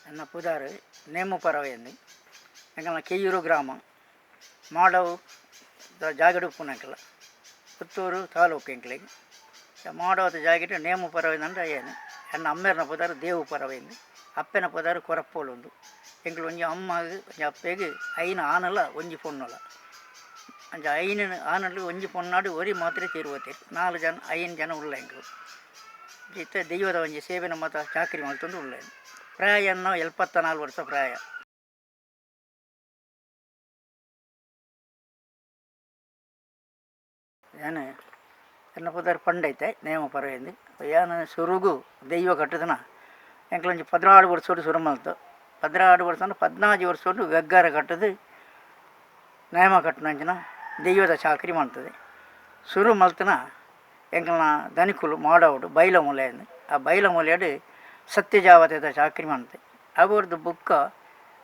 ಎನ್ನ ಪುದಾರು ನೇಮು ಪರವೆಂದು. ಎಂಕಲ್ನ ಕೆಯ್ಯೂರು ಗ್ರಾಮ, ಮಾಡವು ಜಾಗಡ್ ಉಪ್ಪುನಕಲ, ಪುತ್ತೂರು ತಾಲೂಕು ಎಂಕ್ಲೆಗ್. ಮಾಡವದ ಜಾಗೆಡ್ ನೇಮು ಪರವೆಂದಂಡ ಏನು. ಎನ್ನ ಅಮ್ಮೆರ್ನ ಪುದರ್ ದೇವು ಪರವೆಂದು, ಅಪ್ಪೆನ ಪುದರ್ ಕೊರಪ್ಪೋಲುಂದು. ಎಂಕ್ಲು ಒಂಜಿ ಅಮ್ಮಗ್ ಒಂಜಿ ಅಪ್ಪೆಗ್ ಐನ್ ಆನಲ ಒಂಜಿ ಪೊಣ್ಣುಲ. ಅಂಚ ಐನ್ ಆನಲು ಒಂಜಿ ಪೊಣ್ಣಾಡು ಒರಿ ಮಾತ್ರ ತೀರ್ವತೆರ್. ನಾಲ್ ಜನ ಐನ್ ಜನ ಉಲ್ಲ ಎಂಕ್ಲು. ಇತ್ತೆ ದೈವದ ಒಂಜಿ ಸೇವೆನ ಮಾತ ಚಾಕರಿ ಮಲ್ತೊಂದು ಉಲ್ಲೆ. ಪ್ರಾಯ ಎನ್ನ 74 ವರ್ಷ ಪ್ರಾಯ. ಯಾನ್ ಎನ್ನ ಪುದರ್ ಪಂಡೈತೆ ನೇಮ ಪರವೆಂದು. ಯಾನ್ ಸುರುಗು ದೈವ ಕಟ್ಟುದನ ಎಂಕ್ಲೊಂಜಿ 16 ವರ್ಷೊಡು ಸುರು ಮಲ್ತು. 16 ವರ್ಷ ಅಂದ್ರೆ 14 ವರ್ಷೊಡು ಗಗ್ಗರ ಕಟ್ಟುದು ನೇಮ ಕಟ್ಟುನಂಚಿನ ದೈವದ ಚಾಕರಿ ಮಾಡ್ತದೆ. ಸುರು ಮಲ್ತನ ಎಂಕಲ್ನ ದನಿಕುಲು ಮಾಡವಡು ಬೈಲ ಮೂಲೆಂದು, ಆ ಬೈಲ ಮೂಲೆಡ್ ಸತ್ಯಜಾವತೆದ ಚಾಕರಿ ಮಾಡ್ತೆ. ಅವರ್ದು ಬುಕ್ಕ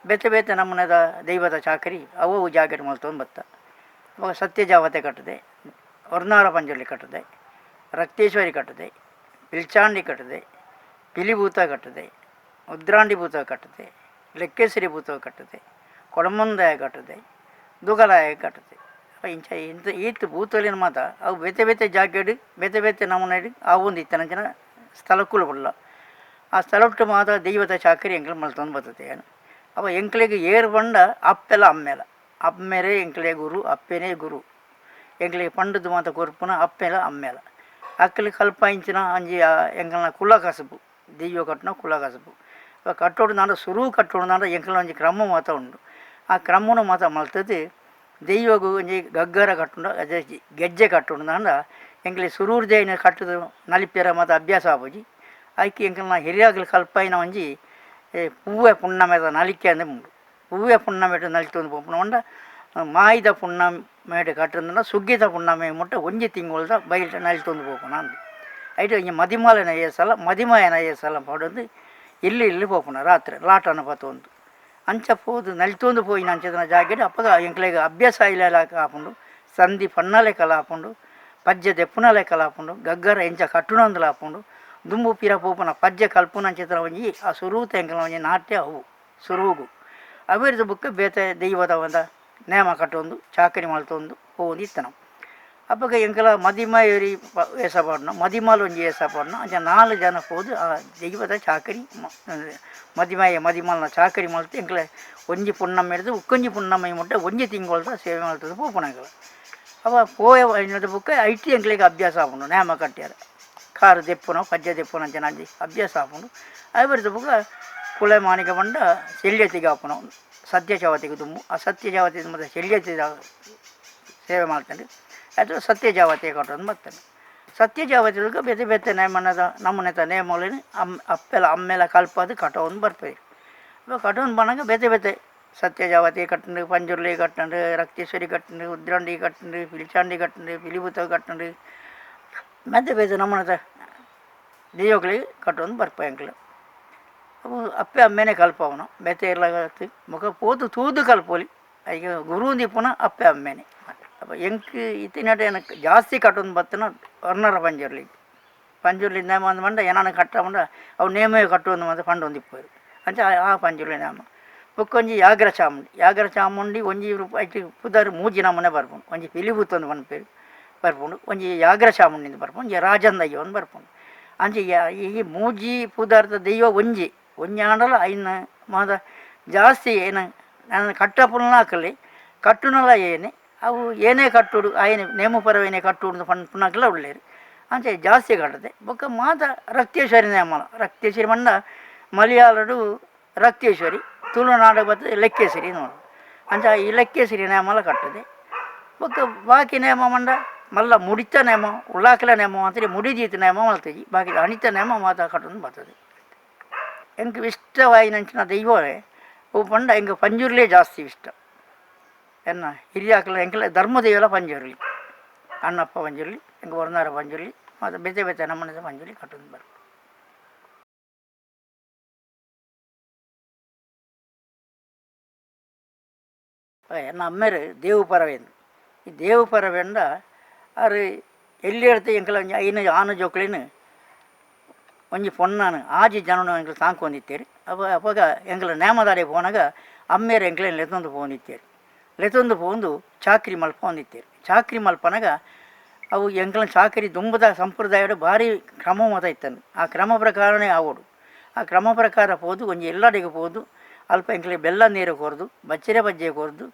ಬೇತೆ ಬೇತೆ ನಮೂನೆದ ದೈವದ ಚಾಕರಿ ಅವು ಜಾಗೆಡ್ ಮಲ್ತೊಂದು ಬತ್ತ. ಅವಾಗ ಸತ್ಯಜಾವತೆ ಕಟ್ಟದೆ, ಹೊರ್ನಾರ ಪಂಜುರ್ಲಿ ಕಟ್ಟದೆ, ರಕ್ತೇಶ್ವರಿ ಕಟ್ಟದೆ, ಪಿಲ್ಚಾಂಡಿ ಕಟ್ಟದೆ, ಪಿಲಿಭೂತ ಕಟ್ಟದೆ, ಉದ್ರಾಂಡಿ ಭೂತ ಕಟ್ಟದೆ, ಲೆಕ್ಕೇಶ್ವರಿ ಭೂತ ಕಟ್ಟದೆ, ಕೊಡಮಂದಾಯ ಕಟ್ಟದೆ, ದುಗಲಾಯ ಕಟ್ಟದೆ. ಇಂಚ ಇಂತ ಈತ್ ಭೂತೊಲಿನ ಮಾತ ಅವು ಬೇತೆ ಬೇತೆ ಜಾಗೆಡ್ ಬೇತೆ ಬೇತೆ ನಮೂನೆಡ್ ಆವೊಂದು ಇತ್ತನಂಚಿನ ಸ್ಥಳಕ್ಕುಲು ಬಲ್ಲ. ಆ ಸ್ಥಳಟ್ಟು ಮಾತ ದೈವದ ಚಾಕರಿ ಎಂಕ್ಲು ಮಲ್ತೊಂದು ಬರ್ತದೆ. ಏನು ಅವ ಎಂಕ್ಲೆಗ್ ಏರ್ ಪಂಡ ಅಪ್ಪೆಲ ಅಮ್ಮೆಲ. ಅಮ್ಮೆರೇ ಎಂಕ್ಲೆ ಗುರು, ಅಪ್ಪೆನೇ ಗುರು. ಎಂಕ್ಲೆಗ್ ಪಂಡುದು ಮಾತ ಕೊರ್ಪುನ ಅಪ್ಪೆಲ ಅಮ್ಮೆಲ. ಅಕ್ಲು ಕಲ್ಪ ಇಂಚಿನ ಒಂಜಿ ಎಂಕಲ್ನ ಕುಲ ಕಸುಬು, ದೈವ ಕಟ್ಟುನ ಕುಲ ಕಸುಬು. ಕಟ್ಟೋಡು ನಾಡ ಸುರು ಕಟ್ಟೋಡು ನಾಡ ಎಂಕಲ್ನ ಒಂಜಿ ಕ್ರಮ ಮಾತ ಉಂಡು. ಆ ಕ್ರಮನು ಮಾತ ಮಲ್ತದು ದೈವಗು ಒಂಜಿ ಗಗ್ಗರ ಕಟ್ಟುಂಡ ಅದೇ ಗೆಜ್ಜೆ ಕಟ್ಟುಂಡು ನಾಂಡ ಎಂಕ್ಲೆ ಸುರೂರ್ದೆ ಕಟ್ಟುದು ನಲಿಪೆರ ಮಾತ ಅಭ್ಯಾಸ ಆಪುಜಿ. ಐಕ್ ಎಂಕಲ್ನ ಹಿರಿಯಾಗ್ಲು ಕಲ್ಪಾಯಿನ ಒಂಜಿ ಪೂವೆ ಪುಣ್ಣಮೆದ ನಲಿಕೆ ಅಂದ್ ಉಂಡು. ಪೂವೆ ಪುಣ್ಣಮೆಡ್ ನಲಿತೊಂದು ಪೋಪುನ ಪಂಡ ಮಾಯಿದ ಪುಣ್ಣಮೆಡ್ ಕಟ್ಟುಂಡ ಸುಗ್ಗಿದ ಪುಣ್ಣಮೆ ಮುಟ್ಟ ಒಂಜಿ ತಿಂಗೊಳ್ದ ಬೈಲ್ ನಲಿತೊಂದು ಪೋಪುನ ಅಂದ್. ಐಟ್ ಒಂಜಿ ಮದಿಮಾಲೆನ ಏಸಲ ಮದಿಮಾಯನ ಏಸಲ ಪಾಡೊಂದು ಇಲ್ಲು ಇಲ್ಲು ಪೋಪುನ ರಾತ್ರೆ ಲಾಟನ ಪತ್ತೊಂದು ಅಂಚ ಪೋದು ನಲಿತೊಂದು ಪೋಯಿನ ಅಂಚದ ಜಾಗೆಡ್ ಅಪಗ ಎಂಕ್ಲೆಗ್ ಅಭ್ಯಾಸ ಆಯಿಲೆಕ ಆಪುಂಡು, ಸಂಧಿ ಪನ್ನ ಲೆಕ್ಕಲ ಆಪುಂಡು, ಪಜ್ಜೆ ದೆಪ್ಪುನ ಲೆಕ್ಕಲ ಆಪುಂಡು, ಗಗ್ಗರ ಎಂಚ ಕಟ್ಟುನಂದಲ ಆಪುಂಡು, ದುಂಬು ಪಿರ ಪೋಪುನ ಪಜ್ಜೆ ಕಲ್ಪುನ ಅಂಚಿನ ಒಂಜಿ ಆ ಸುರೂತ ಎಂಕಲ್ನ ಒಂಜಿ ನಾಟ್ಯ ಅವು ಸುರುಗು. ಅವೆರ್ದ್ ಬೊಕ್ಕ ಬೇತೆ ದೈವದ ಒಂದ ನೇಮ ಕಟ್ಟೊಂದು ಚಾಕರಿ ಮಲ್ತೊಂದು ಪೋವೊಂದು ಇತ್ತನ. ಅಪಗ ಎಂಕಲ ಮದಿಮಾಯರಿ ವೇಷ ಪಾಡುನ, ಮದಿಮಾಲ್ ಒಂಜಿ ವೇಷ ಪಾಡುನ, ಅಂಚ ನಾಲ್ ಜನ ಪೋದು ಆ ದೈವದ ಚಾಕರಿ ಮದಿಮಾಯ ಮದಿಮಾಲ್ನ ಚಾಕರಿ ಮಲ್ತು ಎಂಕಲ ಒಂಜಿ ಪುಣ್ಣಮೆಡ್ದು ಉಕ್ಕೊಂಜಿ ಪುಣ್ಣಮೆ ಮುಟ್ಟ ಒಂಜಿ ತಿಂಗೊಳ್ದ ಸೇವೆ ಮಲ್ತುದು ಪೋಪುನ ಎಂಕಲ. ಅವ ಪೋಯ ಬೊಕ್ಕ ಐಟ್ ಎಂಕ್ಲೆಗ್ ಅಭ್ಯಾಸ ಆಪುಂಡು. ನೇಮ ಕಟ್ಟ್ಯಾರ ಕಾರ್ ದೆಪ್ಪುನ ಪಜ್ಜೆ ದೆಪ್ಪುನ ಅಂಚ ಅಂಚಿ ಅಭ್ಯಾಸ ಆಪುಂಡು. ಅವೆರ್ದ್ ಬೊಕ್ಕ ಕುಲೆ ಮಾಣಿಕ ಪಂಡ ಶಲ್ಯತಿಗೆ ಆಪುನ ಸತ್ಯ ಚವತಿಗೆ ದುಂಬು. ಆ ಸತ್ಯ ಚವತಿ ಮತ್ತೆ ಶಲ್ಯತಿ ಸೇವೆ ಮಾಡ್ತೇನೆ. ಅದು ಸತ್ಯ ಜಾವತಿ ಕಟ್ಟೊಂದು ಬರ್ತೇನೆ. ಸತ್ಯ ಜಾವತಿಗೆ ಬೇತೆ ಬೇತೆ ನೇಮನದ ನಮೂನೆದ ನೇಮೊಲೆನ್ ಅಪ್ಪೆಲ ಅಮ್ಮೆಲ ಕಲ್ಪಾದ್ ಕಟ್ಟೊಂದು ಬರ್ಪೆರ್. ಕಟ್ಟೊಂದು ಬನ್ನಗ ಬೇತೆ ಬೇತೆ ಸತ್ಯ ಜಾವತಿ ಕಟ್ಟುಂಡು, ಪಂಜುರ್ಲಿ ಕಟ್ಟುಂಡು, ರಕ್ತೇಶ್ವರಿ ಕಟ್ಟುಂಡು, ಉದ್ರಂಡಿ ಕಟ್ಟುಂಡು, ಪಿಲ್ಚಾಂಡಿ ಕಟ್ಟುಂಡು, ಪಿಲಿಭೂತ ಕಟ್ಟುಂಡು, ಬೇತೆ ಬೇತೆ ನಮೂನೆದ ದೈವಗಳಿಗೆ ಕಟ್ಟೊಂದು ಬರ್ಪ ಎಂಕ್ಲು. ಅವು ಅಪ್ಪೆ ಅಮ್ಮೆನೆ ಕಲ್ಪವುನ, ಬೇತೆ ಏರ್ಲ ಬೊಕ ಪೋದು ತೂದು ಕಲ್ಪೊಲಿ. ಐಕ್ ಗುರು ದೀಪುನ ಅಪ್ಪೆ ಅಮ್ಮೆನೆ. ಅಪ್ಪ ಎಂಕ್ ಇತ್ತಿನಟ ಎನಕ್ ಜಾಸ್ತಿ ಕಟ್ಟೊಂದು ಬತ್ತಿನ ವರ್ಣರ ಪಂಜುರ್ಲಿ. ಪಂಜುರ್ಲಿ ನೇಮ ಅಂದ್ ಪಂಡ ಎನನ್ ಕಟ್ಟ ಪಂಡ ಅವು ನೇಮವೇ ಕಟ್ಟೊಂದು ಮಾತ ಪಂಡೊಂದಿಪ್ಪುವೆರ್. ಅಂಚ ಆ ಪಂಜುರ್ಲಿ ನೇಮ. ಬೊಕ್ಕೊಂಜಿ ಯಾಗ್ರ ಚಾಮುಂಡಿ. ಯಾಗ್ರ ಚಾಮುಂಡಿ ಒಂಜಿ ರೂಪ ಐಟ್ ಪುದರ್ ಮೂಜಿ ನಮೂನೆ ಬರ್ಪುಂಡು. ಒಂಜಿ ಪಿಲಿಭೂತ ಅಂದ್ ಪನ್ಪೆರ್ ಬರ್ಪುಂಡು, ಒಂಜಿ ಯಾಗ್ರ ಚಾಮುಂಡಿ ಅಂದ್ ಬರ್ಪುಂಡು, ಒಂಜಿ ರಾಜನ್ ದೈವ ಅಂದ್ ಬರ್ಪುಂಡು. ಅಂಚ ಈ ಮೂಜಿ ಪುದರ್ದ ದೈವ ಒಂಜಿ ಒಂಜಿ ಆಂಡಲ ಐನ್ ಮಾತ ಜಾಸ್ತಿ ಏನ ನನ ಕಟ್ಟಪುನಲ ಅಕಲೆ ಕಟ್ಟುನಲ ಏನೆ ಅವು ಏನೇ ಕಟ್ಟುಡು ಆಯನೆ ನೇಮ ಪರವೇನೆ ಕಟ್ಟುಡು ಪನ್ಪುನಕ್ಲ ಉಲ್ಲೆರ್. ಅಂಚ ಜಾಸ್ತಿ ಕಟ್ಟದೆ. ಬೊಕ್ಕ ಮಾತ ರಕ್ತೇಶ್ವರಿ ನೇಮಲ. ರಕ್ತೇಶ್ವರಿ ಪಂಡ ಮಲಯಾಳಡು ರಕ್ತೇಶ್ವರಿ, ತುಳುನಾಡ ಬತ್ತುದು ಲೆಕ್ಕೇಶ್ವರಿ ನೋಡು. ಅಂಚ ಈ ಲೆಕ್ಕೇಶ್ವರಿ ನೇಮಲ ಕಟ್ಟುದೆ. ಬೊಕ್ಕ ಬಾಕಿ ನೇಮ ಪಂಡ ಮಲ್ಲ ಮುಡಿತ ನೇಮ, ಉಳ್ಳಾಕಲ ನೇಮ ಅಂತೇಳಿ ಮುಡಿ ದೀತ ನೇಮ ಮಲ್ತುಜಿ. ಬಾಕಿ ಅಣಿತ ನೇಮ ಮಾತ ಕಟ್ಟೊಂದು ಬರ್ತದೆ. ಎಂಕ್ ಇಷ್ಟವಾಯಿನಂಚಿನ ದೈವವೇ ಅವು ಪಂಡ ಎಂಕ್ ಪಂಜುರ್ಲೇ ಜಾಸ್ತಿ ಇಷ್ಟ. ಎನ್ನ ಹಿರಿಯಾಕ್ಲ ಎಂಕಲ ಧರ್ಮದೈವಲ ಪಂಜುರ್ಲಿ, ಅಣ್ಣಪ್ಪ ಪಂಜುರ್ಲಿ, ಎಂಕ್ ವರ್ಣಾರ ಪಂಜುರ್ಲಿ, ಮಾತ ಬೇತೆ ಬೇತೆ ನಮೂನೆದ ಪಂಜುರ್ಲಿ ಕಟ್ಟೊಂದು ಬರ್ಪ. ಎನ್ನ ಅಮ್ಮೆರ್ ದೇವು ಪರವೇಂದು. ಈ ದೇವು ಪರವೇಂಡ ಆರ್ ಎಲ್ಲಿ ಎಡ್ತೆ ಎಂಕಲ ಒಂಜಿ ಐನ್ ಆನು ಜೋಕುಲೆನ್ ಒಂಜಿ ಪೊಣ್ಣನು ಆಜಿ ಜನನು ಎಂಕ್ಲು ತಾಂಕೊಂದಿತ್ತೇರು. ಅಪಗ ಎಂಕ್ಲ ನೇಮದಾಡೆ ಪೋನಾಗ ಅಮ್ಮೇರು ಎಂಕ್ಲೆನ್ ಲೆತ್ತೊಂದು ಪೋವೊಂದಿತ್ತೇರು. ಲೆತ್ತೊಂದು ಪೋವೊಂದು ಚಾಕ್ರಿ ಮಲ್ಪೊಂದಿತ್ತೇರು. ಚಾಕ್ರಿ ಮಲ್ಪನಾಗ ಅವು ಎಂಕ್ಲ ಚಾಕರಿ ದುಂಬುದ ಸಂಪ್ರದಾಯಡ್ ಭಾರಿ ಕ್ರಮ ಮಾತ ಇತ್ತಂದು. ಆ ಕ್ರಮ ಪ್ರಕಾರನೇ ಆವೊಡು. ಆ ಕ್ರಮ ಪ್ರಕಾರ ಪೋದು ಒಂಜಿ ಎಲ್ಲಡೆಗ್ ಪೋದು ಅಲ್ಪ ಎಂಕ್ಲೆ ಬೆಲ್ಲ ನೀರು ಕೊರ್ದು ಬಚ್ಚಿರೆ ಬಜ್ಜೆ ಕೊರ್ದು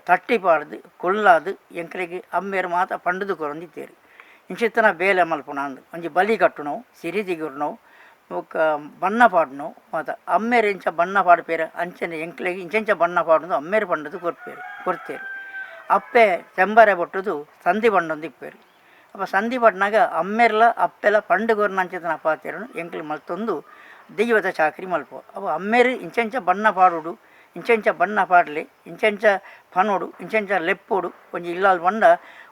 ತಟ್ಟಿ ಪಾಡ್ದು ಕುಲ್ಲಾದ್ ಎಂಕ್ಲೆಗ್ ಅಮ್ಮೆರ್ ಮಾತ ಪಂಡುದು ಕೊರೊಂದಿತ್ತೆರ್. ಇಂಚಿತ್ತಿನ ಬೇಲೆ ಮಲ್ಪುನ ಅಂದ್ ಒಂಜಿ ಬಲಿ ಕಟ್ಟುನವು, ಸಿರಿ ತಿಗುರ್ನವು, ಬೊಕ್ಕ ಬಣ್ಣ ಪಾಡುನವು ಮಾತ ಅಮ್ಮೆರ್ ಎಂಚ ಬಣ್ಣ ಪಾಡ್ಪೆರ್ ಅಂಚನೆ ಎಂಕ್ಲೆಗ್ ಇಂಚೆಂಚ ಬಣ್ಣ ಪಾಡುದು ಅಮ್ಮೆರ್ ಪಂಡುದು ಕೊರ್ಪೆರ್ ಕೊರ್ತೆರ್. ಅಪ್ಪೆ ತೆಂಬರೆ ಬೊಟ್ಟುದು ಸಂಧಿ ಪಂಡೊಂದಿಪ್ಪೆರ್. ಅಪ ಸಂಧಿ ಪಂಡ್ನಗ ಅಮ್ಮೆರ್ಲ ಅಪ್ಪೆಲ ಪಂಡ್ ಕೊರ್ನಂಚಿತ್ತಿನ ಪಾತೆರನ್ ಎಂಕ್ಲು ಮಲ್ತೊಂದು ದೈವದ ಚಾಕ್ರಿ ಮಲ್ಪುವ. ಅವು ಅಮ್ಮೆರ್ ಇಂಚೆಂಚ ಬಣ್ಣ ಪಾಡೊಡು, ಇಂಚೆಂಚ ಬಣ್ಣ ಪಾಡ್ಲೆ, ಇಂಚೆಂಚ ಪನೊಡು, ಇಂಚೆಂಚ ಲೆಪ್ಪೊಡು. ಒಂಜಿ ಇಲ್ಲಾಲ್ ಪಂಡ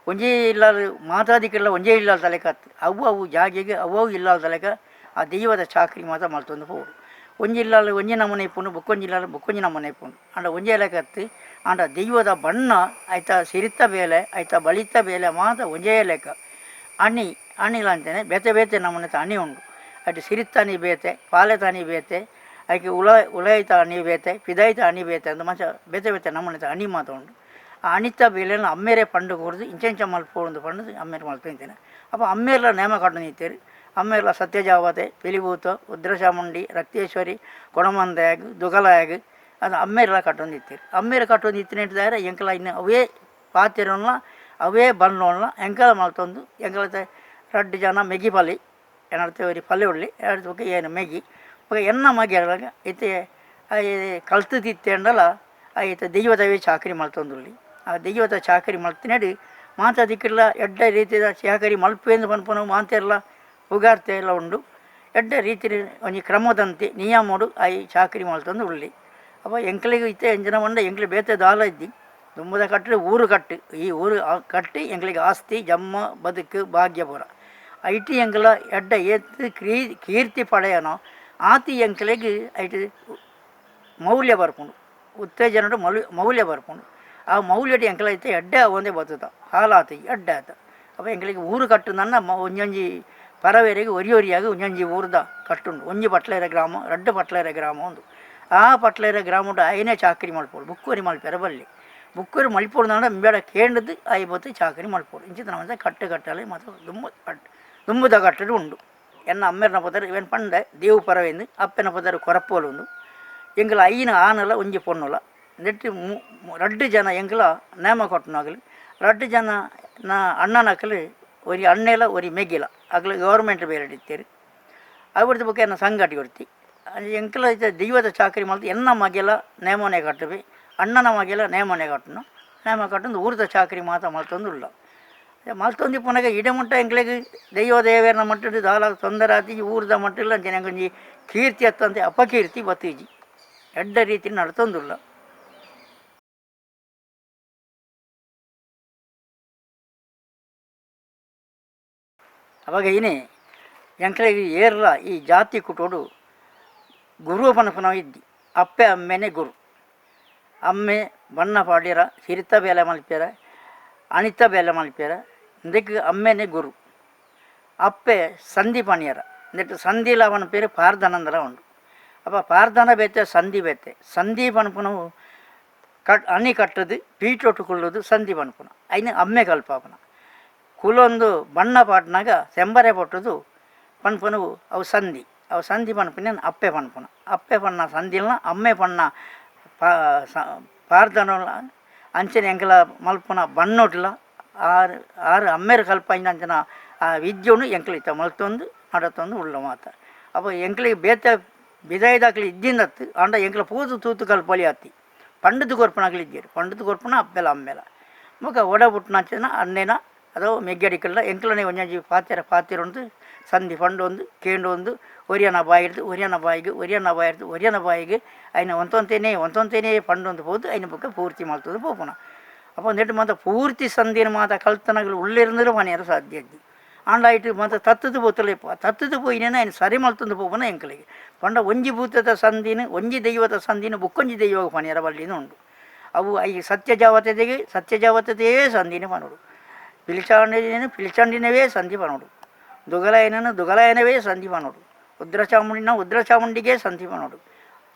ಒಂಜೇ ಇಲ್ಲಾಲ್ ಮಾತಾದಿಕ್ಕೆಲ್ಲ ಒಂಜೇ ಇಲ್ಲಾಲ್ ತಲೆಕತ್ತ್ ಅವು ಅವು ಜಾಗೆಗ್ ಅವು ಅವು ಇಲ್ಲಾಲ್ ತಲೆಕ ಆ ದೈವದ ಚಾಕ್ರಿ ಮಾತ ಮಲ್ತೊಂದು ಪೋವೊಡು. ಒಂಜಿ ಇಲ್ಲಾಲ್ ಒಂಜಿ ನಮೂನೆ ಇಪ್ಪುಂಡು, ಬೊಕ್ಕೊಂಜಿ ಇಲ್ಲಾಲ್ ಬೊಕ್ಕೊಂಜಿ ನಮೂನೆ ಇಪ್ಪುಂಡು. ಆಂಡ ಒಂಜೇ ಲೆಕ್ಕತ್ತ್ ಆಂಡ ದೈವದ ಬಣ್ಣ ಐತ ಸಿರಿತ ಬೇಲೆ ಐತ ಬಲಿತ ಬೇಲೆ ಮಾತ ಒಂಜೇ ಲೆಕ್ಕ. ಅಣಿ ಅಣಿಲ ಅಂಚನೆ ಬೇತೆ ಬೇತೆ ನಮೂನೆತ ಅಣಿ ಉಂಡು. ಅಟ್ ಸಿರಿತ ಅಣಿ ಬೇತೆ, ಪಾಲೆತ ಅಣಿ ಬೇತೆ, ಐಕ್ ಉಲ ಉಲಯಿತ ಅಣಿ ಬೇತೆ, ಪಿದಾಯಿತ ಅಣಿ ಬೇತೆ ಅಂದ್ ಮಂಚ ಬೇತೆ ಬೇತೆ ನಮೂನೆತ ಅಣಿ ಮಾತ ಉಂಡು. ಆ ಅಣಿತ ಬೇಲೆನ್ ಅಮ್ಮೆರೆ ಪಂಡ್ ಕೊರ್ದು ಇಂಚೆಂಚ ಮಲ್ಪೊಡು ಪಂಡುದು ಅಮ್ಮೆರ್ ಮಲ್ತೊಂದಿತ್ತೇನೆ. ಅಪ್ಪ ಅಮ್ಮೆರ್ಲ ನೇಮ ಕಟ್ಟೊಂದಿತ್ತೆರ್. ಅಮ್ಮೆರ್ಲ ಸತ್ಯಜಾವತೆ, ಪಿಲಿಭೂತ, ಉದ್ರಚಾಮುಂಡಿ, ರಕ್ತೇಶ್ವರಿ, ಕೊಡಮಂದಾಯಗ್, ದುಗಲಾಯಗ್ ಅದು ಅಮ್ಮೆರ್ಲ ಕಟ್ಟೊಂದಿತ್ತೆರ್. ಅಮ್ಮೆರ್ ಕಟ್ಟೊಂದಿತ್ತಿನ ಎಂಕಲ ಇನ್ನು ಅವೇ ಪಾತೆರೊನ್ಲ ಅವೇ ಬಣ್ಣೊನ್ಲ ಎಂಕಲ ಮಲ್ತೊಂದು ಎಂಕಲತೆ ರಡ್ಡ್ ಜನ ಮೆಗಿ ಪಲಿ ಎನ್ನಡ್ತೆ ಒರಿ ಪಲಿ ಉಳ್ಳಿ ಎನ್ನಡ್ದು ಬೊಕ ಏನು ಮೆಗಿ ಬೊಕ ಎನ್ನ ಮಗೆ ಇತ್ತೆ ಕಲ್ತುದಿತ್ತೆಂಡಲ ಐತ ದೈವದವೇ ಚಾಕರಿ ಮಲ್ತೊಂದುಳ್ಳಿ. ಆ ದೈವದ ಚಾಕರಿ ಮಲ್ತಿನಡು ಮಾತ ದಿಕ್ಕುಲ ಎಡ್ಡೆ ರೀತಿದ ಚಾಕರಿ ಮಲ್ಪುವೆಂದು ಪನ್ಪುನವು ಮಾತೆರ್ಲ ಪುಗಾರ್ತೆ ಎಲ್ಲ ಉಂಡು. ಎಡ್ಡೆ ರೀತಿಡ್ ಒಂಜಿ ಕ್ರಮದಂತೆ ನಿಯಮೊಡು ಆಯಿ ಚಾಕರಿ ಮಲ್ತೊಂದು ಉಳ್ಳಿ. ಅಪ ಎಂಕ್ಲೆಗ್ ಇತ್ತೆ ಎಂಚಿನ ಪಂಡ ಎಂಕ್ಲೆ ಬೇತೆ ದಾಲ ಇದ್ದಿ ದುಂಬುದ ಕಟ್ಟ್ ಊರು ಕಟ್ಟ್ ಈ ಊರು ಕಟ್ಟಿ ಎಂಕ್ಲೆಗ್ ಆಸ್ತಿ ಜಮ್ಮ ಬದುಕು ಭಾಗ್ಯ ಪೂರ ಐಟ್ ಎಂಕ್ಲ ಎಡ್ಡೆ ಏತ್ ಕೀರ್ತಿ ಪಡೆಯನೋ ಆತಿ ಎಂಕ್ಲೆಗ್ ಐಟ್ ಮೌಲ್ಯ ಬರ್ಪುಂಡು, ಉತ್ತೇಜನಡ್ ಮೌಲ್ಯ ಬರ್ಪುಂಡು. ಆ ಮೌಲ್ಯಡ್ ಎಂಕ್ಲ ಇತ್ತೆ ಎಡ್ಡೆ ಆವೊಂದೇ ಬತ್ತುದ ಹಾಲಾತಿ ಎಡ್ಡೆ ಆತ. ಅಪ ಎಂಕ್ಲೆಗ್ ಊರು ಕಟ್ಟುನನ್ನ ಒಂಜೊಂಜಿ ಪರವೆರೆಗ್ ಒರಿ ಒರಿಯಾಗ್ ಒಂಜೊಂಜಿ ಊರುದ ಕಟ್ಟುಂಡು. ಒಂಜಿ ಪಟ್ಲೇರ ಗ್ರಾಮ, ರಡ್ಡ್ ಪಟ್ಲೇರ ಗ್ರಾಮ ಉಂದು. ಆ ಪಟ್ಲೇರ ಗ್ರಾಮಡ್ ಆಯನೇ ಚಾಕರಿ ಮಲ್ಪೊಡು, ಬುಕ್ಕೊರಿ ಮಲ್ಪೆರೆ ಬಲ್ಲಿ. ಬುಕ್ಕೊರಿ ಮಲ್ಪೊಡು ಇಂಬೇಡ ಕೇಂಡುದು ಆಯಿ ಬೊತ್ತ ಚಾಕರಿ ಮಲ್ಪೊಡು. ಇಂಚಿತ್ತಿನ ಮಾತ ಕಟ್ಟು ಕಟ್ಟಲೆ ಮಾತ ದುಂಬು ಕಟ್ಟು ದುಂಬುದ ಕಟ್ಟಡ್ ಉಂಡು. ಎನ್ನ ಅಮ್ಮೆರ್ನ ಪುದರ್ ಇವೆನ್ ಪಂಡೆ ದೇವು ಪರವೆಂದು, ಅಪ್ಪೆನ ಪುದರ್ ಕೊರಪೋಲು ಉಂದು. ಎಂಕಲ ಐನ ಆನಲ ಒಂಜಿ ಪೊಣ್ಣುಲ ನೆಟ್ಟ್ ರಡ್ಡ್ ಜನ ಎಂಕಲ ನೇಮ ಕೊಟ್ಟುನಗಲು. ರಡ್ಡ್ ಜನ ನ ಅಣ್ಣನಕಲು ಒರಿ ಅಣ್ಣೆಲ ಒರಿ ಮೆಗ್ಗಿಲ ಅಕ್ಲು ಗೌರ್ಮೆಂಟ್ ಬೇಲೆಡ್ ಇತ್ತೆರ್. ಅವಿಡ್ದು ಬೊಕ ಎನ್ನ ಸಂಗಟಿ ಒರ್ತಿ ಎಂಕಲ ಇತ್ತೆ ದೈವದ ಚಾಕರಿ ಮಲ್ತ್ ಎನ್ನ ಮಗೆಲ ನೇಮನೆ ಕಟ್ಟುವೆ, ಅಣ್ಣನ ಮಗೆಲ ನೇಮನೆ ಕಟ್ಟುನು. ನೇಮ ಕಟ್ಟೊಂದು ಊರುದ ಚಾಕರಿ ಮಾತ ಮಲ್ತೊಂದು ಉಲ್ಲ. ಮಲ್ತೊಂದು ಇಪ್ಪುನಗ ಇಡೆ ಮುಟ್ಟ ಎಂಕ್ಲೆಗ್ ದೈವ ದೇವೆರ್ನ ಮಟ್ಟಡ್ ದಾಲ ತೊಂದರೆ ಆತಿಜಿ. ಊರುದ ಮಟ್ಟಡ್ ಅಂಚನೆ ಒಂಜಿ ಕೀರ್ತಿ ಅತ್ತಂತೆ ಅಪಕೀರ್ತಿ ಬತ್ತಿಜಿ, ಎಡ್ಡೆ ರೀತಿಡ್ ನಡತೊಂದುಲ್ಲ. ಅವಾಗ ಇನಿ ಎಂಕ್ಲೆಗ್ ಏರ್ಲ ಈ ಜಾತಿ ಕುಟೋಡು ಗುರು ಪನ್ಪುನವು ಇದ್ದಿ. ಅಪ್ಪೆ ಅಮ್ಮೆನೆ ಗುರು. ಅಮ್ಮೆ ಬಣ್ಣ ಪಾಡ್ಯರ, ಸಿರಿತ ಬೇಲೆ ಮಲ್ಪೆರ, ಅಣಿತ ಬೇಲೆ ಮಲ್ಪೆರ, ಇಂದೆಕ್ ಅಮ್ಮೆನೆ ಗುರು. ಅಪ್ಪೆ ಸಂಧಿ ಪಣಿಯರ, ನೆಟ್ ಸಂಧಿಲ ಪನ್ಪೆರ್ ಪಾರ್ದನಂದಲ ಉಂಡು. ಅಪ ಪಾರ್ದನ ಬೇತೆ ಸಂಧಿ ಬೇತೆ. ಸಂಧಿ ಪನ್ಪುನವು ಅಣಿ ಕಟ್ಟುದು ಪೀಟೊಟ್ಟು ಕುಲ್ಲುದು ಸಂಧಿ ಪನ್ಪುನ ಐನ್ ಅಮ್ಮೆ ಕಲ್ಪಾಪುನ. ಕುಲೊಂದು ಬಣ್ಣ ಪಾಡ್ನಾಗ ಸೆಂಬರೆ ಪೊಟ್ಟುದು ಪನ್ಪುನವು ಅವು ಸಂಧಿ. ಅವು ಸಂಧಿ ಪನ್ಪುನ ಅಪ್ಪೆ ಪನ್ಪುನ. ಅಪ್ಪೆ ಪನ್ನ ಸಂಧಿಲ್ನ ಅಮ್ಮೆ ಪನ್ನ ಪಾರ್ದನಲ ಅಂಚನೆ ಎಂಕಲ ಮಲ್ಪುನ ಬಣ್ಣೊಟ್ಲ ಆರು ಆರು ಅಮ್ಮೆರ್ ಕಲ್ಪಾಯಿನ ಅಂಚನ ಆ ವಿದ್ಯೆನು ಎಂಕ್ಲ ಇತ್ತ ಮಲ್ತೊಂದು ನಡತೊಂದು ಉಲ್ಲ ಮಾತ. ಅಪ ಎಂಕ್ಲೆಗ್ ಬೇತೆ ಬಿದಾಯಿದಾಕ್ಲು ಇದ್ದಿಂದತ್ತು ಆಂಡ ಎಂಕ್ಲ ಪೂತು ತೂತು ಕಲ್ಪೊಲಿ ಆತಿ ಪಂಡುದು ಕೊರ್ಪುನಕ್ಲು ಇಜ್ಜೆರ್. ಪಂಡುದು ಕೊರ್ಪುನ ಅಪ್ಪೆಲ ಅಮ್ಮೆಲ. ಬೊಕ ಒಡ ಪುಟ್ಟುನಂಚಿನ ಅಣ್ಣೆನ ಅಥವಾ ಮೆಗ್ಗಡಿಕಲ್ನ ಎಂಕ್ಲನೆ ಒಂಜೊಂಜಿ ಪಾತೆರ ಪಾತೆರೊಂದು ಸಂಧಿ ಪಂಡೊಂದು ಕೇಂಡೊಂದು ಒರಿಯನ ಬಾಯಿಡ್ದು ಒರಿಯನ ಬಾಯಿಗ್ ಒರಿಯನ ಬಾಯಿಡ್ದು ಒರಿಯನ ಬಾಯಿಗ್ ಐನ ಒಂತೊಂತೇನೆ ಒಂತೊಂತೇನೆ ಪಂಡೊಂದು ಪೋದು ಐನ ಬೊಕ್ಕ ಪೂರ್ತಿ ಮಲ್ತೊಂದು ಪೋಪುನ. ಅಪ ನೆಟ್ ಮಾತ ಪೂರ್ತಿ ಸಂಧಿನ ಮಾತ ಕಲ್ತನಗಲು ಉಳ್ಳಿರುಂದಲೂ ಪನಿಯರ ಸಾಧ್ಯ ಇಜ್ಜಿ. ಆಂಡ ಐಟ್ ಮಾತ ತತ್ತುದು ಪೋತುಲ ತತ್ತುದು ಪೋಯಿನೇನ ಐನ್ ಸರಿ ಮಲ್ತೊಂದು ಪೋಪುನ ಎಂಕ್ಲೆಗ್. ಪಂಡ ಒಂಜಿ ಭೂತದ ಸಂಧಿನ ಒಂಜಿ ದೈವದ ಸಂಧಿನ ಬೊಕ್ಕೊಂಜಿ ದೈವಗ್ ಪನಿಯರ ಬಲ್ಲಿಂದ್ ಉಂಡು. ಅವು I ಸತ್ಯಜಾವತೆಗೆ ಸತ್ಯಜಾವತತೆಯೇ ಸಂಧಿನ ಪನೊಡು, ಪಿಲಿಚಾಂಡಿನ ಪಿಲಿಚಾಂಡಿನವೇ ಸಂಧಿ ಪನೊಡು, ದುಗಲಾಯನನು ದುಗಲಾಯನವೇ ಸಂಧಿ ಪನೊಡು. ಉದ್ರ ಚಾಮುಂಡಿನ ಉದ್ರ ಚಾಮುಂಡಿಗೆ ಸಂಧಿ ಪನೋಡು,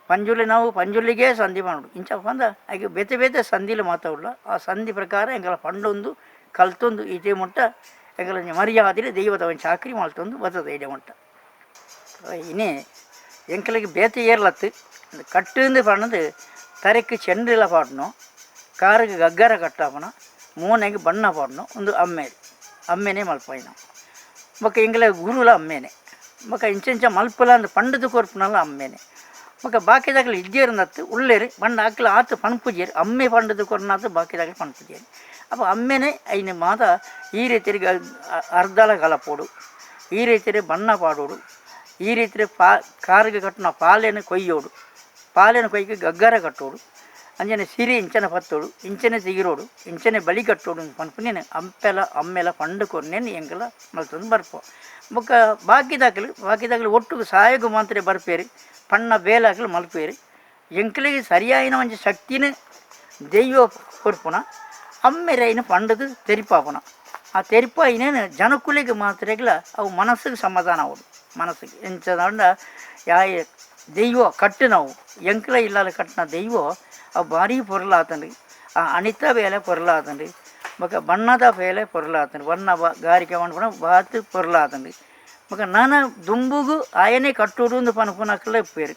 ಪಂಜುರ್ಲಿ ನಾವು ಪಂಜುರ್ಲಿಗೆ ಸಂಧಿ ಪನೋಡು. ಇಂಚ ಪಂದ ಐಕ್ ಬೇತೆ ಬೇತೆ ಸಂಧಿಲು ಮಾತ ಉಲ್ಲ. ಆ ಸಂಧಿ ಪ್ರಕಾರ ಎಂಕಲ ಪಂಡೊಂದು ಕಲ್ತೊಂದು ಇದೇ ಮುಟ್ಟ ಎಂಕಲ ಒಂಜಿ ಮರ್ಯಾದಿಡ್ ದೈವದ ಒಂಜಿ ಚಾಕ್ರಿ ಮಲ್ತೊಂದು ಬತ್ತದ ಇಡೆ ಮುಟ್ಟ. ಇನಿ ಎಂಕಲೆಗ್ ಬೇತೆ ಏರ್ಲತ್ತು ಕಟ್ಟುಂದು ಪಂಡದು ತರೆಕ್ ಚೆಂಡುಲ ಪಾಡ್ನೋ, ಕಾರಿಗೆ ಗಗ್ಗರ ಕಟ್ಟಾಪುನ, ಮೋನೆಗ್ ಬಣ್ಣ ಪಾಡ್ನೋ, ಉಂದು ಅಮ್ಮೆ ಅಮ್ಮೆನೇ ಮಲ್ಪಾಯಿನ. ಬೊಕ್ಕ ಎಂಕಲೆ ಗುರುಲ ಅಮ್ಮೆನೆ. ಬೊಕ್ಕ ಇಂಚ ಮಲ್ಪುಲ ಅಂದ್ ಪಂಡುದು ಕೊರ್ಪುನಲ ಅಮ್ಮೆನೆ. ಬೊಕ್ಕ ಬಾಕಿದಕ್ಲು ಇಜ್ಜೆರ್ನತ್ತು ಉಲ್ಲೆರ್ ಪಂಡ ಅಕ್ಲು ಆತ್ ಪನ್ಪುಜೆರ್, ಅಮ್ಮೆ ಪಂಡುದು ಕೊರ್ನಾತ್ ಬಾಕಿದಕ್ಲು ಪನ್ಪುಜೆರ್. ಅಪ ಅಮ್ಮೆನೆ ಐನ್ ಮಾತ ಈ ರೀತಿಡ್ ಅರ್ದಲ ಕಲಪೊಡು, ಈ ರೀತಿಡ್ ಬಣ್ಣ ಪಾಡೊಡು, ಈ ರೀತಿಡ್ ಕಾರಿಗೆ ಕಟ್ಟುನ ಪಾಲೆನ್ ಕೊಯ್ಯೋಡು, ಪಾಲೆನ್ ಕೊಯ್ಕ್ ಗಗ್ಗರ ಕಟ್ಟೋಡು, ಅಂಚನೆ ಸಿರಿ ಇಂಚನೆ ಪತ್ತೊಡು, ಇಂಚನೆ ತಿಗಿರೋಡು, ಇಂಚನೆ ಬಲಿ ಕಟ್ಟೋಡು ಪನ್ಪುನೇನು ಅಮ್ಮೆಲ ಅಮ್ಮೆಲ ಪಂಡು ಕೊರ್ನೇನು ಎಂಕಲ ಮಲ್ತೊಂದು ಬರ್ಪ. ಬೊಕ್ಕ ಬಾಕಿದಕ್ಲು ಬಾಕಿದಕ್ಲು ಒಟ್ಟುಗು ಸಹಾಯಗ್ ಮಾತ್ರ ಬರ್ಪೆರ್, ಪಣ್ಣ ಬೇಲೆ ಮಲ್ಪೆರ್. ಎಂಕ್ಲೆಗ್ ಸರಿಯಾಯಿನ ಒಂಜಿ ಶಕ್ತಿನ ದೈವ ಕೊರ್ಪುನ, ಅಮ್ಮೆರ್ ಐನ್ ಪಂಡುದು ತೆರಿಪಾಪುನ. ಆ ತೆರಿಪಾಯಿನೇನು ಜನಕುಲೆಗ್ ಮಾತ್ರೆಗ್ಲ ಅವು ಮನಸ್ಸಿಗೆ ಸಮಾಧಾನ ಆವೊಡು. ಮನಸ್ಸಿಗೆ ಎಂಚ ಯಾಯೆ ದೈವ ಕಟ್ಟುನವು ಎಂಕ್ಲ ಇಲ್ಲಲ್ ಕಟ್ಟಿನ ದೈವ ಅವು ಭಾರಿ ಪೊರ್ಲಾತುಂಡು. ಆ ಅಣಿತ ಬೇಲೆ ಪೊರ್ಲಾತುಂಡು, ಬೊಕ್ಕ ಬಣ್ಣದ ಬೇಲೆ ಪೊರ್ಲಾತುಂಡು, ಬಣ್ಣ ಗಾರಿಕೆ ಮನ್ಪುನ ಬಾತ್ ಪೊರ್ಲಾತುಂಡು. ಬೊಕ್ಕ ನನ ದುಂಬುಗು ಆಯನೇ ಕಟ್ಟೊಡು ಪನ್ಪುನಕ್ಲೆ ಇಪ್ಪೆರ್,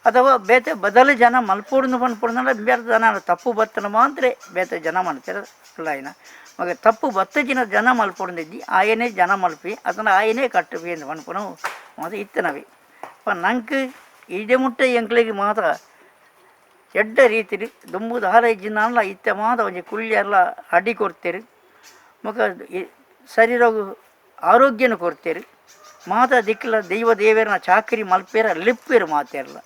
ಅಥವಾ ಬೇತೆ ಬದಲು ಜನ ಮಲ್ಪೊಡು ಪನ್ಪುಂಡ ಬೇತೆ ಜನ ತಪ್ಪು ಬತ್ತನ ಮಾತ್ರ ಬೇತೆ ಜನ ಮನ್ಪೆರ್ ಉಲ್ಲಾಯಿನ. ಬೊಕ್ಕ ತಪ್ಪು ಬತ್ತಜಿನ ಜನ ಮಲ್ಪೊಡು ಆಯನೇ ಜನ ಮಲ್ಪಿ ಅತಂಡ ಆಯನೇ ಕಟ್ಟುಪಿ ಅಂದ್ ಪನ್ಪುನವು ಮಾತ ಇತ್ತನವೆ. ನಂಕ್ ಇಡೆ ಮುಟ್ಟ ಎಂಕ್ಲೆಗ್ ಮಾತ ಎಡ್ಡೆ ರೀತಿಡ್ ದುಂಬು ದಾಲ ಇಜ್ಜಿಂದಾಂಡಲ ಇತ್ತೆ ಮಾತ ಒಂಜಿ ಕುಳ್ಳಿಯರ್ಲ ಅಡಿ ಕೊರ್ತೆರ್, ಬೊಕ್ಕ ಶರೀರಗ್ ಆರೋಗ್ಯನ ಕೊರ್ತೆರ್. ಮಾತ ದಿಕ್ಲ ದೈವ ದೇವೆರ್ನ ಚಾಕರಿ ಮಲ್ಪೆರ ಲೆಪ್ಪೆರ್ ಮಾತೆರ್ಲ,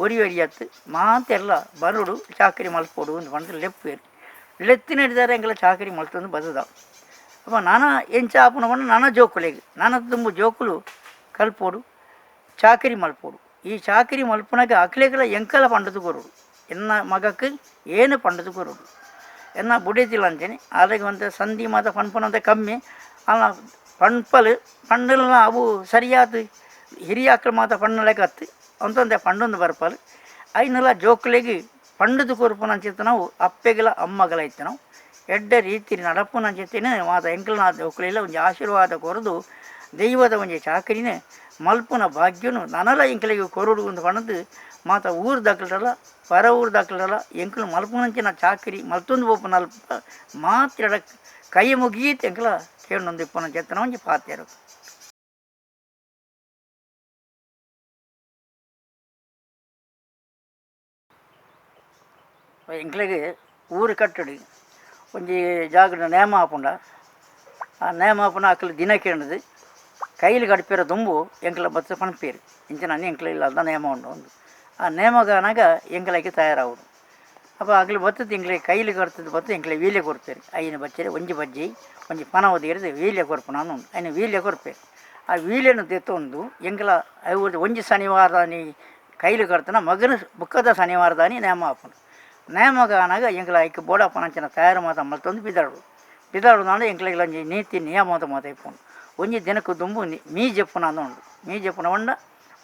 ಒರಿ ಒರಿಯತ್ ಮಾತೆರ್ಲ ಬರೊಡು ಚಾಕರಿ ಮಲ್ಪೊಡು ಅಂದ್ ಪಂದ್ ಲೆಪ್ಪೆರ್. ಲೆತ್ತಿನ ಎಂಕಲ ಚಾಕರಿ ಮಲ್ತೊಂದು ಬತ್ತುದ. ಅಪ ನನ ಎಂಚ ಆಪುಂಡು ಪಂಡ ನನ ಜೋಕುಲೆಗ್ ನನ ದುಂಬು ಜೋಕುಲು ಕಲ್ಪೊಡು, ಚಾಕರಿ ಮಲ್ಪೊಡು. ಈ ಚಾಕರಿ ಮಲ್ಪುನಗ ಅಕ್ಲೆಗ್ಲ ಎಂಕಲ ಪಂಡುದು ಕೊರೊಡು, ಎನ್ನ ಮಗಕ್ ಏನು ಪಂಡುದು ಕೊರೊಡು. ಎನ್ನ ಬುಡೆದಿಲ ಅಂಚನೆ ಆಲೆಗ್ ಒಂತೆ ಸಂಧಿ ಮಾತ ಪನ್ಪುನಂತೆ ಕಮ್ಮಿ ಆಲ ಪನ್ಪಲ್ ಪಂಡಲ ಅವು ಸರಿಯಾದ ಹಿರಿಯಾಕ್ಲು ಮಾತ ಪಣ್ಣಲೆಕತ್ತು ಅಂತಂದೆ ಪಂಡೊಂದು ಬರ್ಪಲ್. ಐನಲ ಜೋಕುಲೆಗ್ ಪಂಡುದು ಕೊರ್ಪುನಂಚಿತ್ತ್ ನಾವು ಅಪ್ಪೆಗ್ಲ ಅಮ್ಮಗ್ಲ ಇತ್ತು ನಾವು ಎಡ್ಡೆ ರೀತಿ ನಡಪುನಂಚಿತ್ತಿನ ಮಾತ ಎಂಕಲ್ನ ಜೋಕುಲೆಗ್ಲ ಒಂಜಿ ಆಶೀರ್ವಾದ ಕೊರ್ದು ದೈವದ ಒಂಜಿ ಚಾಕರಿನ ಮಲ್ಪುನ ಭಾಗ್ಯನು ನನಲ ಎಂಕಲೆಗ್ ಕೊರೊಡು ಅಂದ್ ಪಂಡುದು ಮಾತ ಊರುದಕ್ಲುಡಲ ಪರ ಊರುದಕ್ಲುಡಲ ಎಂಕುಲು ಮಲ್ಪುನಂಚಿನ ಚಾಕರಿ ಮಲ್ತೊಂದು ಪೋಪುನಲ್ಪ ಮಾತ್ರ ಕೈ ಮುಗೀತ್ ಎಂಕಲ ಕೇಂಡೊಂದು ಇಪ್ಪುನಂಚಿತ್ತಿನ ಒಂಜಿ ಪಾತೆರ. ಎಂಕ್ಲೆಗ್ ಊರು ಕಟ್ಟುಡು ಒಂಜಿ ಜಾಗಡ್ ನೇಮ ಆಪುಂಡ, ಆ ನೇಮ ಆಪುನ ಅಕ್ಲು ದಿನ ಕೇಂಡುದು ಕೈಲಿ ಕಡ್ಪೆರ ದುಂಬು ಎಂಕ್ಲ ಬತ್ತ್ ಪನ್ಪೆರ್ ಇಂಚಿನ ಎಂಕ್ಲ ಇಲ್ಲದ ನೇಮ ಉಂಡು ಅಂದ್. ಆ ನೇಮಗಾನಾಗ ಎಂಕ್ಲೈಕ್ ತಯಾರಾವೊಡು. ಅಪ ಅಕ್ಲು ಬತ್ತುದು ಎಂಕ್ಲೆ ಕೈಲಿ ಕಡ್ತುದು ಬತ್ತು ಎಂಕ್ಲೆ ವೀಳ್ಯ ಕೊರ್ಪೆರ್. ಐನ್ ಬಚ್ಚೆರೆ ಒಂಜಿ ಬಜ್ಜಿ ಒಂಜಿ ಪನವು ದೀಡ್ದ್ ವೀಳ್ಯ ಕೊರ್ಪುನ ಉಂಡು, ಐನ್ ವೀಳ್ಯ ಕೊರ್ಪೆರ್. ಆ ವೀಳ್ಯನ್ ದೆತ್ತೊಂದು ಎಂಕ್ಲ ಅವು ಒಂಜಿ ಶನಿವಾರದಾನಿ ಕೈಲಿ ಕಡ್ತುನ ಮಗನ ಬುಕ್ಕದ ಶನಿವಾರದಾನಿ ನೇಮ ಆಪುಂಡು. ನೇಮಗಾನಾಗ ಎಂಕ್ಲ ಐಕ್ ಬೋಡಾಪುನಂಚಿನ ತಯಾರು ಮಾತ ಮಲ್ತೊಂದು ಪಿದಾಡೊಡು. ಪಿದಾಡುನಾಂಡ ಎಂಕ್ಲೆಗ್ಲ ಒಂಜಿ ನೀತಿ ನಿಯಮ ಮಾತ ಇಪ್ಪುಂಡು. ಒಂಜಿ ದಿನಕ್ಕೆ ದುಂಬು ಮೀ ಜೆಪ್ಪುನ ಉಂಡು. ಮೀ ಜೆಪ್ಪುನ ಪಂಡ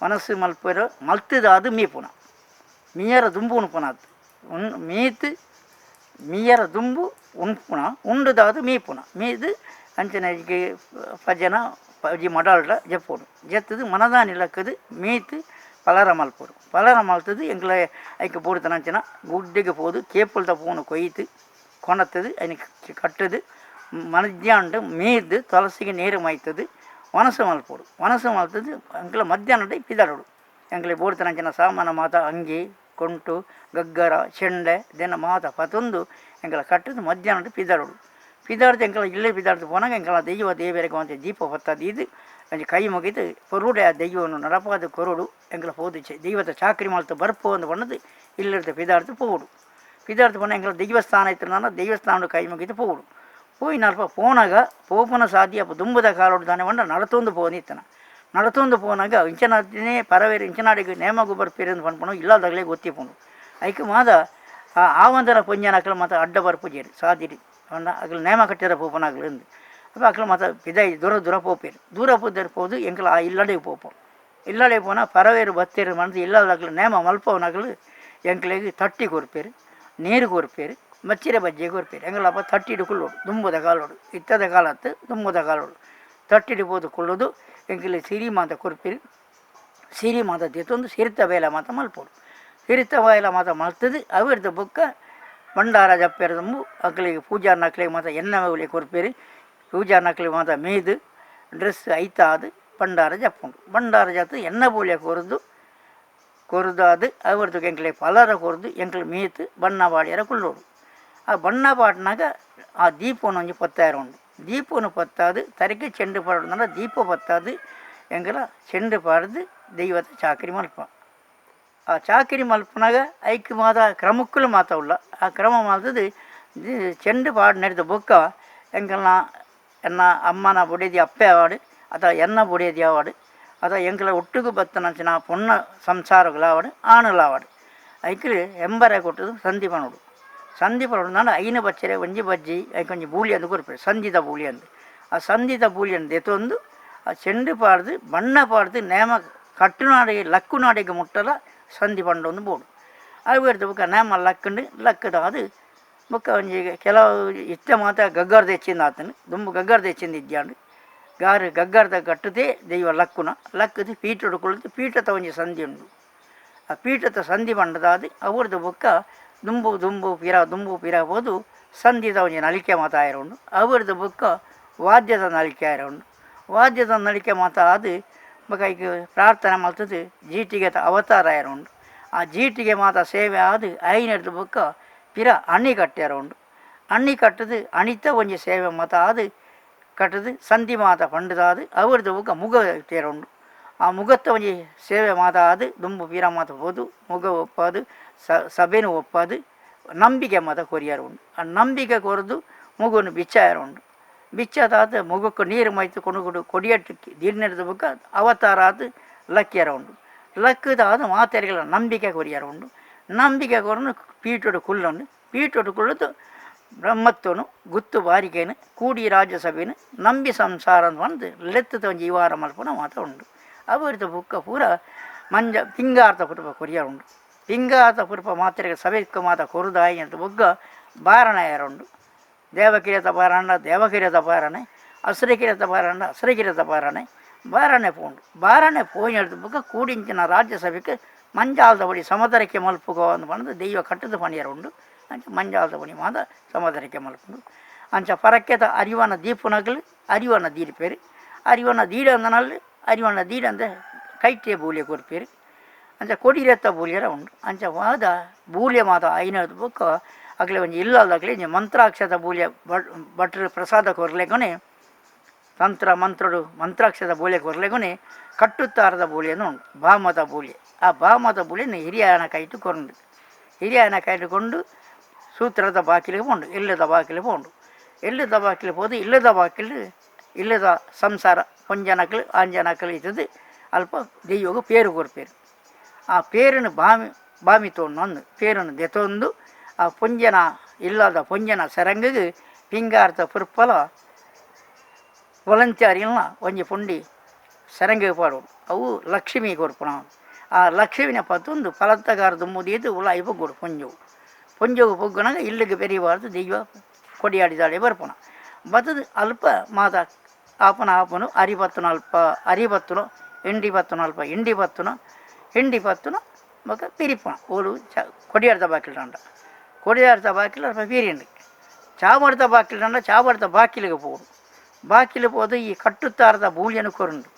ಮನಸ್ಸು ಮಲ್ಪೆರ ಮಲ್ತುದಾದ್ ಮೀಪುನ, ಮೀಯರ ದುಂಬು ಉನ್ಪುನಾತ್ ಮೀತ್ ಮೀಯರ ದುಂಬು ಉನ್ಪುನ, ಉಂಡುದಾದ್ ಮೀಪುನ, ಮೀದ್ ಅಂಚನೆ ಪಜನ ಪಜಿ ಮಡಲ್ಡ ಜೆಪ್ಪೊಡು. ಜೆತ್ತುದು ಮನದಾನಿ ಲಕ್ಕುದು ಮೀತ್ ಪಲಾರ ಮಲ್ಪೊಡು. ಪಲಾರ ಮಲ್ತುದು ಎಂಕ್ಲ ಐಕ್ ಬೋಡುತ್ತನಂಚಿನ ಗುಡ್ಡೆಗ್ ಪೋದು ಕೇಪುಲ್ದ ಪೂನು ಕೊಯ್ದು ಕೊನತ್ತುದು ಐನ್ ಕಟ್ಟುದು ಮಧ್ಯಾಹ್ನ ಮೀದ್ ತುಳಸಿಗೆ ನೀರು ಮೈತುದು ವನಸು ಮಲ್ಪೊಡು. ವನಸು ಮಲ್ತುದು ಎಂಕ್ಲ ಮಧ್ಯಾಹ್ನ ಪಿದಾಡೊಡು. ಎಂಕ್ಲೆ ಬೋಡುತ್ತನಂಚಿನ ಸಾಮಾನು ಮಾತ ಅಂಗಿ ಕೊಂಟು ಗಗ್ಗರ ಚೆಂಡೆ ದೆನ್ನ ಮಾತ ಪತೊಂದು ಎಂಕ್ಲ ಕಟ್ಟುದು ಮಧ್ಯಾಹ್ನ ಪಿದಾಡೊಡು. ಪಿದಾಡ್ದು ಎಂಕ್ಲ ಇಲ್ಲೇ ಪಿದಾಡ್ದು ಪೋನಾಗ ಎಂಕ್ಲ ದೈವ ದೇವೆರೆಗ್ ಒಂತೆ ದೀಪ ಪತ್ತಾದ್ ಒಂಜಿ ಕೈ ಮುಗಿದು ಪೊರುಡೆ ಆ ದೈವನು ನಡಪಾದ್ ಕೊರೊಡು. ಎಂಕ್ಲ ಪೋದು ದೈವದ ಚಾಕ್ರಿ ಮಲ್ತು ಬರ್ಪು ಅಂದ್ ಪಂಡುದು ಇಲ್ಲರ್ದು ಪಿದಾಡ್ದು ಪೋವೊಡು. ಪಿದಾಡ್ದು ಪೋನ ಎಂಕ್ಲ ದೈವಸ್ಥಾನ ಇತ್ತುಂಡ ದೈವಸ್ಥಾನಡ್ ಕೈ ಮುಗಿದು ಪೋವೊಡು. ಪೋಯಿನಲ್ಪ ಪೋನಾಗ ಪೋಪುನ ಸಾದಿ ಅಪ ದುಂಬುದ ಕಾಲೊಡು ದಾನೆ ಪಂಡ ನಡತೊಂದು ಪೋವೊಂದಿತ್ತನ. ನಡತೊಂದು ಪೋನಾಗ ಇಂಚಿನನೇ ಪರವೇರು ಇಂಚಿನಾಡಿಗ್ ನೇಮಗು ಬರ್ಪೆರ್ ಅಂದ್ ಪನ್ಪುನ ಇಲ್ಲದಗ್ಲೆಗ್ ಗೊತ್ತಿಪ್ಪುಂಡು. ಐಕ್ ಮಾತ ಆ ಆವಂದನ ಪೊಂಜನಕ್ಲು ಮಾತ ಅಡ್ಡ ಬರ್ಪುಜೆರ್ ಸಾದಿಡ್ ಪಂಡ ಅಕ್ಲು ನೇಮ ಕಟ್ಟೆರೆ ಪೋಪುನಕ್ಲು ಅಂದ್. ಅಪ ಅಕ್ಲು ಮಾತ ಪಿದಾಯಿ ದೂರ ದೂರ ಪೋಪೆರ್. ದೂರ ಪೋದೆರ್ ಪೋದು ಎಂಕ್ಲ ಆ ಇಲ್ಲಡೆ ಪೋಪ. ಇಲ್ಲಡೆ ಪೋನ ಪರವೇರು ಬತ್ತೇರು ಮನ್ಸ್ ಇಲ್ಲದಕ್ಲು ನೇಮ ಮಲ್ಪವನಕ್ಲು ಎಂಕ್ಲೆಗ್ ತಟ್ಟಿ ಕೊರ್ಪೆರ್, ನೀರು ಕೊರ್ಪೆರ್, ಮಚ್ಚಿರ ಬಜ್ಜೆ ಕೊರ್ಪೆರ್. ಎಂಕಲಪ್ಪ ತಟ್ಟಿಡ್ ಕುಲ್ಲೊಡು ದುಂಬುದ ಕಾಲೊಡು, ಇತ್ತದ ಕಾಲತ್ತು ದುಂಬುದ ಕಾಲೊಡು ತಟ್ಟಿಡ್ ಪೋದು ಕುಲ್ಲುದು ಎಂಕ್ಲೆ ಸಿರಿ ಮಾತ ಕೊರ್ಪೆರ್. ಸಿರಿ ಮಾತ ದೆತ್ತೊಂದು ಸಿರಿತ ಬೇಲೆ ಮಾತ ಮಲ್ಪೊಡು. ಸಿರಿತ ಬೇಲೆ ಮಾತ ಮಲ್ತುದು ಅವೆರ್ದ್ ಬೊಕ್ಕ ಭಂಡಾರ ಜಪ್ಪೆರೆ ದುಂಬು ಅಕ್ಲೆಗ್ ಪೂಜಾರ್ನಕ್ಲೆಗ್ ಮಾತ ಎಣ್ಣೆ ಒಲಿ ಕೊರ್ಪೆರ್. ಪೂಜಾರ್ನಕ್ಲೆಗ್ ಮಾತ ಮೀದ್ ಡ್ರೆಸ್ ಐತಾದ್ ಭಂಡಾರ ಜಪ್ಪುಂಡು. ಭಂಡಾರ ಜತ್ತ್ ಎಣ್ಣೆ ಬೋಳ್ಯ ಕೊರ್ದು ಕೊರ್ದಾದ್ ಅವೆರ್ದ್ ಎಂಕ್ಲೆಗ್ ಪಲಾರ ಕೊರ್ದು ಎಂಕ್ಲು ಮೀತ್ ಬಣ್ಣ ಪಾಡ್ಯೆರೆ ಕುಲ್ಲೊಡು. ಆ ಬಣ್ಣ ಪಾಡ್ನಗ ಆ ದೀಪೊನು ಒಂಜಿ ಪೊತ್ತಾಯೆರೆ ಉಂಡು. ದೀಪೊನು ಪೊತ್ತಾದ್ ತರೆಕ್ ಚೆಂಡು ಪಾಡೊಡಂಡ ದೀಪ ಪೊತ್ತಾದ್ ಎಂಕಲ ಚೆಂಡು ಪಾಡ್ದು ದೈವದ ಚಾಕಿರಿ ಮಲ್ಪ. ಆ ಚಾಕಿರಿ ಮಲ್ಪುನಗ ಐಕ್ ಮಾತ ಕ್ರಮಕ್ಕುಲು ಮಾತ ಉಲ್ಲ. ಆ ಕ್ರಮ ಮಲ್ತ್ದು ಚೆಂಡು ಪಾಡ್ನೆರ್ದ್ ಬೊಕ್ಕ ಎಂಕಲ್ನ ಎನ್ನ ಅಮ್ಮನ ಬೊಡೆದಿ ಅಪ್ಪೆ ಆವಡ್ ಅಥವಾ ಎನ್ನ ಬೊಡೆದಿ ಆವಡ್ ಅಥವಾ ಎಂಕಲ್ನ ಒಟ್ಟುಗು ಬತ್ತಿನಂಚಿನ ಪೊಣ್ಣ ಸಂಸಾರಗಳಾವಡ್ ಆಣುಲಾವಡ್ ಐಕ್ಲು ಎಂಬರ ಕೊಟ್ಟುದು ಸಂಧಿ ಪನೊಡು. ಸಂಧಿ ಪನೊಡು ಐನು ಬಚ್ಚರೆ ಒಂಜಿ ಬಜ್ಜಿ ಐಕೊಂಜಿ ಒಂಜಿ ಬೂಲಿ ಅಂದ್ ಕೊರ್ಪೆರ್, ಸಂಧಿದ ಬೂಲಿ ಅಂದ್. ಆ ಸಂಧಿದ ಬೂಲಿಯನ್ನು ದೆತ್ತೊಂದು ಆ ಚೆಂಡು ಪಾಡ್ದು ಬಣ್ಣ ಪಾಡ್ದು ನೇಮ ಕಟ್ಟುನಾಡೆಗೆ ಲಕ್ಕುನಾಡೆಗೆ ಮುಟ್ಟಲ ಸಂಧಿ ಪಂಡೊಂದು ಬೋಡು. ಅವೆರ್ದ್ ಬೊಕ್ಕ ನೇಮ ಲಕ್ಕುಂಡು. ಲಕ್ಕುದಾದ್ ಬೊಕ್ಕ ಒಂಜಿ ಕೆಲವು ಇತ್ತೆ ಮಾತ ಗಗ್ಗರದ ಹೆಚ್ಚಿಂದ ಆತುಂಡು, ದುಂಬು ಗಗ್ಗರದ ಹೆಚ್ಚಿಂದ ಇಜ್ಜಾಂಡ್. ಗಾರು ಗಗ್ಗರದ ಕಟ್ಟುದೇ ದೈವ ಲಕ್ಕುನ ಲಕ್ಕುದು ಪೀಠೊಡು ಕುಲ್ದು ಪೀಠದ ಒಂಜಿ ಸಂಧಿ ಉಂಡು. ಆ ಪೀಠದ ಸಂಧಿ ಪಂಡದಾದ್ ಅವ್ರದ್ದು ಬೊಕ್ಕ ದುಂಬು ದುಂಬು ಪಿರ ದುಂಬು ಪಿರ ಪೋದು ಸಂಧಿದ ಒಂಜಿ ನಲಿಕೆ ಮಾತ ಆಯೆರೆ ಉಂಡು. ಅವ್ರದ್ದು ಬೊಕ್ಕ ವಾದ್ಯದ ನಲಿಕೆ ಆಯೆರೆ ಉಂಡು. ವಾದ್ಯದ ನಲಿಕೆ ಮಾತ ಆದ್ ಬೊಕ್ಕ ಐಕ್ ಪ್ರಾರ್ಥನೆ ಮಲ್ತುದು ಜೀಟಿಗೆದ ಅವತಾರ ಆಯೆರೆ ಉಂಡು. ಆ ಜೀಟಿಗೆ ಮಾತ ಸೇವೆ ಆದ್ ಐನೆರ್ದ್ ಬೊಕ್ಕ ಪಿರ ಅಣಿ ಕಟ್ಟೆರೆ ಉಂಡು. ಅಣಿ ಕಟ್ಟುದು ಅಣಿತ ಒಂಜಿ ಸೇವೆ ಮಾತ ಆದ್ ಕಟ್ಟುದು ಸಂಧಿ ಮಾತ ಪಂಡುದಾದ್ ಅವ್ರದ್ದು ಬೊಕ್ಕ ಮುಗ ತೇರುಂಡು. ಆ ಮುಗತ್ತ ಒಂಜಿ ಸೇವೆ ಮಾತ ಆದ್ ದುಂಬು ಪಿರ ಮಾತ ಪೋದು ಮುಗ ಒಪ್ಪಾದ್ ಸಭೆನ್ ಒಪ್ಪಾದ್ ನಂಬಿಕೆ ಮಾತ ಕೊರಿಯರೆ ಉಂಡು. ಆ ನಂಬಿಕೆ ಕೊರ್ದು ಮುಗುನು ಬಿಚ್ಚಾಯರೆ ಉಂಡು. ಬಿಚ್ಚಾದಾದ್ ಮುಗಕ್ಕೆ ನೀರು ಮೈತ್ ಕೊಣುಗುಡು ಕೊಡಿಯಟ್ಟು ದೀರ್ನೆರ್ದ್ ಬೊಕ್ಕ ಅವತಾರ ಆದ್ ಲಕ್ಕಿಯರೆ ಉಂಡು. ಲಕ್ಕುದಾದ್ ಮಾತೆರ್ಗಲ ನಂಬಿಕೆ ಕೊರಿಯರೆ ಉಂಡು. ನಂಬಿಕೆ ಕೊರ್ನು ಪೀಠೊಡು ಕುಲ್ಲೊಂಡು. ಪೀಠೊಡು ಕುಲ್ಲುದು ಬ್ರಹ್ಮತ್ವನು ಗುತ್ತು ಬಾರಿಕೆನು ಕೂಡಿ ರಾಜ್ಯಸಭೆನು ನಂಬಿ ಸಂಸಾರ ಪಂದ್ ಲೆತ್ತದ ಒಂಜಿ ಇವಾರ ಮಲ್ಪುನ ಮಾತ ಉಂಡು. ಅವ್ರದ್ದು ಬೊಕ್ಕ ಪೂರ ಮಂಜ ಪಿಂಗಾರದ ಪುರ್ಪ ಕೊರಿಯರೆ ಉಂಡು. ಪಿಂಗಾರದ ಪುರ್ಪ ಮಾತೆರ್ಗ್ ಸಭೆಕ್ ಮಾತ ಕೊರುದಾಯಿನಂತ ಬೊಕ್ಕ ಬಾರಣಾಯೆರೆ ಉಂಡು. ದೇವಕಿರಿಯತ ಬಾರಣ ದೇವಕಿರಿಯತ ಬಾರಣೆ, ಅಸುರಕಿರಿಯತ ಬಾರಣ ಅಸುರಕಿರಿಯತ ಬಾರಣೆ ಬಾರಣೆ ಪೋಂಡು. ಬಾರಣೆ ಪೋಯಿನರ್ದ್ ಬೊಕ್ಕ ಕೂಡಿಂಚಿನ ರಾಜ್ಯಸಭೆಕ್ ಮಂಜಾಲ್ದ ಬಡಿ ಸಮದರಕ್ಕೆ ಮಲ್ಪುಗೋ ಅಂದ್ ಪಂದ್ ದೈವ ಕಟ್ಟುದು ಪನಿಯರೆ ಉಂಡು. ಅಂಚ ಮಂಜಾಲ್ದ ಬಡಿ ಮಾತ ಸಮದರಿಕೆ ಮಲ್ಪುಂಡು. ಅಂಚ ಪರಕ್ಕೆದ ಅರಿವನ ದೀಪುನಗಲು ಅರಿವನ ದೀಡ್ಪೆರ್. ಅರಿವನ ದೀಡಂದನಲ್ಲಿ ಅರಿವನ ದೀಡಂದೆ ಕೈಟೆ ಬೂಲ್ಯ ಕೊರ್ಪೆರ್. ಅಂಚ ಕೊಡಿರೆತ್ತ ಬೂಲ್ಯರ ಉಂಡು. ಅಂಚ ವಾದ ಬೂಲ್ಯ ಮಾತ ಐನರ್ದ್ ಬೊಕ್ಕ ಅಕ್ಲೆ ಒಂಜಿ ಇಲ್ಲದಕ್ಲೆ ಒಂಜಿ ಮಂತ್ರಾಕ್ಷತ ಬೂಲ್ಯ ಭಟ್ರು ಪ್ರಸಾದ ಕೊರ್ಲೆಕೊನೆ ತಂತ್ರ ಮಂತ್ರಡು ಮಂತ್ರಾಕ್ಷತ ಬೂಲ್ಯ ಕೊರ್ಲೆಕೊನೆ ಕಟ್ಟುತ್ತಾರದ ಬೂಲ್ಯನ ಉಂಡು, ಬಾಮದ ಬೂಲ್ಯ. ಆ ಬಾಮದ ಬೂಲ್ಯನ ಹಿರಿಯನ ಕೈಟ್ ಕೊರ್ಂಡು. ಹಿರಿಯನ ಕೈಟ್ ಕೊಂಡು ಸೂತ್ರದ ಬಾಕಿಲಿಗೆ ಪೋಂಡು, ಇಲ್ಲದ ಬಾಕಿಲು ಪೋಂಡು. ಇಲ್ಲದ ಬಾಕಿಲು ಪೋದು ಇಲ್ಲದ ಬಾಕಿಲು ಇಲ್ಲದ ಸಂಸಾರ ಪೊಂಜನಕ್ಲು ಆಂಜನಕ್ಲು ಇತ್ತದು ಅಲ್ಪ ದೈವಗ್ ಪೇರು ಕೊರ್ಪೆರ್. ಆ ಪೇರನ್ನು ಬಾಮಿ ಬಾಮಿ ತೋಂದು ಪೇರನ್ನು ದೆತೊಂದು ಆ ಪೊಂಜನ ಇಲ್ಲದ ಪೊಂಜನ ಸೆರಂಗಿಗೆ ಪಿಂಗಾರದ ಪುರ್ಪಲ ವೊಲಂಚಾರಿಲ್ನ ಒಂಜಿ ಪುಂಡಿ ಸೆರಂಗಿಗೆ ಪಾಡೊಡು. ಅವು ಲಕ್ಷ್ಮಿ ಕೊರ್ಪುನ. ಆ ಲಕ್ಷ್ಮಿನ ಪತ್ತೊಂದು ಪಲತ್ತಗಾರ ದುಂಬು ದೀದ್ ಉಲಾಯಿ ಪೊಗ್ಗೊಡು ಪೊಂಜೊವು. ಪೊಂಜೊವು ಪೊಗ್ಗುನಗ ಇಲ್ಲುಗ್ ಬೆರಿಬಾರ್ದು ದೈವ ಕೊಡಿಯಾಡಿದಾಡೆ ಬರ್ಪುನ. ಬತ್ತುದು ಅಲ್ಪ ಮಾತ ಆಪುನ ಆಪುನು ಅರಿ ಪತ್ತುನ ಅಲ್ಪ ಅರಿ ಪತ್ತುನು, ಇಂಡಿ ಪತ್ತುನ ಅಲ್ಪ ಇಂಡಿ ಪತ್ತುನು, ಹಿಂಡಿ ಪತ್ತುನು ಬೊಕ ಪಿರಿಪುನ ಓಲು ಚ ಕೊಡಿಯಾಡ್ದ ಬಾಕಿಲ್ಡಾಂಡ. ಕೊಡಿಯಾಡ್ದ ಬಾಕಿಲ್ ಅಲ್ಪ ಪಿರಿಂಡು. ಚಾವಡ್ದ ಬಾಕಿಲ್ಡಾಂಡ ಚಾವಡ್ದ ಬಾಕಿಲಿಗೆ ಪೋವೊಡು. ಬಾಕಿಲು ಪೋದು ಈ ಕಟ್ಟುತ್ತಾರದ ಬೂಲ್ಯನು ಕೊರುಂಡು.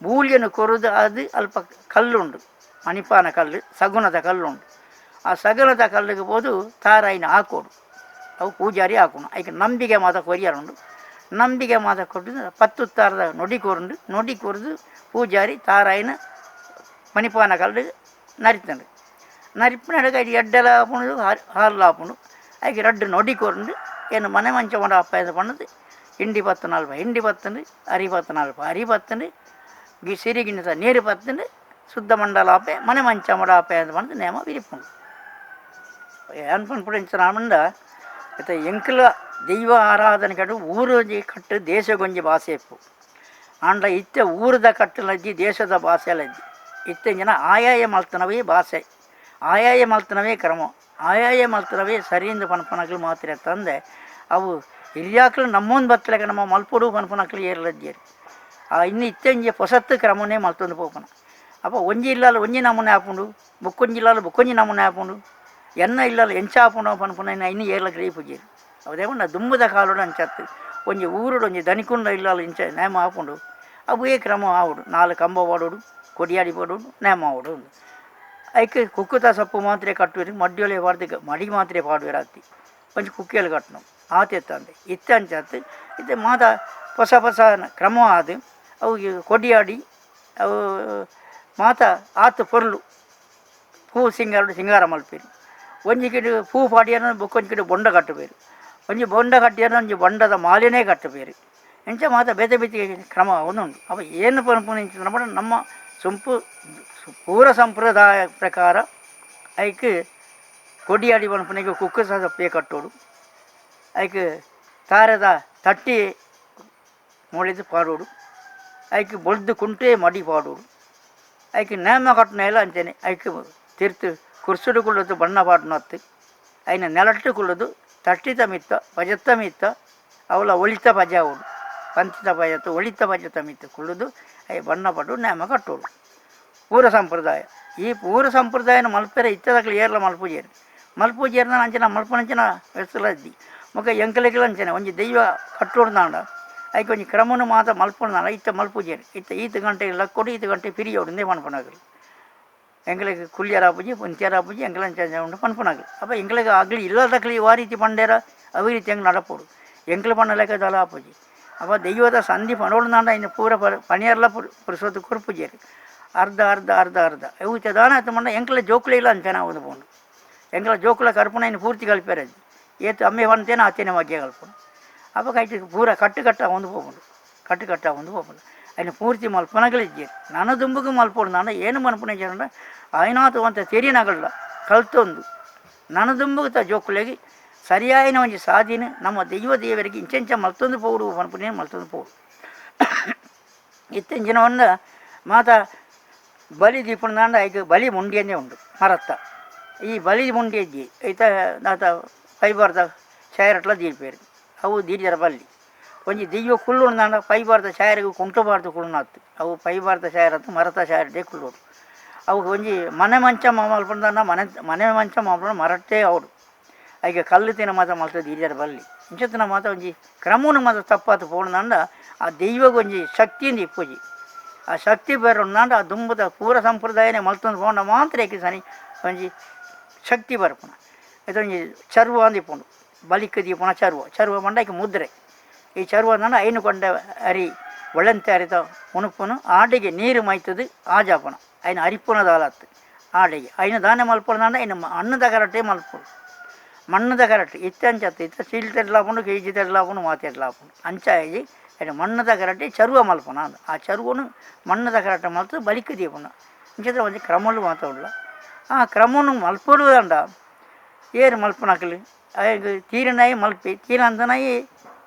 ಬೂಲ್ಯನು ಕೊರುದು ಅದು ಅಲ್ಪ ಕಲ್ಲುಂಡು, ಮಣಿಪಾನ ಕಲ್ಲು ಸಗುಣದ ಕಲ್ಲುಂಡು. ಆ ಸಗುಣದ ಕಲ್ಲುಗೆ ಪೋದು ತಾರಾಯಿನ ಹಾಕೋಡು. ಅವು ಪೂಜಾರಿ ಹಾಕುನು. ಐಕ್ ನಂಬಿಕೆ ಮಾತ ಕೊರಿಯರೆ ಉಂಡು. ನಂಬಿಕೆ ಮಾತ ಕೊರ್ದು ಪತ್ತುತ್ತಾರದ ನೊಡಿ ಕೊರುಂಡು. ನೊಡಿ ಕೊರ್ದು ಪೂಜಾರಿ ತಾರಾಯಿನ ಮಣಿಪಾನ ಕಲ್ಲು ನರಿತುಂಡು. ನರಿಪುನಗ ಐಟ್ ಎಡ್ಡೆಲ ಆಪುಂಡು ಹಾರ್ಲ ಆಪುಂಡು. ಐಕ್ ರಡ್ಡ್ ನೊಡಿ ಕೊರುಂಡು. ಏನು ಮನೆ ಮಂಚ ಉಂಡು ಅಪ್ಪ ಪಂಡುದು ಹಿಂಡಿ ಪತ್ತುನಲ್ಪ ಹಿಂಡಿ ಪತ್ತುಂಡು, ಅರಿ ಪತ್ತುನಲ್ಪ ಅರಿ ಪತ್ತುಂಡು, ಸಿರಿಗಿಣ್ಣದ ನೀರು ಪತ್ತುಂಡು, ಶುದ್ಧ ಮಂಡಲ ಆಪೆ ಮನೆ ಮಂಚ ಮಡ ಆಪೆ ಅಂದ್ ಪಂದ್ ನೇಮ ವಿರಿಪುಂಡು. ಏನ್ ಪನ್ಪುಡು ಇಂಚ ಇತ್ತೆ ಎಂಕುಲ ದೈವ ಆರಾಧನೆ ಕಟ್ಟು ಊರೊಂಜಿ ಕಟ್ಟು ದೇಶಗೊಂಜಿ ಬಾಸೆ ಇಪ್ಪು. ಆಂಡ ಇತ್ತೆ ಊರದ ಕಟ್ಟಲಜ್ಜಿ ದೇಶದ ಭಾಷೆಲಜ್ಜಿ ಇತ್ತೆ ಜನ ಆಯಾಯ ಮಲ್ತನವೇ ಭಾಷೆ ಆಯಾಯ ಮಲ್ತನವೇ ಕ್ರಮ ಆಯಾಯ ಮಲ್ತನವೇ ಸರಿಯಿಂದ ಪನ್ಪನಕ್ಲು ಮಾತ್ರ ತಂದೆ ಅವು ಹಿರಿಯಾಕ್ಲು ನಮ್ಮೊಂದು ಬತ್ತಲೆಗ ನಮ್ಮ ಮಲ್ಪೊಡು ಪನ್ಪನಕ್ಲು ಏರ್ಲಜ್ಜೇರು ಆ ಇನ್ನು ಇತ್ತೆಂಜಿ ಪೊಸತ್ತು ಕ್ರಮನೇ ಮಲ್ತೊಂದು ಪೋಪನ. ಅಪ್ಪ ಒಂಜಿ ಇಲ್ಲಾಲು ಒಂಜಿ ನಮೂನೆ ಆಪುಂಡು, ಬೊಕ್ಕೊಂಜಿ ಇಲ್ಲಾಲು ಬೊಕ್ಕೊಂಜಿ ನಮೂನೆ ಆಪುಂಡು, ಎನ್ನ ಇಲ್ಲಾಲು ಎಂಚ ಆಪುಂಡು ಪನ್ಪುನ ಇನ್ನು ಏರ್ಲ ಗ್ರಹಿಪುಜೇರು. ಅದೇ ಪಂಡ ದುಂಬುದ ಕಾಲೋಡು ಅಂಚತ್ತು ಒಂಜಿ ಊರುಡು ಒಂಜಿ ದನಿಕುಂಡ ಇಲ್ಲಾಲು ಇಂಚ ನೇಮ ಆಪುಂಡು, ಅವೇ ಕ್ರಮ ಆವಡು ನಾಲ್ ಕಂಬ ಪಾಡೋಡು ಕೊಡಿಯಾಡಿ ಪಾಡೋಡು ನೇಮ ಆವಡು. ಐಕ್ ಕುಕ್ಕುತ ಸೊಪ್ಪು ಮಾತ್ರೆ ಕಟ್ಟುವೆರು, ಮಡ್ಯೊಲೆ ಪಾಡ್ದು ಮಡಿ ಮಾತ್ರೆ ಪಾಡುವೆರು ಆತಿ ಒಂಜಿ ಕುಕ್ಕಿಯಲ್ಲಿ ಕಟ್ಟನು ಆತೆತ್ತಂದೆ. ಇತ್ತೆ ಅಂಚತ್ತು ಇತ್ತೆ ಮಾತ ಹೊಸ ಹೊಸ ಕ್ರಮ ಆದು ಅವು ಕೊಡಿಯಾಡಿ ಅವು ಮಾತ ಆತು ಪೊರ್ಲು ಪೂ ಸಿಂಗಾರ ಸಿಂಗಾರ ಮಲ್ಪೇರು. ಒಂಜಿ ಕಿಡು ಪೂ ಪಾಡಿಯನ ಬೊಕ್ಕೊಂಜಿ ಕಿಡು ಬೊಂಡ ಕಟ್ಟುಪೇರು, ಒಂಜಿ ಬೊಂಡ ಕಟ್ಟಿಯನ ಒಂಜಿ ಬೊಂಡದ ಮಾಲೆನೇ ಕಟ್ಟುಪೇರು. ಇಂಚ ಮಾತ ಬೇತೆ ಬೇತೆ ಕ್ರಮ ಒಂದುಂಡು. ಅವ ಏನು ಪನ್ಪುನ ಇಂಚಿನ ನಮ್ಮ ಸೊಂಪು ಪೂರ ಸಂಪ್ರದಾಯ ಪ್ರಕಾರ ಐಕ್ ಕೊಡಿಯಾಡಿ ಪನ್ಪುನೆಗ್ ಕುಕ್ಕು ಸಪ್ಪೆ ಕಟ್ಟೋಡು, ಐಕ್ ತಾರೆದ ತಟ್ಟಿ ಮೊಳೆದು ಪಾಡೋಡು, ಐಕ್ ಬೊಳ್ದು ಕುಂಟೆ ಮಡಿ ಪಾಡೋಡು, ಐಕ್ ನೇಮ ಕಟ್ಟುನ ಅಂಚನೆ ಐಕ್ ತಿರ್ತು ಕುರ್ಸುಡು ಕುಳ್ಳದು ಬಣ್ಣ ಪಾಡುನತ್ತು ಐನ ನೆಲಟ್ಟು ಕುಳ್ಳದು ತಟ್ಟಿತ ಮಿತ್ತ ಪಜತ್ತ ಮಿತ್ತ ಅವಲ ಒಳಿತ ಪಜ ಅವಡು ಪಂಚಿತ ಪಜತ್ತು ಒಳಿತ ಪಜತ್ತ ಮಿತ್ತ ಕುಳ್ಳದು I ಬಣ್ಣ ಪಾಡು ನೇಮ ಕಟ್ಟೋಡು. ಪೂರ ಸಂಪ್ರದಾಯ ಈ ಪೂರ ಸಂಪ್ರದಾಯನ ಮಲ್ಪೆರೆ ಇತ್ತದಕ್ಲು ಏರ್ಲ ಮಲ್ಪುಜೇರು ಮಲ್ಪುಜೇರ್ನ ಅಂಚಿನ ಮಲ್ಪನಂಚಿನ ವ್ಯವಸ್ಥೆ ಮೊಕ ಎಂಕಲೆಗ್ಲ ಅಂಚನೆ ಒಂಜಿ ದೈವ ಕಟ್ಟೋಡ್ದಾಂಡ ಐಕ್ ಒಂಜಿ ಕ್ರಮನು ಮಾತ ಮಲ್ಪೊಂದಾಂಡ ಇತ್ತ ಮಲ್ಪುಜೇರು. ಇತ್ತ ಈತ್ ಗಂಟೆಗೆ ಲಕ್ಕೊಡು ಈತ್ ಗಂಟೆ ಪಿರಿಯೋಡು ಪನ್ಪುನಗಲು ಎಂಗ್ಲಿಗೆ ಕುಲ್ಯರ ಆಪುಜಿ ಪುಂತ್ಯರ ಆಪುಜಿ ಎಂಕಲಂಚ ಉಂಡು ಪನ್ಪುನಗಲು. ಅಪ್ಪ ಎಂಗ್ಲಿಗೆ ಅಗ್ಲಿ ಇಲ್ಲದಕ್ಲಿ ವಾ ರೀತಿ ಪಂಡೇರ ಅವು ರೀತಿ ಹೆಂಗೆ ನಡಪೋಡು ಎಂಕ್ಲು ಪಣ್ಣ ಲೆಕ್ಕದಲ್ಲ ಆಪುಜಿ. ಅಪ್ಪ ದೈವದ ಸಂಧಿ ಪನೋಡ್ದಾಂಡ ಇನ್ನು ಪೂರ ಪನಿಯರ್ಲ ಪುರುಸೊತ್ತು ಕೊರ್ಪುಜೇರು ಅರ್ಧ ಅರ್ಧ ಅರ್ಧ ಅರ್ಧ ಇವು ದಾನ ಆಯ್ತು ಮಂಡ ಎಂಕ್ಲ ಜೋಕುಲ ಇಲ್ಲ ಅಂಚನೆ ಆವೊಂದು ಪೋಂಡು ಎಂಕ್ಲ ಜೋಕುಲ ಕರ್ಪುಣ ಇನ್ನು ಪೂರ್ತಿ ಕಲ್ಪೇರಜ್ಜಿ ಏತು ಅಮ್ಮೆ ಪಂತೇನೆ ಆತೇನೆ ಮಗ್ಗೆ ಕಲ್ಪುಣ. ಅಪ್ಪ ಕೈಟ್ ಪೂರ ಕಟ್ಟು ಕಟ್ಟ ಒಂದು ಪೋಪುಂಡು ಕಟ್ಟು ಕಟ್ಟ ಒಂದು ಪೋಪುಂಡು ఆయన ಪೂರ್ತಿ ಮಲ್ಪನಗಲಿಜ್ಜೇರು. ನನ ದುಂಬುಗು ಮಲ್ಪೊಡು ನಾನ ಏನು ಮನ್ಪುನ ಜನ ಆಯ್ನಾತು ಅಂತ ತೆರಿನಗಲ್ಲ ಕಲ್ತೊಂದು ನನ ದುಂಬುಗು ತ ಜೋಕುಲೆಗ್ ಸರಿಯಾಯಿನ ಒಂಜಿ ಸಾದಿನ ನಮ್ಮ ದೈವ ದೇವರಿಗೆ ಇಂಚೆಂಚ ಮಲ್ತೊಂದು ಪೋಡು ಪನ್ಪುನೇ ಮಲ್ತೊಂದು ಪೋಡು. ಇತ್ತೆಂಚಿನ ಒಂದು ಮಾತ ಬಲಿ ದೀಪುಂದಾಂಡ ಐಕ್ ಬಲಿ ಮುಂಡಿಯನ್ನೇ ಉಂಡು ಮರತ್ತ ಈ ಬಲಿ ಮುಂಡಿ ಇಜ್ಜಿ ಐತ ನಾತ ಫೈಬರ್ದ ಚೇರಟ್ಲ ದೀಪೇರು ಅವು ದೀಡ್ಜರ ಬಲ್ಲಿ ಒಂಜಿ ದೈವ ಕುಲ್ಲುಂದಾಂಡ ಫೈಬರ್ದ ಚೇರಿಗೆ ಕುಂಟಬಾರ್ದು ಕುಳ್ಳುನಾತು ಅವು ಫೈಬರ್ದ ಚೇರತ್ತು ಮರತ ಚೇರಟೇ ಕುಳ್ಳೋಡು. ಅವು ಒಂಜಿ ಮನೆ ಮಂಚ ಮಲ್ಪುಂದಾಂಡ ಮನೆ ಮನೆ ಮಂಚ ಮಲ್ಪುಂಡ ಮರಟ್ಟೇ ಅವಡು ಐಕ ಕಲ್ಲು ತಿನ್ನ ಮಾತ ಮಲ್ತ ದೀಡ್ಜರ ಬಲ್ಲಿ ಇಂಚತ್ತಿನ ಮಾತ ಒಂಜಿ ಕ್ರಮನು ಮಾತ ತಪ್ಪಾತು ಪೋಣುಂದಾಂಡ ಆ ದೈವಗ್ ಒಂಜಿ ಶಕ್ತಿಯಿಂದ ಇಪ್ಪುಜಿ. ಆ ಶಕ್ತಿ ಬೇರುಂದಾಂಡ ಆ ದುಂಬುದ ಪೂರ ಸಂಪ್ರದಾಯನೇ ಮಲ್ತೊಂದು ಪೋಂಡ ಮಾತ್ರ ಏಕೆ ಸನಿ ಒಂಜಿ ಶಕ್ತಿ ಬರ್ಪುನ. ಇದೊಂಜಿ ಚರ್ವ ಅಂದ್ ಇಪ್ಪುಂಡು ಬಲಿಕ್ ದೀಪುನ ಚರ್ವ ಚರ್ವ ಪಂಡ ಐಕ್ ಮುದ್ರೆ ಈ ಚರ್ವ ಅಂದಾಂಡ ಐನು ಕೊಂಡ ಅರಿ ಒಳಂತೆ ಅರಿತ ಉಣುಪುನು ಆಡಿಗೆ ನೀರು ಮೈತದು ಆಜಾಪುನ ಐನ ಅರಿಪುನ ದಾಲತ್ತು ಆಡಿಗೆ ಐನ ದಾನೆ ಮಲ್ಪುನದಾಂಡ ಐನ ಅಣ್ಣದ ಕರಟೆ ಮಲ್ಪುಡು ಮಣ್ಣದ ಕರಟೆ ಇತ್ತೆ ಅಂಚತ್ತು ಇತ್ತೆ ಸೀಲ್ ತೆಡ್ಲಾಪುಂಡು ಕೇಜಿ ತೆಡ್ಲಾಪುಂಡು ಮಾತೆಡ್ಲಾಪುಂಡು ಅಂಚಾಯಿ ಐನ ಮಣ್ಣದ ಕರಟೆ ಚರ್ವ ಮಲ್ಪುನ ಅಂದ್ ಆ ಚರ್ವನು ಮಣ್ಣದ ಕರಟೆ ಮಲ್ತು ಬಲಿಕ್ ದೀಪುನ ಇಂಚತ್ರ ಒಂಜಿ ಕ್ರಮಲು ಮಾತ ಉಲ್ಲ. ಆ ಕ್ರಮನು ಮಲ್ಪೊಡುದಂಡ ಏರು ಮಲ್ಪುನಕಲು ಐಗ್ ತೀರಿನಾಯಿ ಮಲ್ಪಿ ತೀರಂತನಾಯಿ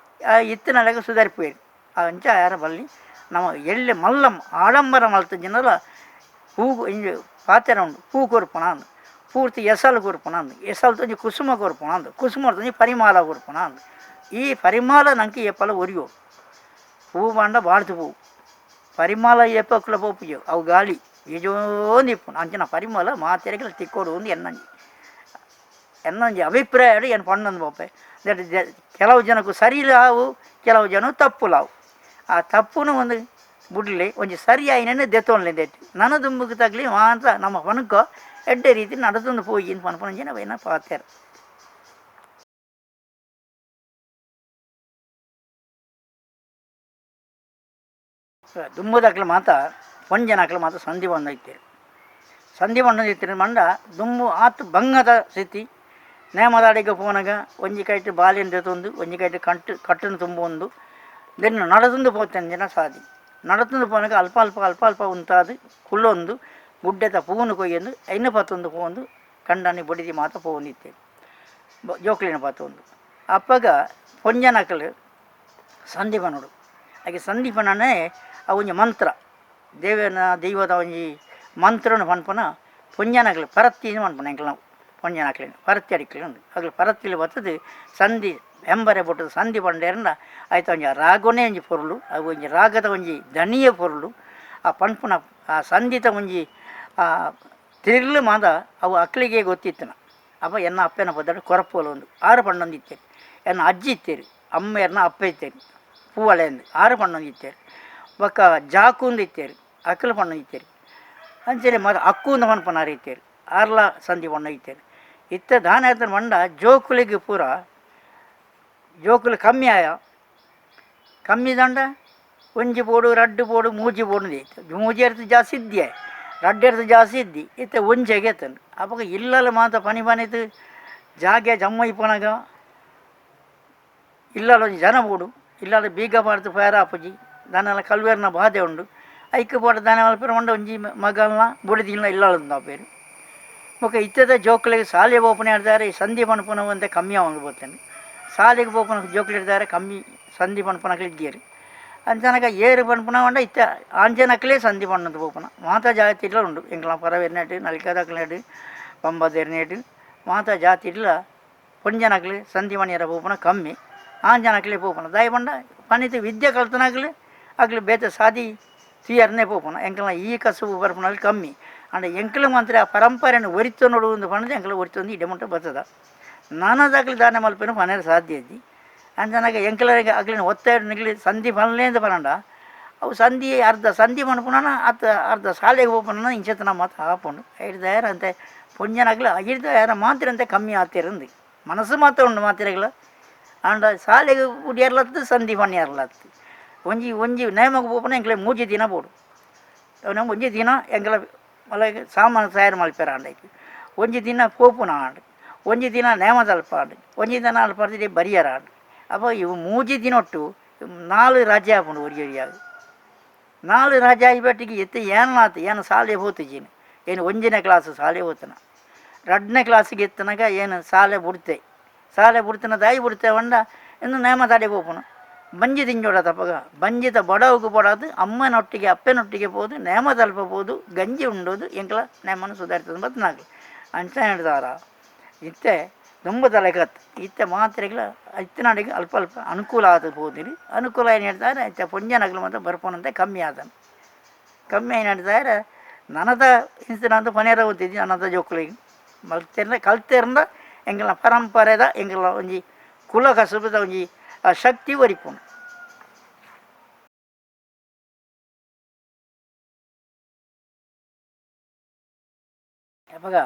ಇತ್ತಿನಲೆಗ ಸುಧಾರಿಪುವೆರ್. ಅಂಚ ಯಾರ ಬಲ್ಲಿ ನಮ್ಮ ಎಳ್ಳೆ ಮಲ್ಲ ಆಡಂಬರ ಮಲ್ತ ಜನಲ ಪೂ ಇಂಜಿ ಪಾತೆರ ಉಂಡು ಪೂ ಕೊರ್ಪುನ ಅಂದ್ ಪೂರ್ತಿ ಎಸಲು ಕೊರ್ಪುನ ಅಂದ್ ಎಸಲು ತೊಂಜಿ ಕುಸುಮ ಕೊರ್ಪುನ ಅಂದ್ ಕುಸುಮ ತೊಂಜಿ ಪರಿಮಾಲ ಕೊರ್ಪುನ ಅಂದ್ ಈ ಪರಿಮಾಲ ನಂಗೆ ಏಪಲ ಒರಿಯೋ ಪೂ ಪಂಡ ಬಾಡ್ದು ಪೂ ಪರಿಮಾಲ ಏಪಕ್ಲ ಪೋಪುಜು ಅವು ಗಾಳಿ ಏಜೋಂದು ಇಪ್ಪುಂಡು ಅಂಚಿನ ಪರಿಮಳ ಮಾತೆರೆಗ್ಲ ತಿಕ್ಕೊಡು ಉಂದು ಎನ್ನಂಜಿ ಎನ್ನೊಂಜಿ ಅಭಿಪ್ರಾಯ ಏನು ಪಣ್ಣೊಂದು ಪೋಪೆ. ಕೆಲವು ಜನಕ್ಕೂ ಸರಿ ಲಾವು ಕೆಲವು ಜನ ತಪ್ಪು ಲಾವು ಆ ತಪ್ಪುನು ಒಂದು ಬುಡ್ಲಿ ಒಂಜಿ ಸರಿ ಆಯಿನೇ ದೆತ್ತೊನ್ಲೆ ದೆಟ್ಟು ನನ ದುಂಬುಗು ತಗ್ಲಿ ಮಾತ್ರ ನಮ್ಮ ಪಣಕೋ ಎಡ್ಡೆ ರೀತಿ ನಡತೊಂದು ಪೋಯಿ ಪನ್ಪುನಂಚಿನ ಅವೇನ ಪಾತೆರ. ದುಂಬುದಕ್ಲು ಮಾತ ಪೊಂಜನಕ್ಲು ಮಾತ ಸಂಧಿ ಬಂದೈತೇರು ಸಂಧಿ ಬಂದಿತ್ತೀರಿ ಮಂಡ ದುಂಬು ಆತು ಬಂಗದ ಸ್ಥಿತಿ ನೇಮದಾಡಿಗೆ ಪೋನಗ ಒಂಜಿ ಕೈಟ್ ಬಾಲಿನ ದೆತ್ತೊಂದು ಒಂಜಿ ಕೈಟ್ ಕಂಟು ಕಟ್ಟನ್ನು ತುಂಬೊಂದು ದೆನ್ನು ನಡತೊಂದು ಪೋತೇನೆ ಜನ ಸಾದಿ ನಡತೊಂದು ಪೋನಗ ಅಲ್ಪ ಅಲ್ಪ ಅಲ್ಪ ಅಲ್ಪ ಉಂತಾದು ಕುಲ್ಲೊಂದು ಗುಡ್ಡೆತ ಪೂನು ಕೊಯ್ಯೊಂದು ಐನ ಪತ್ತೊಂದು ಪೋವೊಂದು ಕಂಡನಿ ಬೊಡಿದಿ ಮಾತ ಪೋವೊಂದಿತ್ತೇವೆ ಜೋಕ್ಲಿನ ಪತ್ತೊಂದು. ಅಪ್ಪಗ ಪೊಂಜನಕಲು ಸಂಧಿ ಪನೊಡು ಹಾಗೆ ಸಂಧಿ ಪನನೆ ಅವು ಒಂಜಿ ಮಂತ್ರ ದೇವನ ದೈವದ ಒಂಜಿ ಮಂತ್ರನು ಪನ್ಪುನ ಪೊಂಜನಕ್ಲು ಪರತ್ತಿ ಪನ್ಪುನ ಎಂಕ್ಲ ಪೊಂಜನಕ್ಲೆನ್ ಪರತ್ತಿ ಅಡಿಕ್ಲು ಉಂಡು ಅಗ್ಲು ಪರತ್ತಿಲು ಬತ್ತದು ಸಂಧಿ ಎಂಬರೆ ಬೊಟ್ಟದ ಸಂಧಿ ಪಂಡೇರಂಡ ಆಯ್ತು ಒಂಜಿ ರಾಗನೇ ಒಂಜಿ ಪೊರುಳು ಅವು ಒಂಜಿ ರಾಗದ ಒಂಜಿ ದನಿಯ ಪೊರುಳು ಆ ಪನ್ಪುನ ಆ ಸಂಧಿತ ಒಂಜಿ ಆ ತಿರ್ಲು ಮಾದ ಅವು ಅಕ್ಲಿಗೆ ಗೊತ್ತಿತ್ತನ. ಅಪ್ಪ ಎನ್ನ ಅಪ್ಪನ ಪದಾರ್ಥ ಕೊರಪೋಲು ಒಂದು ಆರು ಪಣ್ಣೊಂದು ಇತ್ತೇರು ಎನ್ನ ಅಜ್ಜಿ ಇತ್ತೇರು ಅಮ್ಮೆರ್ನ ಅಪ್ಪ ಇತ್ತೇರು ಪೂವಳೆಂದು ಆರು ಪಣ್ಣೊಂದು ಇತ್ತೇರು ಬೊಕ್ಕ ಜಾಕುಂದು ಇತ್ತೇರು ಅಕ್ಕಲು ಪಣ್ಣೊಂದು ಇತ್ತೇರು ಅಂಚನೆ ಮದ ಅಕ್ಕುಂದು ಪನ್ಪನಾರು ಇತ್ತೇರು ಆರ್ಲ ಸಂಧಿ ಪಣ್ಣ ಇತ್ತೇರು. ಇತ್ತ ದಾನ ಮಂಡ ಜೋಕುಲಿಗೆ ಪೂರ ಜೋಕುಲು ಕಮ್ಮಿ ಆಯ ಕಮ್ಮಿ ದಂಡ ಒಂಜಿ ಬೋಡು ರಡ್ಡು ಬೋಡು ಮೂಜಿ ಬೋಡು ಇತ್ತು ಮೂಜಿ ಎರ್ತು ಜಾಸ್ತಿ ಇದ್ದೆ ರಡ್ಡು ಎರ್ತು ಜಾಸ್ತಿ ಇದ್ದಿ ಇತ್ತ ಒಂಜೆಗೆ ಎತ್ತನು ಅವಾಗ ಇಲ್ಲಲ್ಲ ಮಾತ ಪನಿ ಪನಿತು ಜಾಗೆ ಜಮ್ಮ ಇಪ್ಪನಾಗ ಇಲ್ಲಲ್ಲ ಒಂಜಿ ಜನ ಬೋಡು ಇಲ್ಲಲ್ಲ ಬೀಗ ಪಾಡ್ದು ಫೇರ ಆಪುಜಿ ದಾನೆಲ್ಲ ಕಲ್ವೇರ್ನ ಬಾಧೆ ಉಂಡು ಐಕ್ ಪೋಟ ದಾನೆ ಮಲ್ಪೆರ್ ಮಂಡ ಒಂಜಿ ಮಗಲ್ನ ಬುಡದಿಲ್ಲ ಇಲ್ಲಲ್ಲ ಪೇರು. ಬೊಕ ಇತ್ತದ ಜೋಕುಲಿಗೆ ಶಾಲೆ ಪೋಪುನ ಹೇಳ್ತಾರೆ ಈ ಸಂಧಿ ಪನ್ಪುನ ಒಂತೆ ಕಮ್ಮಿ ಆವೊಂದು ಪೋತೇನೆ ಶಾಲೆಗೆ ಪೋಪುನ ಜೋಕುಲು ಇರ್ತಾರೆ ಕಮ್ಮಿ ಸಂಧಿ ಪನ್ಪುನಕ್ಲು ಇದ್ದೀರು ಅಂಚನಕ ಏರು ಪನ್ಪುನ ಪಂಡ ಇತ್ತ ಆಂಜನಕ್ಲೇ ಸಂಧಿ ಪಣ್ಣೊಂದು ಪೋಪುನ ಮಾತ ಜಾತಿಡ್ಲ ಉಂಡು ಎಂಕ್ಲ ಪರವೆರ್ನೆಟ್ ನಲಿಕೆದಕ್ಲೆಡ್ ಪಂಬದೆರ್ನೆಟ್ ಮಾತ ಜಾತಿಡ್ಲ ಪೊಂಜನಕ್ಲು ಸಂಧಿ ಮಣಿಯರ ಪೋಪುನ ಕಮ್ಮಿ ಆಂಜನಕ್ಲೇ ಪೋಪುನ ದಾಯ ಪಂಡ ಪನಿತ್ ವಿದ್ಯೆ ಕಲ್ತನಕ್ಲು ಅಕ್ಲು ಬೇತೆ ಸಾದಿ ತೂಯರ್ನೇ ಪೋಪುನ ಎಂಕ್ಲ ಈ ಕಸುಬು ಬರ್ಪುನಲ್ಲಿ ಕಮ್ಮಿ. ಆಂಡ ಎಂಕ್ಲು ಮಾತ್ರ ಆ ಪರಂಪರೆಯನ್ನು ಒರಿತು ನೋಡುವುದು ಪಂಡದು ಎಂಕ್ಲು ಒರಿತೊಂದು ಇಡೆ ಮುಟ್ಟ ಬರ್ತದ ನಾನಾದಾಕ್ಲು ದಾನ ಮಲ್ಪೆನು ಪನೆರೆ ಸಾಧ್ಯ ಇದ್ದಿ. ಅಂಚನಾಗ ಎಂಕ್ಲರಿಗೆ ಅಕ್ಲಿನ ಒತ್ತಾಯ ನಿಗ್ಲಿ ಸಂಧಿ ಪನ್ಲೇಂದು ಪನಂಡ ಅವು ಸಂಧಿ ಅರ್ಧ ಸಂಧಿ ಪನ್ಪುನ ಅತ್ತ ಅರ್ಧ ಶಾಲೆಗೆ ಪೋಪುನ ಇಂಚೆತ್ತನ ಮಾತ ಆಪುಂಡು ಐಡ್ದಾಯರ ಅಂತೆ ಪೊಂಜನಕ್ಲು ಐಡ್ದಾಯರ ಮಾತ್ರ ಅಂತೆ ಕಮ್ಮಿ ಆತಿರಂದು ಮನಸ್ಸು ಮಾತ್ರ ಉಂಡು ಮಾತಿರಗ್ಲ. ಆಂಡ ಶಾಲೆಗೆ ಉಡಿಯರ್ಲತ್ತು ಸಂಧಿ ಪನ್ನಿಯರ್ಲತ್ತು ಒಂಜಿ ಒಂಜಿ ನೇಮకు ಪೋಪುನ ಎಂಕ್ಲೆ ಮೂಜಿ ದಿನ ಬೋಡು ನಮ್ಮ ಒಂಜಿ ದಿನ ಎಂಕ್ಲ ಮಲ್ಲ ಸಾಮಾನು ತಯಾರು ಮಲ್ಪೆರ ಆಂಡೈಕ್ ಒಂಜಿ ದಿನ ಪೋಪುನ ಆಂಡ್ ಒಂಜಿ ದಿನ ನೇಮ ತಲ್ಪ ಆಂಡ್ ಒಂಜಿ ದಿನ ಅಲ್ಪ ಬರಿಯರ ಆಂಡ್. ಅಪ್ಪ ಇವು ಮೂಜಿ ದಿನೊಟ್ಟು ನಾಲು ರಜೆ ಆಪುಂಡು ಒರಿ ಒರಿಯಾಗ ನಾಲು ರಜೆ ಆಗಿ ಎತ್ತ ಏನಾತು ಏನು ಶಾಲೆ ಹೋತಿದ್ದೀನಿ ಏನು ಒಂಜನೇ ಕ್ಲಾಸು ಶಾಲೆ ಹೋತನ ಎರಡನೇ ಕ್ಲಾಸಿಗೆ ಎತ್ತನಾಗ ಏನು ಶಾಲೆ ಬಿಡ್ತೆ ಶಾಲೆ ಬಿಡ್ತನ ದಾಯಿ ಬಿಡ್ತೆ ಪಂಡ ಇನ್ನು ನೇಮ ತಾಡೆ ಪೋಪುನ ಬಂಜಿ ತಿಂಜೋಡ ತಪ್ಪಗ ಬಂಜಿತ ಬಡವకు ಪಡಾದು ಅಮ್ಮನೊಟ್ಟಿಗೆ ಅಪ್ಪನೊಟ್ಟಿಗೆ ಪೋದು ನೇಮ ತಲುಪಬಹುದು ಗಂಜಿ ಉಂಡೋದು ಎಂಕ್ಲ ನೇಮನ ಸುಧಾರಿತದ ಬತ್ನಾಗ್ಲಿ ಅಂಚ ಹೇಳ್ದಾರ ಇತ್ತೆ ತುಂಬ ತಲೆಗತ್ತು ಇತ್ತೆ ಮಾತ್ರೆಗಳ ಇತ್ತಿನಾಡಿಗೆ ಅಲ್ಪ ಅಲ್ಪ ಅನುಕೂಲ ಆದ ಹೋದಿರಿ ಅನುಕೂಲ ಏನು ಹೇಳ್ತಾರೆ ಇತ್ತೆ ಪೊಂಜನಗ್ಲು ಮಾತ್ರ ಬರ್ಪೋನಂತೆ ಕಮ್ಮಿ ಆದನು ಕಮ್ಮಿ ಏನು ಹೇಳ್ತಾರೆ ನನದ ಇಂಚಿನಂತ ಪನೇರ ಓದ್ತಿದ್ದಿ ನನದ ಜೋಕುಲಿಗೆ ಮಲ್ತಿರ್ನ ಕಲ್ತಿರ್ನ ಎಂಗ್ಲ ಪರಂಪರೆದ ಎಂಗ್ಲ ಒಂಜಿ ಕುಲ ಕಸುಬದ ಒಂಜಿ ಆ ಶಕ್ತಿ ಒರಿಪುಂಡು. ಅಪಗ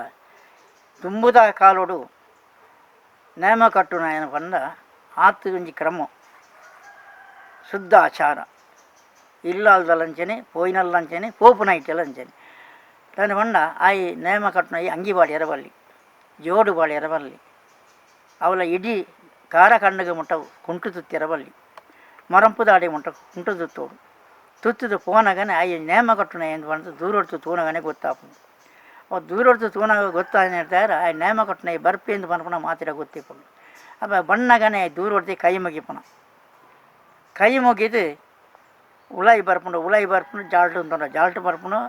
ತುಂಬುದ ಕಾಲೋಡು ನೇಮ ಕಟ್ಟುನ ಏನು ಪಂಡ ಆತು ಒಂಜಿ ಕ್ರಮ ಶುದ್ಧ ಆಚಾರ ಇಲ್ಲಾಲ್ದಲಂಚನೆ ಪೋಯಿನಲ್ಲಂಚನೆ ಪೋಪುನ ಇಟ್ಟಲಂಚನೆ ತಾನು ಪಂಡ ಆಯಿ ನೇಮ ಕಟ್ಟುನ ಈ ಅಂಗಿ ಬಾಡಿಯರ ಬಲ್ಲಿ ಜೋಡು ಬಾಡಿಯರ ಬಲ್ಲಿ ಅವಲ ಇಡೀ ಕಾರ ಕಣ್ಣಗೆ ಮುಟ್ಟ ಕುಂಟು ತುತ್ತಿರ ಬಲ್ಲಿ ಮರಂಪುದಾಡಿ ಮುಟ್ಟ ಕುಂಟು ತುತ್ತೋಡು ತುತ್ತಿದ ಪೋನಗನೆ ಆಯಿ ನೇಮ ಕಟ್ಟುನ ಏನು ಪಂಡ ದೂರೊಡ್ತು ತೂನಗನೆ ಗೊತ್ತಾಪುಂಡು ಅವ ದೂರೊಡ್ತು ತೂನಾಗ ಗೊತ್ತಾದ ಹೇಳ್ತಾರೆ ಆ ನೇಮ ಕಟ್ಟುನ ಈ ಬರ್ಪಿ ಎಂದು ಪನ್ಪುನ ಮಾತಿರ ಗೊತ್ತಿಪ್ಪುಂಡು. ಅಪ್ಪ ಬಣ್ಣಗನೆ ದೂರೊಡ್ತಿ ಕೈ ಮುಗಿಪುನ ಕೈ ಮುಗಿದು ಉಳಾಯಿ ಬರ್ಪುಂಡು ಉಳಾಯಿ ಬರ್ಪುಂಡು ಜಾಲ್ಟು ಅಂತಂಡ ಜಾಲ್ಟು ಬರ್ಪುಂಡು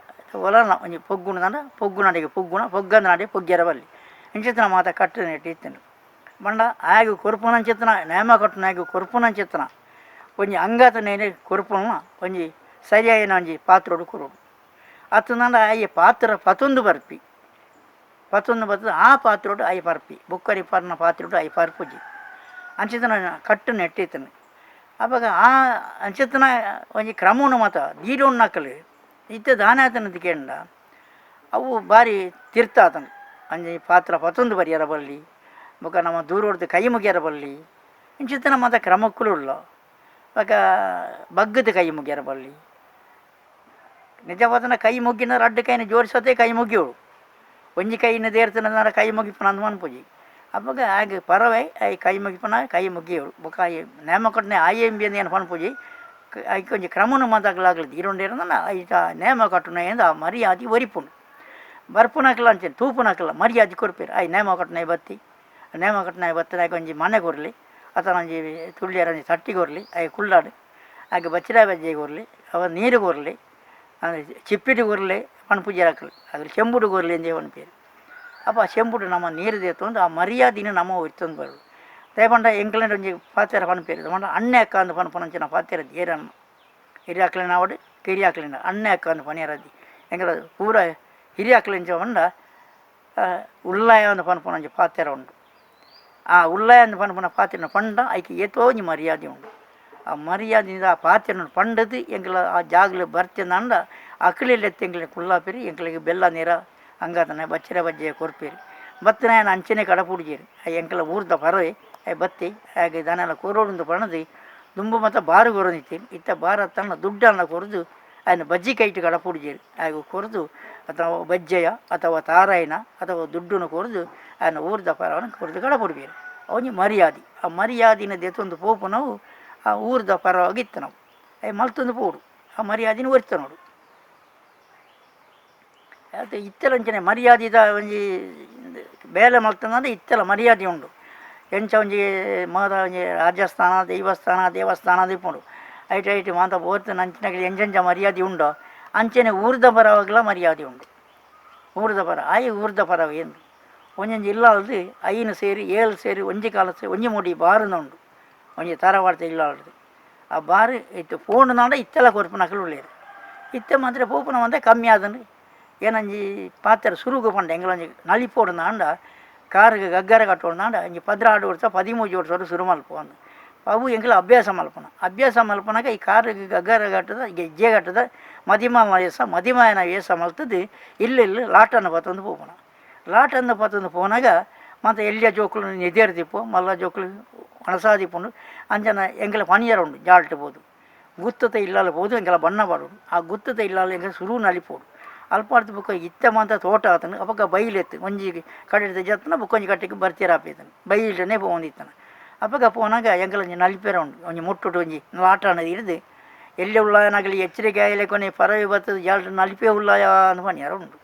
ಒಲನ ಒಂಜಿ ಪೊಗ್ಗುಣ ದಂಡ ಪೊಗ್ಗುನಡಿಗೆ ಪೊಗ್ಗುಣ ಪೊಗ್ಗಂದ ನಾಡಿ ಪೊಗ್ಗೆರ ಬಲ್ಲಿ ಇಂಚಿತ್ತಿನ ಮಾತ ಕಟ್ಟು ನೆಟ್ಟಿ ಇತ್ತನು ಬಂಡ ಆಗ ಕೊರ್ಪುನಂಚಿತ್ತನ ನೇಮ ಕಟ್ಟುನ ಆಗ ಕೊರ್ಪುನಂಚಿತ್ತನ ಒಂಜಿ ಅಂಗತ ನೇನೆ ಕೊರ್ಪುನ ಒಂಜಿ ಸರಿಯಾಯಿನ ಒಂಜಿ ಪಾತ್ರೋಡು ಕೊರೋಡು ಅತ್ತಂದ ಆಯಿ ಪಾತ್ರ ಪತೊಂದು ಬರ್ಪಿ ಪತೊಂದು ಬರ್ತದೆ ಆ ಪಾತ್ರೋಡು ಆಯಿ ಪರ್ಪಿ ಬೊಕ್ಕರಿ ಪರ್ನ ಪಾತ್ರೋಡು ಆಯಿ ಪರ್ಪುಜಿ ಅಂಚಿತನ ಕಟ್ಟು ನೆಟ್ಟಿತ್ತನು. ಅವಾಗ ಆ ಅಂಚಿತನ ಒಂಜಿ ಕ್ರಮವನ್ನು ಮಾತ ದೀಡೊಣ್ಣಕ್ಕಲು ಇತ್ತ ದಾನಾತನ ಕೇಂಡ ಅವು ಭಾರಿ ತೀರ್ಥ ಆತನು ಅಂಜಿ ಪಾತ್ರ ಪತೊಂದು ಬರಿಯರ ಬಲ್ಲಿ ಬೊಕ ನಮ್ಮ ದೂರೊಡ್ದು ಕೈ ಮುಗಿಯರ ಬಲ್ಲಿ ಇಂಚಿತ್ತನ ಮಾತ ಕ್ರಮಕ್ಕೂ ಉಳ್ಳ ಬೊಕ ಬಗ್ಗದ ಕೈ ಮುಗಿಯರ ಬಲ್ಲಿ ನಿಜವಾದನ ಕೈ ಮುಗ್ಗಿನ ರಡ್ಡು ಕೈನ ಜೋಡಿಸೋದೇ ಕೈ ಮುಗಿಯೋಳು ಒಂಜಿ ಕೈನ ದೇರ್ತನ ಕೈ ಮುಗಿಪುನ ಅಂದ್ ಮನ್ಪುಜಿ ಅಪ್ಪಗ ಆಗ ಪರವೈ I ಕೈ ಮುಗಿಪುನ ಕೈ ಮುಗಿಯೋಳು ಬೊಕ ನೇಮ ಕಟ್ಟನೆ ಆಯೆ ಎಂಬಿ ಏನು ಪನ್ಪುಜಿ ಐಕ್ ಒಂಜಿ ಕ್ರಮನು ಮಾತಾಗ್ಲಾಗ್ಲದು ಇರೋಂಡಿರೋದನ್ನ ಐತ ನೇಮ ಕಟ್ಟುನ ಎಂದ ಆ ಮರ್ಯಾದೆ ಒರಿಪುಂಡು ಬರ್ಪುನಕ್ಲ ಅಂಚೆ ತೂಪುನಕ್ಲ ಮರ್ಯಾದೆ ಕೊರ್ಪೇರು I ನೇಮ ಕಟ್ಟುನ ಬತ್ತಿ ನೇಮ ಕಟ್ಟುನ ಬತ್ತಿನ ಒಂಜಿ ಮನೆ ಕೊರ್ಲಿ ಅತನ ಒಂಜಿ ತುಳ್ಳಿಯರ ಒಂಜಿ ತಟ್ಟಿ ಕೊರ್ಲಿ I ಕುಳ್ಳಾಡು ಆಗ ಬಚ್ಚಿರ ಬಜ್ಜೆ ಕೊರ್ಲಿ ಅವ ನೀರು ಕೊರಲೆ ಚಿಪ್ಪಿಟ್ಟು ಕೊರಲೆ ಪನ್ಪುಜಿ ಅಕುಲು ಅದ್ರ ಚೆಂಬುಡು ಕೊರಲೆ ಎಂದೇ ಪನ್ಪೇರು. ಅಪ್ಪ ಆ ಚೆಂಬುಡು ನಮ್ಮ ನೀರು ದೇತೊಂದು ಆ ಮರ್ಯಾದಿನ ನಮ್ಮ ಒಯ್ತೊಂದು ಬರೋದು. ದಯಪಂಡ ಎಂಕ್ಲೆನ ಒಂಜಿ ಪಾತೆರ ಪನ್ಪೇರು ಪಂಡ ಅಣ್ಣೆ ಅಕ್ಕ ಅಂದ್ ಪನ್ಪುನಂಚಿನ ಪಾತೆರ ಏರಮ್ಮ ಹಿರಿಯಾಕ್ಲೆನ ಆವಡ್ ಕಿರಿಯಾಕ್ಲೆನ ಅಣ್ಣೆ ಅಕ್ಕ ಅಂದ್ ಪನಿಯರದ್ದಿ ಎಂಕಲ ಪೂರ ಹಿರಿಯಾಕ್ಲೆಂಚ ಪಂಡ ಉಳ್ಳಾಯ ಅಂದ್ ಪನ್ಪುನಂಚಿ ಪಾತೆರ ಉಂಡು. ಆ ಉಳ್ಳಾಯ ಅಂದ್ ಪನ್ಪುನ ಪಾತೆರನ ಪಂಡ ಐಕ್ ಏತೋ ಒಂಜಿ ಮರ್ಯಾದೆ ಉಂಡು. ಆ ಮರ್ಯಾದೆಯಿಂದ ಆ ಪಾತೆರನ ಪಂಡದು ಎಂಕಲ ಆ ಜಾಗಲು ಬರ್ತೇನಂಡ ಅಕ್ಲೆಲೆತ್ತು ಎಂಕ್ಲೆನ ಕುಲ್ಲಾಪೇರು ಎಂಕ್ಲೆಗ್ ಬೆಲ್ಲ ನೀರ ಅಂಗಾತನೆ ಬಚ್ಚಿರ ಬಜ್ಜೆ ಕೊರ್ಪೇರು. ಬತ್ತಿನಾಯನ ಅಂಚನೆ ಕಡಪುಡ್ಜೆರ್ ಎಂಕಲ ಊರ್ದ ಪರವೆ ಬತ್ತಿ ಹಾಗೆ ದಾನೆಲ ಕೊರೊಡುಂದು ಪಣದು ದುಂಬು ಮಾತ ಬಾರು ಕೊರೊಂದಿತ್ತೇರು. ಇತ್ತ ಬಾರ ತನ್ನ ದುಡ್ಡನ್ನು ಕೊರ್ದು ಆಯ್ನ ಬಜ್ಜಿ ಕೈಟ್ ಕಡಪುಡ್ಜೆರ್. ಆಯಗ್ ಕೊರ್ದು ಅಥವಾ ಬಜ್ಜೆಯ ಅಥವಾ ತಾರಾಯಿನ ಅಥವಾ ದುಡ್ಡುನು ಕೊರ್ದು ಆಯ್ನ ಊರ್ದ ಪರವನ ಕೊರ್ದು ಕಡಪುಡ್ಪೇರು. ಒಂಜಿ ಮರ್ಯಾದೆ ಆ ಮರ್ಯಾದಿನ ದೆತ್ತೊಂದು ಪೋಪುನವು ಆ ಊರ್ದ ಪರವಾಗಿ ಇತ್ತು ನಾವು ಅಯ್ ಮಲ್ತೊಂದು ಪೋಡು ಆ ಮರ್ಯಾದಿನ ಒರಿತ ನೋಡು. ಅದು ಇತ್ತೆಲ ಅಂಚನೆ ಮರ್ಯಾದಿದ ಒಂಜಿ ಬೇಲೆ ಮಲ್ತಂದ್ರೆ ಇತ್ತೆಲ ಮರ್ಯಾದೆ ಉಂಡು. ಎಂಚ ಒಂಜಿ ಮಾತ ಒಂಜಿ ರಾಜಸ್ಥಾನ ದೈವಸ್ಥಾನ ದೇವಸ್ಥಾನ ಇಪ್ಪುಂಡು ಐಟ್ ಐಟ್ ಮಾತ ಪೋತು ಅಂಚಿನಕ್ಲೆ ಎಂಚೆಂಚ ಮರ್ಯಾದೆ ಉಂಡೋ ಅಂಚನೆ ಊರ್ದ ಪರವಾಗ್ಲ ಮರ್ಯಾದೆ ಉಂಡು. ಊರ್ದ ಪರ ಆಯಿ ಊರ್ದ ಪರವ ಎಂದು ಒಂಜೊಂಜಿ ಇಲ್ಲಾಲ್ದು 5 ಸೇರಿ 7 ಸೇರಿ ಒಂಜಿ ಕಾಲ ಸೇರಿ ಒಂಜಿ ಮುಡಿ ಬಾರುನ ಉಂಡು ಒಂಜಿ ತರವಾಡ್ತ ಇಲ್ಲಾಲ್ದು ಆ ಬಾರು ಇತ್ತು ಪೋಂಡುನಾಂಡ ಇತ್ತೆಲ ಕೊರ್ಪುನಕುಲು ಉಳ್ಳೇರು. ಇತ್ತೆ ಮಾತ್ರ ಪೋಪುನ ಒಂತೆ ಕಮ್ಮಿ ಆದನು ಏನಂಜಿ ಪಾತೆರ ಸುರುಗು ಪಂಡ ಎಂಕಲೊಂಜಿ ನಲಿಪೋಡುನಾಂಡ ಕಾರಿಗೆ ಗಗ್ಗರ ಕಟ್ಟೋಡುನಾಂಡ ಒಂಜಿ 12 ವರ್ಷ 13 ವರ್ಷ ಸುರು ಮಲ್ಪು ಅಂದ್ ಅವು ಎಂಕಲ ಅಭ್ಯಾಸ ಮಲ್ಪುನ. ಅಭ್ಯಾಸ ಮಲ್ಪುನಾಗ ಈ ಕಾರಿಗೆ ಗಗ್ಗರ ಕಟ್ಟದ ಗೆಜ್ಜೆ ಕಟ್ಟದ ಮದಿಮ ವೇಸ ಮದಿಮಾಯನ ವೇಷ ಮಲ್ತದ್ದು ಇಲ್ಲೆಲ್ಲಿ ಲಾಟನ್ನು ಪತ್ತೊಂದು ಪೋಪುನ. ಲಾಟನ್ನು ಪತ್ತೊಂದು ಪೋನಾಗ ಮತ್ತು ಎಲ್ಲಿಯ ಜೋಕುಲು ನಿದೇರ್ದಿಪ್ಪು ಮಲ್ಲ ಜೋಕುಲು ಒಣಸಾದಿಪ್ಪುಂಡು ಅಂಚನ ಎಂಕಲ ಪನಿಯರ ಉಂಡು ಜಾಲ್ಟ್ ಪೋದು ಗುತ್ತದ ಇಲ್ಲಾಲ ಪೋದು ಎಂಕಲ ಬಣ್ಣ ಪಾಡೋಡು. ಆ ಗುತ್ತದ ಇಲ್ಲಾಲ ಎಂಕಲ ಸುರು ನಲಿಪೋಡು. ಅಲ್ಪಾರ್ದು ಬೊಕ್ಕ ಇತ್ತೆ ಮಾತ ತೋಟ ಆತನು ಅಪಗ ಬೈಲೆತ್ತು ಒಂಜಿ ಕಡೆಡ್ದು ಜತ್ತನ ಬೊಕ್ಕ ಒಂಜಿ ಕಟ್ಟೆಗೆ ಬರ್ತೀರಾಪೇತನು ಬೈಲನೆ ಪೋವೊಂದಿತ್ತನ. ಅಪಗ ಪೋನಾಗ ಎಂಕಲ ಒಂಜಿ ನಲಿಪೆರ ಉಂಡು ಒಂಜಿ ಮುಟ್ಟುಡು ಒಂಜಿ ಲಾಟನ ಹಿಡಿದು ಎಲ್ಲಿ ಉಳ್ಳಾಯನಾಗಲಿ ಎಚ್ಚರಿಕೆ ಆಯಲೆ ಕೊನೆ ಪರವಿ ಬರ್ತದೆ ಜಾಲ್ಟ್ ನಲಿಪೆ ಉಳ್ಳಾಯ ಅಂದ್ ಪನಿಯರ ಉಂಡು.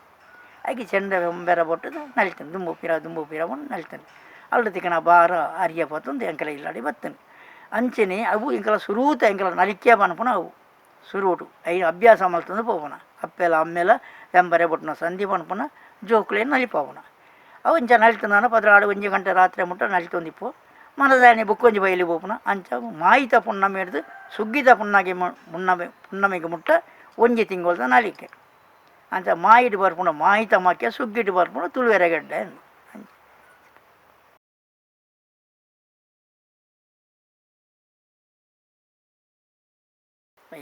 ಐಕೆ ಚೆಂಡ ಬೆರ ಬೊಟ್ಟುದು ನಲಿತೇನೆ ದುಂಬು ಪಿರ ದುಂಬು ಪಿರ ಪಂದ್ ನಲಿತೇನೆ. ಅಲ್ಟ ತಿಕ್ಕನ ಬಾರ ಅರಿಯ ಪತ್ತೊಂದು ಎಂಕಲ ಇಲ್ಲಾಡಿ ಬತ್ತೇನೆ. ಅಂಚನೆ ಅವು ಎಂಕಲ ಸುರೂತ ಎಂಕಲ ನಲಿಕೆ ಪನ್ಪುನ ಅವು ಸುರುಟು I ಅಭ್ಯಾಸ ಮಲ್ತೊಂದು ಪೋಪುನ ಅಪ್ಪೆಲ ಅಮ್ಮೆಲ ಎಂಬರೆ ಬೊಟ್ಟುನ ಸಂಧಿ ಪನ್ಪುನ ಜೋಕುಲೆನ್ ನಲಿಪಾವುನ. ಅವು ಇಂಚ ನಲಿತುಂದಾನ 12 1 ಗಂಟೆ ರಾತ್ರಿ ಮುಟ್ಟ ನಲಿತೊಂದಿಪ್ಪು. ಮನದಾನಿ ಬೊಕ್ಕೊಂಜಿ ಬೈಲಿ ಪೋಪುನ ಅಂಚ ಮಾಯಿತ ಪುಣ್ಣಮೆ ಹಿಡ್ದು ಸುಗ್ಗಿದ ಪುಣ್ಣಗೆ ಪುಣ್ಣಮೆ ಪುಣ್ಣಮೆಗೆ ಮುಟ್ಟ ಒಂಜಿ ತಿಂಗೊಳ್ದ ನಲಿಕೆ. ಅಂಚ ಮಾಯಿಡ್ ಬರ್ಪುಂಡು ಮಾಯಿತ ಮಕ್ಕೆ ಸುಗ್ಗಿಡ್ ಬರ್ಪುಂಡು ತುಳುವೆರೆಗೆಡ್ಡೆ.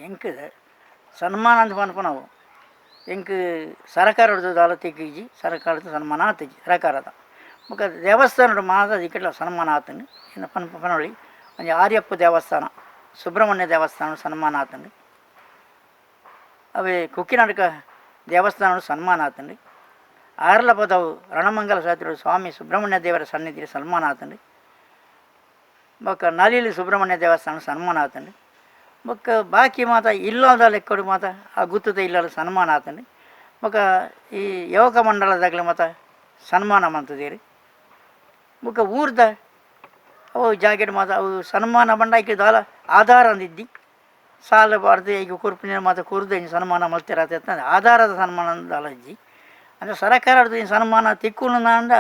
ಎಂಕ್ ಸನ್ಮಾನ ಅಂತ ಪನ್ಪುನವು ಎಂಕ್ ಸರಕಾರದ ದಾಲ ತಿಕ್ಕಿಜಿ ಸರಕಾರದ ಸನ್ಮಾನ ಆತಿಜಿ ಸರಕಾರದ ಬೊಕ್ಕ ದೇವಸ್ಥಾನಡ್ ಮಾತ ದಿಕ್ಕಲ ಸನ್ಮಾನ ಆತುಂಡು. ಎನ್ನ ಪನ್ಪ ಪನೊಳಿ ಒಂಜಿ ಆರ್ಯಪ್ಪ ದೇವಸ್ಥಾನ ಸುಬ್ರಹ್ಮಣ್ಯ ದೇವಸ್ಥಾನ ಸನ್ಮಾನ ಆತುಂಡು. ಅವೇ ಕುಕ್ಕಿನಾಡ್ಕ ದೇವಸ್ಥಾನ ಸನ್ಮಾನ ಆತುಂಡು. ಆರ್ಲಪದವು ರಣಮಂಗಲ ಶಾಸ್ತ್ರಿ ಸ್ವಾಮಿ ಸುಬ್ರಹ್ಮಣ್ಯ ದೇವರ ಸನ್ನಿಧಿ ಸನ್ಮಾನ ಆತುಂಡು. ಬೊಕ್ಕ ನಲಿಲಿ ಸುಬ್ರಹ್ಮಣ್ಯ ದೇವಸ್ಥಾನ ಸನ್ಮಾನ ಆತುಂಡು. ಬೊಕ್ಕ ಬಾಕಿ ಮಾತ ಇಲ್ಲದ ಲೆಕ್ಕಡು ಮಾತ ಆ ಗುತ್ತದ ಇಲ್ಲದ ಸನ್ಮಾನ ಆತುಂಡು. ಬೊಕ್ಕ ಈ ಯುವಕ ಮಂಡಲದಾಗಲ ಮಾತ ಸನ್ಮಾನ ಮಂತುದೇರು. ಬೊಕ್ಕ ಊರ್ದ ಅವು ಜಾಗೆಡ್ ಮಾತ ಅವು ಸನ್ಮಾನ ಪಂಡ ಐಕ್ ದಾಲ ಆಧಾರ ಅಂದಿದ್ದಿ ಸಾಲ ಬಾರ್ದು ಐಕ್ ಕೊರ್ಪಿನ ಮಾತ ಕೊರ್ದು ಇಂಚ ಸನ್ಮಾನ ಮಲ್ತೆರ್ ಆತ ಆಧಾರದ ಸನ್ಮಾನ ದಾಲ ಇಜ್ಜಿ. ಅಂದರೆ ಸರಕಾರದ ಸನ್ಮಾನ ತಿಕ್ಕುನುಂದಾಂಡ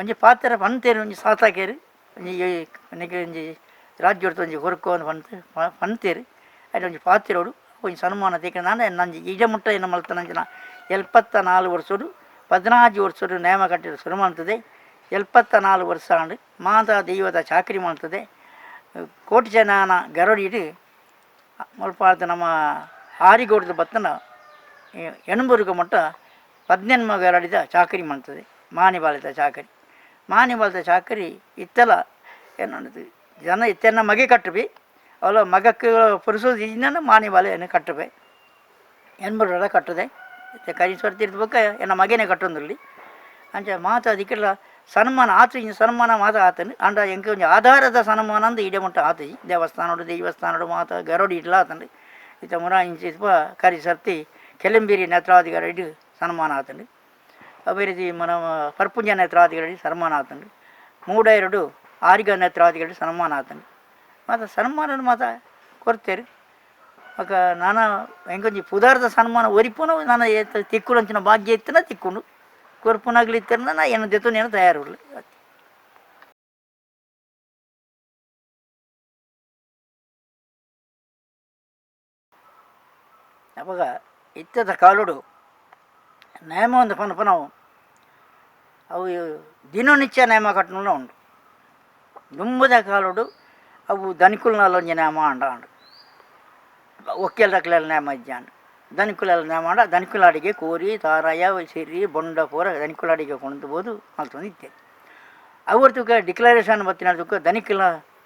ಒಂಜಿ ಪಾತೆರ ಪಂತೇರು ಒಂಜಿ ಸಾತಾಕೇರು ಒಂಜಿ ಒಂಜಿ ರಾಜ್ಯೊಡ್ದು ಒಂಜಿ ಕೊರ್ಕು ಅಂದ್ ಪಂತ್ ಪಂತೇರು ಐಟ್ ಒಂಜಿ ಪಾತೆರೊಡು ಒಂಜಿ ಸನ್ಮಾನ ತಿಕ್ಕುನಾಂಡ ನಂಜಿ ಇಜ ಮುಟ್ಟ ಎನ್ನ ಮಲ್ತನಂಚಿನ 74 ವರ್ಷೊಡು 14 ವರ್ಷೊಡು ನೇಮ ಕಟ್ಟಿದ ಸುರು ಮಲ್ತದೆ. 74 ವರ್ಷ ಆಂಡ್ ಮಾತಾ ದೈವದ ಚಾಕರಿ ಮಲ್ತದೆ. ಕೋಟಿ ಜನಾನ ಗರಡಿಡ್ ಮುಲ್ಪಾರ್ದ್ ನಮ್ಮ ಆರಿಗೋಡ್ದ ಬತ್ತನ ಎಣ್ಬುರ್ಗ ಮುಟ್ಟ 18 ಗರಡಿದ ಚಾಕರಿ ಮಲ್ತದೆ. ಮಾನಿಬಾಲಿದ ಚಾಕರಿ ಮಾನಿಬಾಲದ ಚಾಕರಿ ಇತ್ತೆಲ ಏನದು ಜನ ಇತ್ತೆನ ಮಗೆ ಕಟ್ಟುಪಿ ಅವಲ ಮಗಕ್ಕೆ ಪುರುಸೋದು ಇಜ್ಜಿನ ಮಾನಿಬಾಲೆ ಏನು ಕಟ್ಟುಪೆ ಎಣ್ಬುರ್ಡ ಕಟ್ಟುದೆ. ಇತ್ತೆ ಕರಿ ಬೊಕ್ಕ ಎನ್ನ ಮಗನೇ ಕಟ್ಟೊಂದುಲ್ಲಿ. ಅಂಚ ಮಾತ ದಿಕ್ಕೆಲ ಸನ್ಮಾನ ಆತು ಸನ್ಮಾನ ಮಾತ ಆತನು. ಆಂಡ ಎಂಕ್ ಒಂಜಿ ಆಧಾರದ ಸನ್ಮಾನ ಅಂದ್ ಇಡೆ ಮುಟ್ಟ ಆತುಜಿ. ದೇವಸ್ಥಾನಡು ದೈವಸ್ಥಾನಡು ಮಾತ ಗರಡಿ ಇಡ್ಲ ಆತುಂಡು. ಇತ್ತೆ ಮುರ ಇಂಚ ಕರಿ ಸರ್ತಿ ಕೆಲಂಬೀರಿ ನೇತ್ರಾಧಿಕಾರಿ ಸನ್ಮಾನ ಆತುಂಡು. ಅದೇ ರೀತಿ ಮನ ಪರ್ಪುಂಜ ನೇತ್ರಾಧಿಕಾರಿ ಸನ್ಮಾನ ಆತುಂಡು. ಮೂಡೈರಡು ಆರಿಗ ನೇತ್ರಾಧಿಕಾರಿ ಸನ್ಮಾನ ಆತುಂಡು. ಮಾತ ಸನ್ಮಾನ ಮಾತ ಕೊರ್ತೇರು. ఒక ನಾನಾ ಎಂಕೊಂಜಿ ಪುದಾರ್ದ ಸನ್ಮಾನ ಒರಿಪುನ ನಾನು ತಿಕ್ಕುಲಂಚಿನ ಭಾಗ್ಯ ಇತ್ತನ ತಿಕ್ಕುಂಡು ಕೊರ್ಪುನಾಗ್ಲಿ ಇತ್ತನ ನಾ ಏನು ದೆತ್ತೊಂದು ತಯಾರು. ಅವಾಗ ಇತ್ತದ ಕಾಲುಡು ನೇಮ ಒಂದು ಪನ್ಪನವು ಅವು ದಿನನಿತ್ಯ ನೇಮ ಕಟ್ಟುನ ಉಂಡು. ದುಂಬುದ ಕಾಲುಡು ಅವು ದನಿಕುಲ್ನಲ್ಲೊಂಜಿ ನೇಮ ಅಂಡ ಅಂಡು ಒಕ್ಕೆಲ್ ರಕ್ಲೆಲ್ ನೇಮ ಇಜ್ಜಾಂಡು ದನಿಕುಲೆಲ್ಲ ನೇಮ ಅಂಡ ದನಿಕುಲಾಡಿಗೆ ಕೋರಿ ತಾರಾಯ ಸಿರಿ ಬೊಂಡ ಪೂರ ದನಿಕುಲಾಡಿಗೆ ಕೊಂಡು ಮಲ್ತೊಂದು ಇತ್ತೆ. ಅವರ್ತುಕ ಡಿಕ್ಲರೇಷನ್ ಬತ್ತಿನ ದನಿಕುಲ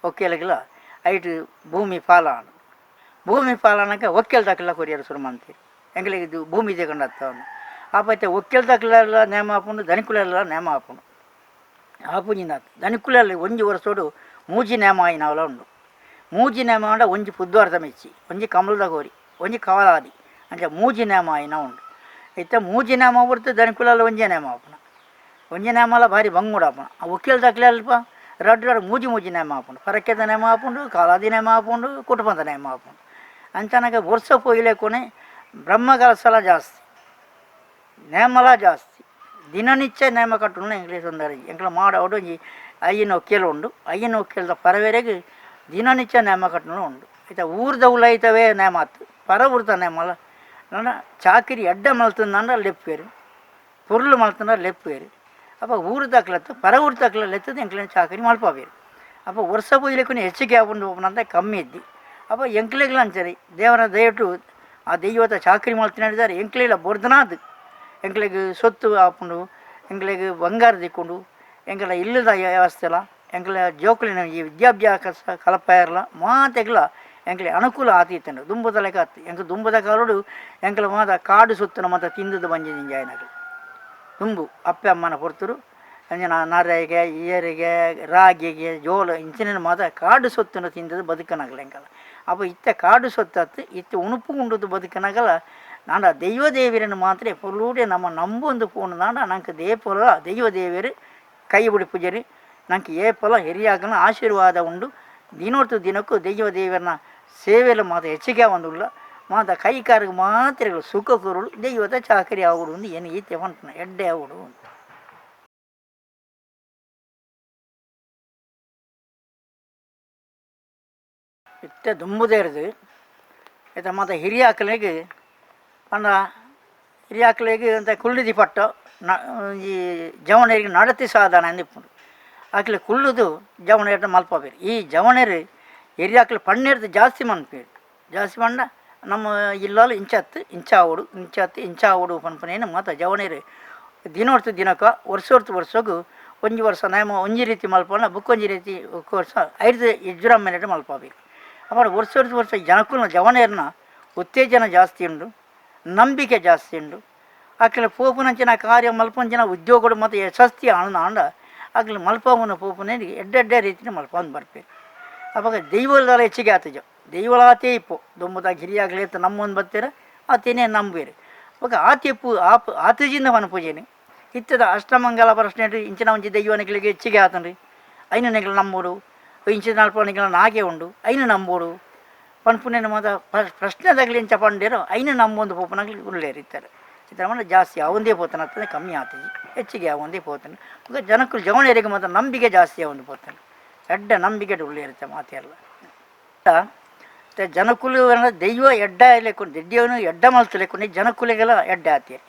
ಒಕ್ಕೆಲಗಿಲ್ಲ ಐಟ್ ಭೂಮಿ ಪಾಲ ಅಂಡು. ಭೂಮಿ ಪಾಲನಕ ಒಕ್ಕೆಲ್ ದಾಖಲ ಕೊರಿಯರ್ ಶುರು ಮಾಡ್ತೀವಿ ಎಂಗ್ಲಿಗೆ ಇದು ಭೂಮಿ ತಗೊಂಡು ಆಪೈತೆ ಒಕ್ಕೆಲ್ ದಾಖಲೆಲ್ಲ ನೇಮ ಹಾಪುಂಡು ದನಿಕುಲೆಲ್ಲ ನೇಮ ಹಾಪುಂಡು ಆಪುಂಜಿನ ದನಿಕುಲಲ್ಲಿ ಒಂಜಿ ವರ್ಷೋಡು ಮೂಜಿ ನೇಮ ಆಯಿನವಲ ಉಂಡು. ಮೂಜಿ ನೇಮ ಅಂಡ ಒಂಜಿ ಪುದ್ವಾರ್ದ ಮೆಚ್ಚಿ ಒಂಜಿ ಕಮಲದ ಕೋರಿ ಒಂಜಿ ಕವಲಾದಿ ಅಂಚ ಮೂಜಿ ನೇಮ ಆಯಿನ ಉಂಡು. ಇತ್ತ ಮೂಜಿ ನೇಮ ಹೊರ್ತು ದನಿಕುಲಲ್ಲಿ ಒಂಜೇ ನೇಮ ಆಪುನ ಒಂಜಿ ನೇಮಲ ಭಾರಿ ಬಂಗುಡು ಆಪುನ. ಆ ಒಕ್ಕೆಲ್ ದಾಖಲೆ ಅಲ್ಪ ರಡ್ಡು ರಡ್ಡು ಮೂಜಿ ಮೂಜಿ ನೇಮ ಆಪುಂಡು. ಪರಕ್ಕೆದ ನೇಮ ಆಪುಂಡು, ಕಾಲಾದಿ ನೇಮ ಆಪುಂಡು, ಕುಟುಂಬದ ನೇಮ ಆಪುಂಡು. ಅಂಚನಕ ವರ್ಷ ಪೋಯಿಲೆಕೊನೆ ಬ್ರಹ್ಮಕಲಸಲ ಜಾಸ್ತಿ ನೇಮಲ ಜಾಸ್ತಿ ದಿನನಿತ್ಯ ನೇಮ ಕಟ್ಟುನ ಎಂಕ್ಲೆ ತೊಂದರೆ. ಎಂಕ್ಲ ಮಾಡ ಒಂಜಿ ಅಯ್ಯನ ಒಕ್ಕೆಲು ಉಂಡು. ಅಯ್ಯನ ಒಕ್ಕೆಲ್ದ ಪರವೆರೆಗ್ ದಿನನಿತ್ಯ ನೇಮ ಕಟ್ಟುನ ಉಂಡು. ಐತ ಊರ್ದ ಉಲೈತವೇ ನೇಮ ಆತು ಪರ ಊರ್ದ ನೇಮಲ ನನ್ನ ಚಾಕಿರಿ ಎಡ್ಡೆ ಮಲ್ತಂದಂಡ ಲೆಪ್ಪೇರು ಪೊರ್ಲು ಮಲ್ತಂಡ ಲೆಪ್ಪೇರು. ಅಪ್ಪ ಊರು ದಾಖಲತ್ತು ಪರ ಊರು ದಾಖಲೆ ಲೆತ್ತದ ಎಂಕ್ಲೆನ ಚಾಕರಿ ಮಲ್ಪವೇರು. ಅಪ್ಪ ವರ್ಷ ಪೋಯ್ಲೆಕ್ಕೂ ಹೆಚ್ಚಿಗೆ ಆಪುಂಡು ಅಂತ ಕಮ್ಮಿ ಇದ್ದಿ. ಅಪ್ಪ ಎಂಕ್ಲೆಗ್ಲ ಅಂಚರಿ ದೇವರ ದಯಟು ಆ ದೈವದ ಚಾಕರಿ ಮಲ್ತಿನಾಡಿದ್ದಾರೆ ಎಂಕ್ಲೆಲ ಬೊರ್ದನಾದ್ ಎಂಕ್ಲೆಗ್ ಸೊತ್ತು ಆಪುಂಡು, ಎಂಕ್ಲೆಗ್ ಬಂಗಾರ ದಿಕ್ಕೊಂಡು, ಎಂಕ್ಲ ಇಲ್ಲದ ವ್ಯವಸ್ಥೆಲ ಎಂಕ್ಲ ಜೋಕುಲಿನ ಈ ವಿದ್ಯಾಭ್ಯಾಸ ಕಲಪಾಯರ್ಲ ಮಾತೆಗ್ಲ ಎಂಕ್ಲೆ ಅನುಕೂಲ ಆತೀತಂಡು ದುಂಬುದ ಲೆಕ್ಕ ಆತು. ಎಂಕ್ ದುಂಬುದ ಕಾಲೋಡು ಎಂಕ್ಲ ಮಾತ ಕಾಡು ಸೊತ್ತುನ ಮಾತ ತಿಂದದ ಬಂಜಿ ದಿಂಜಾಯಿನಕುಲು ದುಂಬು ಅಪ್ಪೆ ಅಮ್ಮನ ಪೊರ್ತುರು ಅಂಚಿನ ನರೆಗೆ ಏರಿಗೆ ರಾಗಿಗೆ ಜೋಳ ಇಂಚಿನ ಮಾತ ಕಾಡು ಸೊತ್ತನ್ನು ತಿಂದದ ಬದುಕನಾಗಲ ಎಂಕಲ. ಅಪ್ಪ ಇತ್ತ ಕಾಡು ಸೊತ್ತತ್ತು ಇತ್ತ ಉಣುಪು ಉಂಡದು ಬದುಕನಾಗಲ ನಾಂಡ ದೈವ ದೇವಿರನ್ನು ಮಾತ್ರ ಪೊಲ್ಲೂಡೆ ನಮ್ಮ ನಂಬೊಂದು ಪೋನು ನಾಂಡ ನಂಗೆ ದೇಪೊಲ ದೈವ ದೇವಿಯರು ಕೈ ಬಿಡಿ ಪೂಜಾರಿ ನಂಗೆ ಏಪೊಲ ಹಿರಿಯಾಗನ ಆಶೀರ್ವಾದ ಉಂಡು. ದಿನೋರ್ತು ದಿನಕ್ಕೂ ದೈವ ದೇವರನ್ನ ಸೇವೆಲ್ಲ ಮಾತ್ರ ಹೆಚ್ಚಿಗೆ ಒಂದುಲ್ಲ ಮಾತ ಕೈ ಕಾರಿಗೆ ಮಾತ್ರ ಸುಖ ಕೊರುಳು ದೈವದ ಚಾಕರಿ ಆವಡು ಒಂದು ಏನು ಈತೆ ಪನ್ಪುನ ಎಡ್ಡೆ ಆವಡು. ಇತ್ತೆ ದುಂಬುದೇರ್ದು ಇತ್ತ ಮಾತ ಹಿರಿಯಾಕಲೆಗ್ ಪಂಡ ಹಿರಿಯಾಕಲೆಗ್ ಅಂತ ಕುಳ್ಳಿದಿ ಪಟ್ಟ ಈ ಜವಣರಿಗೆ ನಡತಿ ಸಾಧನ ಅಂದಿಪ್ಪುಂಡು. ಆಕಲೆ ಕುಳ್ಳುದು ಜವಣೇರ್ನ ಮಲ್ಪಬೇರು. ಈ ಜವಣೇರು ಹಿರಿಯಾಕಲೆ ಪಣ್ಣೇರ್ದು ಜಾಸ್ತಿ ಮನ್ಪೇರು. ಜಾಸ್ತಿ ಮಂಡ ನಮ್ಮ ಇಲ್ಲಾಲು ಇಂಚತ್ತು ಇಂಚಾವಡು ಇಂಚತ್ತು ಇಂಚಾವಡು ಪನ್ಪನೇನು ಮಾತ ಜವಣೇರು ದಿನೋರ್ತು ದಿನಕ ವರ್ಷೋರ್ತು ವರ್ಷಗು ಒಂಜಿ ವರ್ಷ ನೇಮ ಒಂಜಿ ರೀತಿ ಮಲ್ಪನ ಬುಕ್ಕೊಂಜಿ ರೀತಿ ವರ್ಷ ಐದು ವಿಜೃಂಭಣೆ ಮಲ್ಪಬೇಕು. ಅప్పుడు ವರ್ಷ ವರ್ಷ ಜನಕ್ಕೂ ಜವನೇರ್ನ ಉತ್ತೇಜನ ಜಾಸ್ತಿ ಉಂಡು, ನಂಬಿಕೆ ಜಾಸ್ತಿ ಉಂಡು. ಆಕಲೆ ಪೋಪುನಂಚಿನ ಕಾರ್ಯ ಮಲ್ಪಂಚಿನ ಉದ್ಯೋಗಗಳು ಮತ್ತು ಯಶಸ್ತಿ ಆಂಡ ಆಂಡ ಆಕಲೆ ಮಲ್ಪವನ ಪೋಪುನೇ ಎಡ್ಡೆಡ್ಡೆ ರೀತಿಯ ಮಲ್ಪಂದು ಬರ್ಪೇರು. ಅವಾಗ ದೈವದ ಹೆಚ್ಚಿಗೆ ಆತಜ ದೈವಲಾತೇ ಇಪ್ಪು ದುಂಬುದ ಹಿರಿಯಾಗಲಿ ಅಂತ ನಮ್ಮೊಂದು ಬರ್ತೀರ ಆತೇನೆ ನಂಬೇರು. ಅವಾಗ ಆತಿಪ್ಪು ಆಪ್ ಆತಜಿಂದ ವನ ಪೂಜೆನೆ ಇತ್ತದ ಅಷ್ಟಮಂಗಲ ಪ್ರಶ್ನೆ ಇಂಚಿನ ಒಂಜಿ ದೈವನಿಗಳಿಗೆ ಹೆಚ್ಚಿಗೆ ಆತನ್ರಿ ಐನ ನೆಗಲು ನಂಬೋಡು ಇಂಚಿನ ಅಲ್ಪ ನಾಗೆ ಉಂಡು ಐನ ನಂಬೋಡು ಪನ್ಪುನೇನು ಮಾತ ಪ್ರಶ್ನೆದಾಗಲಿ ಇಂಚ ಪಂಡೇರು ಐನ ನಂಬೊಂದು ಪೋಪನಾಗಲಿ ಉಳ್ಳೇರು ಇತ್ತಾರೆ. ಇತರ ಮನೆ ಜಾಸ್ತಿ ಅವಂದೇ ಪೋತಾನೆ ಆಗ್ತದೆ ಕಮ್ಮಿ ಆಗ್ತದೆ ಹೆಚ್ಚಿಗೆ ಅವಂದೇ ಪೋತಾನೆ. ಜನಕ್ಕೂ ಜವಣರಿಗೆ ಮಾತ್ರ ನಂಬಿಕೆ ಜಾಸ್ತಿ ಅವಂದು ಪೋತಾನೆ ಎಡ್ಡ ನಂಬಿಕೆ ಉಳ್ಳೇರುತ್ತೆ ಮಾತೆಲ್ಲ. ಜನಕುಲು ದೈವ ಎಡ್ಡ ಲೆಕ್ಕೊಂಡು ದೆಡ್ಡಿಯವನು ಎಡ್ಡ ಮಲ್ತು ಲೆಕ್ಕೊಂಡು ಜನಕುಲಿಗೆಲ್ಲ ಎಡ್ಡೆ ಆತೀರಿ.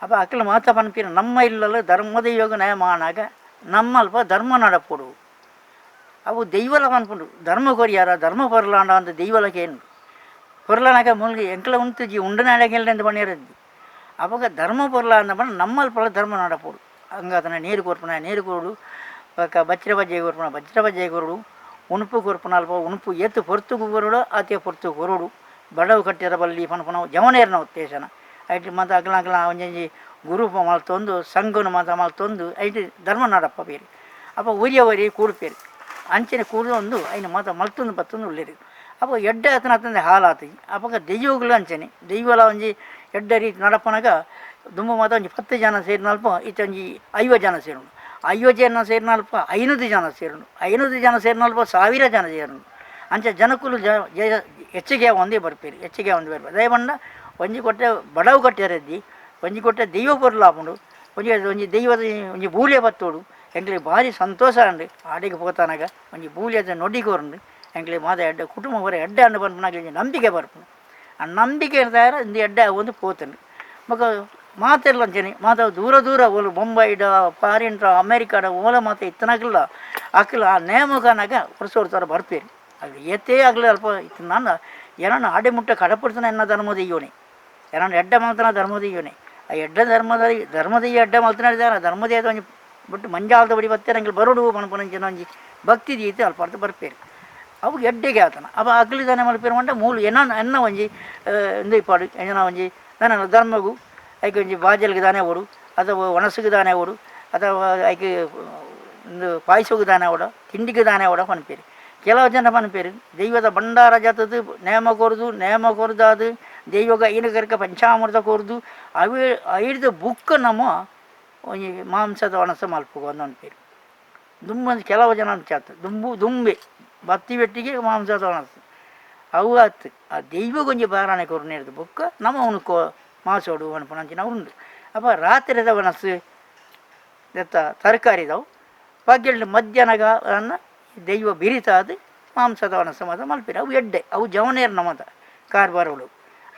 ಅಪ್ಪ ಅಕ್ಕಲ ಮಾತ ಪನ್ಪಿನ ನಮ್ಮ ಇಲ್ಲಲ್ಲ ಧರ್ಮದ ಯೋಗ ನಯಮಾನಾಗ ನಮ್ಮ ಅಲ್ಪ ಧರ್ಮ ನಡಪೊಡು ಅವು ದೈವಲ ಪನ್ಪುಂಡು ಧರ್ಮ ಕೊರಿಯಾರ ಧರ್ಮ ಪೊರ್ಲಾಂಡ ಅಂತ ದೈವಲಕ್ಕೆ ಏನು ಪೊರ್ಲನಾಗ ಮುಲ್ಗಿ ಎಂಕಲ ಉಂತುಜಿ ಉಂಡನಾಡಗೆಲ್ಲ ಪಣಿರದ್ದು. ಅವಾಗ ಧರ್ಮ ಪೊರ್ಲ ಅಂದ ನಮ್ಮಲ್ಪಲ ಧರ್ಮ ನಡಪೊಡು ಹಂಗಾತನ ನೀರು ಕೊರ್ಪುನ ನೀರು ಕೊಡು ಬೊಕ್ಕ ಬಚ್ಚಿರ ಬಜ್ಜೆ ಕೊರ್ಪುನ ಬಚ್ಚಿರ ಬಜ್ಜೆ ಕೊರಡು ಉಣುಪು ಕೊರ್ಪುನ ಅಲ್ಪ ಉಣುಪು ಏತು ಪೊರ್ತುಗು ಕೊರಡು ಆತೆ ಪೊರ್ತು ಕೊರಡು ಬಡವು ಕಟ್ಟಿರ ಬಲ್ಲಿ ಪನ್ಪುನ ಜವನೇರ್ನ ಉತ್ತೇಜನ ಐಟ್ ಮಾತ ಅಗಲ ಅಗಲ ಒಂಜೊಂಜಿ ಗುರುಪ ಮಲ್ತೊಂದು ಸಂಘನು ಮಾತ ಮಲ್ತೊಂದು ಐಟ್ ಧರ್ಮ ನಡಪ ಬೇರೆ. ಅಪ್ಪ ಒರಿಯ ಒರಿ ಕೂಡ್ಪೇರು ಅಂಚನೆ ಕೂಡೊಂದು ಐನ ಮಾತ ಮಲ್ತೊಂದು ಬತ್ತೊಂದು ಉಳ್ಳೇರು. ಅಪ್ಪ ಎಡ್ಡೆ ಆತನ ಆತಂದೆ ಹಾಲಾತಿ ಅಪಗ ದೈವಗಳು ಅಂಚನೆ ದೈವಲ ಒಂಜಿ ಎಡ್ಡೆ ರೀತಿ ನಡಪನಗ ದುಂಬು ಮಾತ ಒಂಜಿ 10 ಜನ ಸೇರಿನಲ್ಪ ಇತ್ತೆ ಒಂಜಿ 50 ಜನ ಸೇರುಂಡು. 50 ಜನ ಸೇರಿನಲ್ಪ 500 ಜನ ಸೇರುಂಡು. 500 ಜನ ಸೇರಿನಲ್ಪ 1000 ಜನ ಸೇರುಂಡು. ಅಂಚ ಜನಕುಲು ಹೆಚ್ಚಿಗೆ ಒಂದೇ ಬರ್ಪೇರು ಹೆಚ್ಚಿಗೆ ಒಂದು ಬರ್ಪೇರು ದಯಪಂಡ ಒಂಜಿ ಕೊಟ್ಟೆ ಬಡವು ಕಟ್ಟೆರದ್ದಿ ಒಂಜಿ ಕೊಟ್ಟೆ ದೈವ ಪೊರ್ಲು ಒಂಜಿ ಒಂಜಿ ದೈವದ ಒಂಜಿ ಬೂಲೆ ಬತ್ತೋಡು ಎಂಕ್ಲೆ ಭಾರಿ ಸಂತೋಷ ಅಂಡು ಆಡಿಗೆ ಪೋತಾನಾಗ ಒಂಜಿ ಬೂಲಿಯದ ನೊಡಿ ಕೊರಂಡು ಎಂಕ್ಲೆ ಮಾತ ಎಡ್ಡೆ ಕುಟುಂಬ ಬರ ಎಡ್ಡೆ ಅಂಡು ಪನ್ಪುನಾಗ ಒಂಜಿ ನಂಬಿಕೆ ಬರ್ಪುಂಡು ಆ ನಂಬಿಕೆ ಇರ್ದಾರ ಇಂದು ಎಡ್ಡೆ ಒಂದು ಪೋತುಂಡು ಬೊಕ ಮಾತೆರ್ಲ ಅಂಚನೆ ಮಾತ ದೂರ ದೂರ ಓಲು ಬೊಂಬೈಡ ಫಾರಿನ್ರ ಅಮೇರಿಕಾಡ ಓಲ ಮಾತ ಇತ್ತನಾಗಲ್ಲ ಅಕ್ಲ ಆ ನೇಮಕನಾಗ ವರ್ಷ ವರ್ಷ ಬರ್ಪೇರು ಅದು ಏತೇ ಆಗಲಿ ಅಲ್ಪ ಇತ್ತು ನಾನು ಏನನ್ನ ಆಡೆ ಮುಟ್ಟ ಕಡಪಡ್ತಾನೆ ಎನ್ನ ಧರ್ಮದ ಇವನೇ ಏನನ್ನ ಎಡ್ಡೆ ಮಲ್ತನ ಧರ್ಮದ ಇವನೇ ಆ ಎಡ್ಡೆ ಧರ್ಮದ ಧರ್ಮದಯ್ಯ ಎಡ್ಡೆ ಮಲ್ತನ ಇದ್ದಾನೆ ಧರ್ಮದೇದ ಒಂಜಿ ಬಟ್ ಮಂಜಾಲದ ಬಡಿ ಬತ್ತೇನೆ ಅಂಗಿಲ್ ಬರೋಡು ಪನ್ಪುನಂಚಿನ ಒಂಜಿ ಭಕ್ತಿ ದೀತೆ ಅಲ್ಪ ಅರ್ಥ ಬರ್ಪೇರು ಅವು ಎಡ್ಡೆಗೆ ಆತನ ಅವ ಅಗ್ಲಿದಾನೆ ಮಲ್ಪೇರು ಮಂಡ ಮೂಲು ಎನ್ನ ಎನ್ನ ಒಂಜಿ ಇಂದು ಇಪ್ಪಾಡು ಎನ್ನ ಒಂಜಿ ನನ್ನ ಧರ್ಮಗು ಐಕ್ ಒಂಜಿ ಬಾಜಲ್ಗೆ ದಾನೆ ಓಡು ಅಥವಾ ಒಣಸುಗೆ ದಾನೆ ಓಡು ಅಥವಾ ಐಕ್ ಇಂದು ಪಾಯಸಕ್ಕೆ ದಾನೆ ಓಡ ತಿಂಡಿಗೆ ದಾನೆ ಓಡ ಪನ್ಪೇರು ಕೆಲವು ಜನ ಪನ್ಪೇರು ದೈವದ ಭಂಡಾರ ಜಾತದ್ದು ನೇಮ ಕೊರ್ದು ನೇಮ ಕೊರ್ದಾದು ದೈವಗ ಐನಗರ್ಕ ಪಂಚಾಮೃತ ಕೊರ್ದು ಅವಿ ಐಡ್ದು ಬುಕ್ ನಮ್ಮ ಒಂಜಿ ಮಾಂಸದ ಒಣಸ ಮಲ್ಪುಗ ಒಂದೊಂದು ದುಂಬ ಕೆಲವು ಜನ ಚಾತ್ ದುಂಬು ದುಂಬೆ ಬತ್ತಿ ಬೆಟ್ಟಿಗೆ ಮಾಂಸದ ಒಣಸು ಅವು ಆತು ಆ ದೈವಗೊಂಜಿ ಬಾರಾಣೆ ಕೊರ್ನೇರ್ದು ಬುಕ್ಕ ನಮ್ಮ ಅವನು ಕೋ ಮಾಸೋಡು ಪನ್ಪುನಂಚಿನ ಉಂಡು ಅಪ್ಪ ರಾತ್ರಿದ ಒಣಸು ದತ್ತ ತರಕಾರಿದವು ಪಗ್ಗೆಲ್ಡ್ ಮಧ್ಯಾಹ್ನಗ ಅನ್ನ ದೈವ ಬಿರಿತಾದ ಮಾಂಸದ ಒಣಸು ಮಾತ ಮಲ್ಪಿರ ಅವು ಎಡ್ಡೆ ಅವು ಜವನೇರ್ ನಮ್ಮದ ಕಾರ್ಬಾರುಗಳು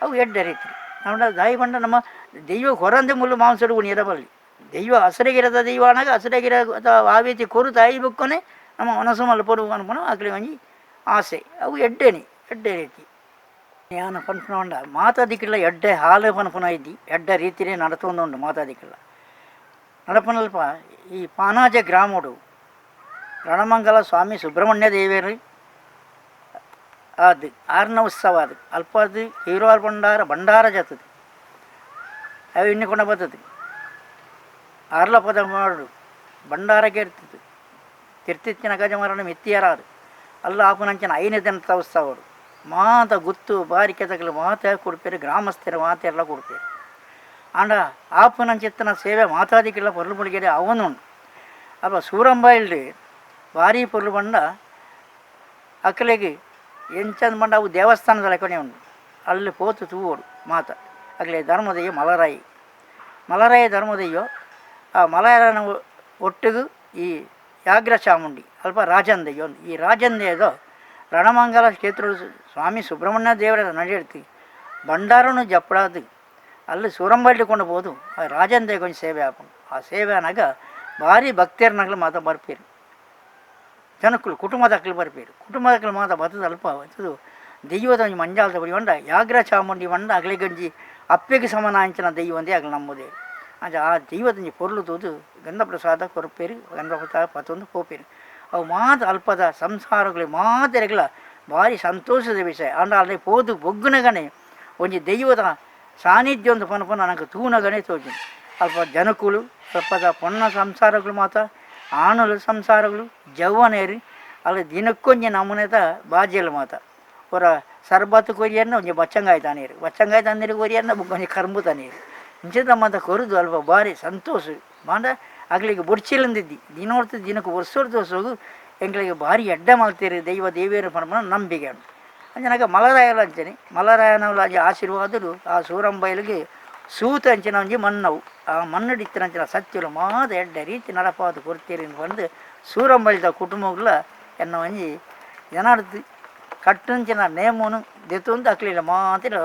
ಅವು ಎಡ್ಡೆ ರೀತಿ ನಮ್ಮ ದಾಯಿ ಬಂಡ ನಮ್ಮ ದೈವ ಹೊರಂದೆ ಮುಳ್ಳು ಮಾಂಸಡು ಉಣಿಯರ ಬಲ್ಲಿ ದೈವ ಹಸಿರೆಗಿರದ ದೈವ ಅನಾಗ ಹಸಿರೆಗಿರ ಆವೇತಿ ಕೊರು ತಾಯಿ ಬುಕ್ಕನೆ ನಮ್ಮ ಮನಸ್ಸು ಮಲ್ಪೊಡು ಅನ್ಪುನ ಅಕ್ಲೆ ಒಂಜಿ ಆಸೆ ಅವು ಎಡ್ಡೆನಿ ಎಡ್ಡೆ ರೀತಿ ಯಾನ ಪನ್ಪುನ ಉಂಡ ಮಾತಾದಿಕ್ಕಿಲ್ಲ ಎಡ್ಡೆ ಹಾಲು ಪನ್ಪುನ ಇದ್ದಿ ಎಡ್ಡೆ ರೀತಿಯೇ ನಡತೊಂದುಂಡು ಮಾತಾದಿಕ್ಕಿಲ್ಲ ನಡಪನಲ್ಪ ಈ ಪಾನಾಜ ಗ್ರಾಮಡು ರಣಮಂಗಲ ಸ್ವಾಮಿ ಸುಬ್ರಹ್ಮಣ್ಯ ದೇವರು ಅದು ಆರನ ಉತ್ಸವ ಅದು ಅಲ್ಪ ಅದು ಹೀರೋರ್ ಭಂಡಾರ ಭಂಡಾರ ಜಾತದೆ ಅವು ಇನ್ನು ಕೊಂಡ ಬರ್ತದೆ ಅರ್ಲ ಪದ ಮಾಡು ಭಂಡಾರಕ್ಕೆ ಇರ್ತದೆ ತಿರ್ತಿತ್ತಿನ ಗಜಮರಣ ಮಿತ್ತಿಯರಾರು ಅಲ್ಲ ಆಪುನಂಚಿನ ಐನೇ ದಿನದ ಉತ್ಸವರು ಮಾತ ಗುತ್ತು ಬಾರಿಕೆ ತಗಲು ಮಾತ ಕೊಡ್ಪೇರು ಗ್ರಾಮಸ್ಥರ ಮಾತೆಲ್ಲ ಕೊಡ್ಪೇರು ಆಂಡ ಆಪುನಂಚಿತ್ತನ ಸೇವೆ ಮಾತಾದಿಕ್ಕೆಲ್ಲ ಪೊರ್ಲು ಮುಳಿಗೆರೆ ಅವನುಂಡು ಅಪ್ಪ ಸೂರಂಬಾಯಿಲ್ಡ್ ಭಾರಿ ಪೊರ್ಲು ಬಂಡ ಅಕ್ಕಲೆಗೆ ಎಂಚಂದ ಬಂಡ ಅವು ದೇವಸ್ಥಾನದ ಲೆಕ್ಕನೆ ಉಂಡು ಅಲ್ಲಿ ಪೋತು ತೂವೋಡು ಮಾತ ಅಗಲೆ ಧರ್ಮದಯ್ಯ ಮಲರಾಯಿ ಮಲರಾಯ ಧರ್ಮದಯ್ಯೋ ಆ ಮಲರಾಯನ ಒಟ್ಟಿಗೂ ಈ ಯಾಗ್ರ ಚಾಮುಂಡಿ ಅಲ್ಪ ರಾಜಂದಯ್ಯ ಒಂದು ಈ ರಾಜಂದಯ್ಯದು ರಣಮಂಗಲ ಕ್ಷೇತ್ರ ಸ್ವಾಮಿ ಸುಬ್ರಹ್ಮಣ್ಯ ದೇವರ ನಡೆಯಿರ್ತಿ ಭಂಡಾರನು ಜಪ್ಪಡಾದು ಅಲ್ಲಿ ಸೂರಂಬಳ್ಳಿ ಕೊಂಡು ಹೋದು ಆ ರಾಜಂದಯ್ಯ ಕೊಂಚ ಸೇವೆ ಆಪುಂಡು ಆ ಸೇವೆ ಅನಾಗ ಭಾರಿ ಭಕ್ತಿಯರ್ನಗ್ಲು ಮಾತ ಬರ್ಪೇರು ಜನಕ್ಕಳು ಕುಟುಂಬದಕ್ಲು ಬರ್ಪೇರು ಕುಟುಂಬದಕ್ಲು ಮಾತ ಬತ್ತದ ಅಲ್ಪ ಇದು ದೈವದ ಒಂಜಿ ಮಂಜಾಲದ ಬಡಿ ಬಂಡ ಯಾಗ್ರ ಚಾಮುಂಡಿ ಬಂಡ ಅಗಲಿಗಂಜಿ ಅಪ್ಪೆಗೆ ಸಮಾನ ಅಂಚಿನ ದೈವ ಒಂದೇ ಅಗಲು ನಮ್ಮದೇ ಅಂಚ ಆ ದೈವದಂಜಿ ಪೊರ್ಲು ತೂದು ಗಂಧ ಪ್ರಸಾದ ಕೊರ್ಪೇರು ಗಂಧ ಪ್ರಸಾದ ಪತ್ತೊಂದು ಪೋಪೇರು ಅವು ಮಾತ ಅಲ್ಪದ ಸಂಸಾರಗಳು ಮಾತೆರೆಗಳ ಭಾರಿ ಸಂತೋಷದ ವಿಷಯ ಅಂಡ ಅಲ್ಲಿ ಪೋದು ಬೊಗ್ಗುನಗನೆ ಒಂಜಿ ದೈವದ ಸಾನ್ನಿಧ್ಯ ಒಂದು ಪನ್ಪುನ ನನಗೆ ತೂನಗನೆ ತೋಜಿ ಅಲ್ಪ ಜನಕುಲು ಅಲ್ಪದ ಪೊನ್ನ ಸಂಸಾರಗಳು ಮಾತ ಆಣುಲು ಸಂಸಾರಗಳು ಜವ್ವನೇರಿ ಅಲ್ಲಿ ದಿನಕ್ಕೊಂಜಿ ನಮೂನೆದ ಬಾಜಿಯಲ್ ಮಾತ ಒರ ಸರ್ಬತ್ತು ಕೊರಿಯನ್ನ ಒಂಜಿ ಬಚ್ಚಂಗಾಯಿ ತಾನೀರು ಬಚ್ಚಂಗಾಯಿ ತಣ್ಣೀರು ಕೊರಿಯನ್ನ ಬೊಕ್ಕ ಕರ್ಂಬು ತಣ್ಣೀರು ಇಂಚಿದ ಮಾತ ಕೊರುದು ಅಲ್ಪ ಭಾರಿ ಸಂತೋಷ ಮಾಂಡ ಅಗ್ಲಿಗೆ ಬೊಡ್ಚಿಲಂದಿದ್ದಿ ದಿನೋರ್ತು ದಿನಕ್ಕೆ ವರ್ಷೋರ್ತು ವರ್ಷೋಗು ಎಂಕ್ಲಿಗೆ ಭಾರಿ ಎಡ್ಡೆ ಮಲ್ತೀರಿ ದೈವ ದೇವಿಯರ ಪರಮನ ನಂಬಿಕೆ ಉಂಟು ಅಂಚನಾಗ ಮಲರಾಯಲ ಅಂಚನೆ ಮಲರಾಯನವಲ ಅಂಚೆ ಆಶೀರ್ವಾದರು ಆ ಸೂರಂಬೈಲಿಗೆ ಸೂತ ಅಂಚಿನ ಒಂಜಿ ಮನ್ನವು ಆ ಮಣ್ಣಡಿತ್ತಿನಂಚಿನ ಸತ್ಯಲು ಮಾತ ಎಡ್ಡೆ ರೀತಿ ನಡಪಾದು ಕೊಡ್ತೀರಿ ಬಂದು ಸೂರಂಬೈಲ್ದ ಕುಟುಂಬಗಳ ಎನ್ನ ಒಂಜಿ ಜನಾರ್ದು ಕಟ್ಟಂಚಿನ ನೇಮನು ದೆತ್ತೊಂದು ಅಕ್ಲಿಲ್ಲ ಮಾತ್ರ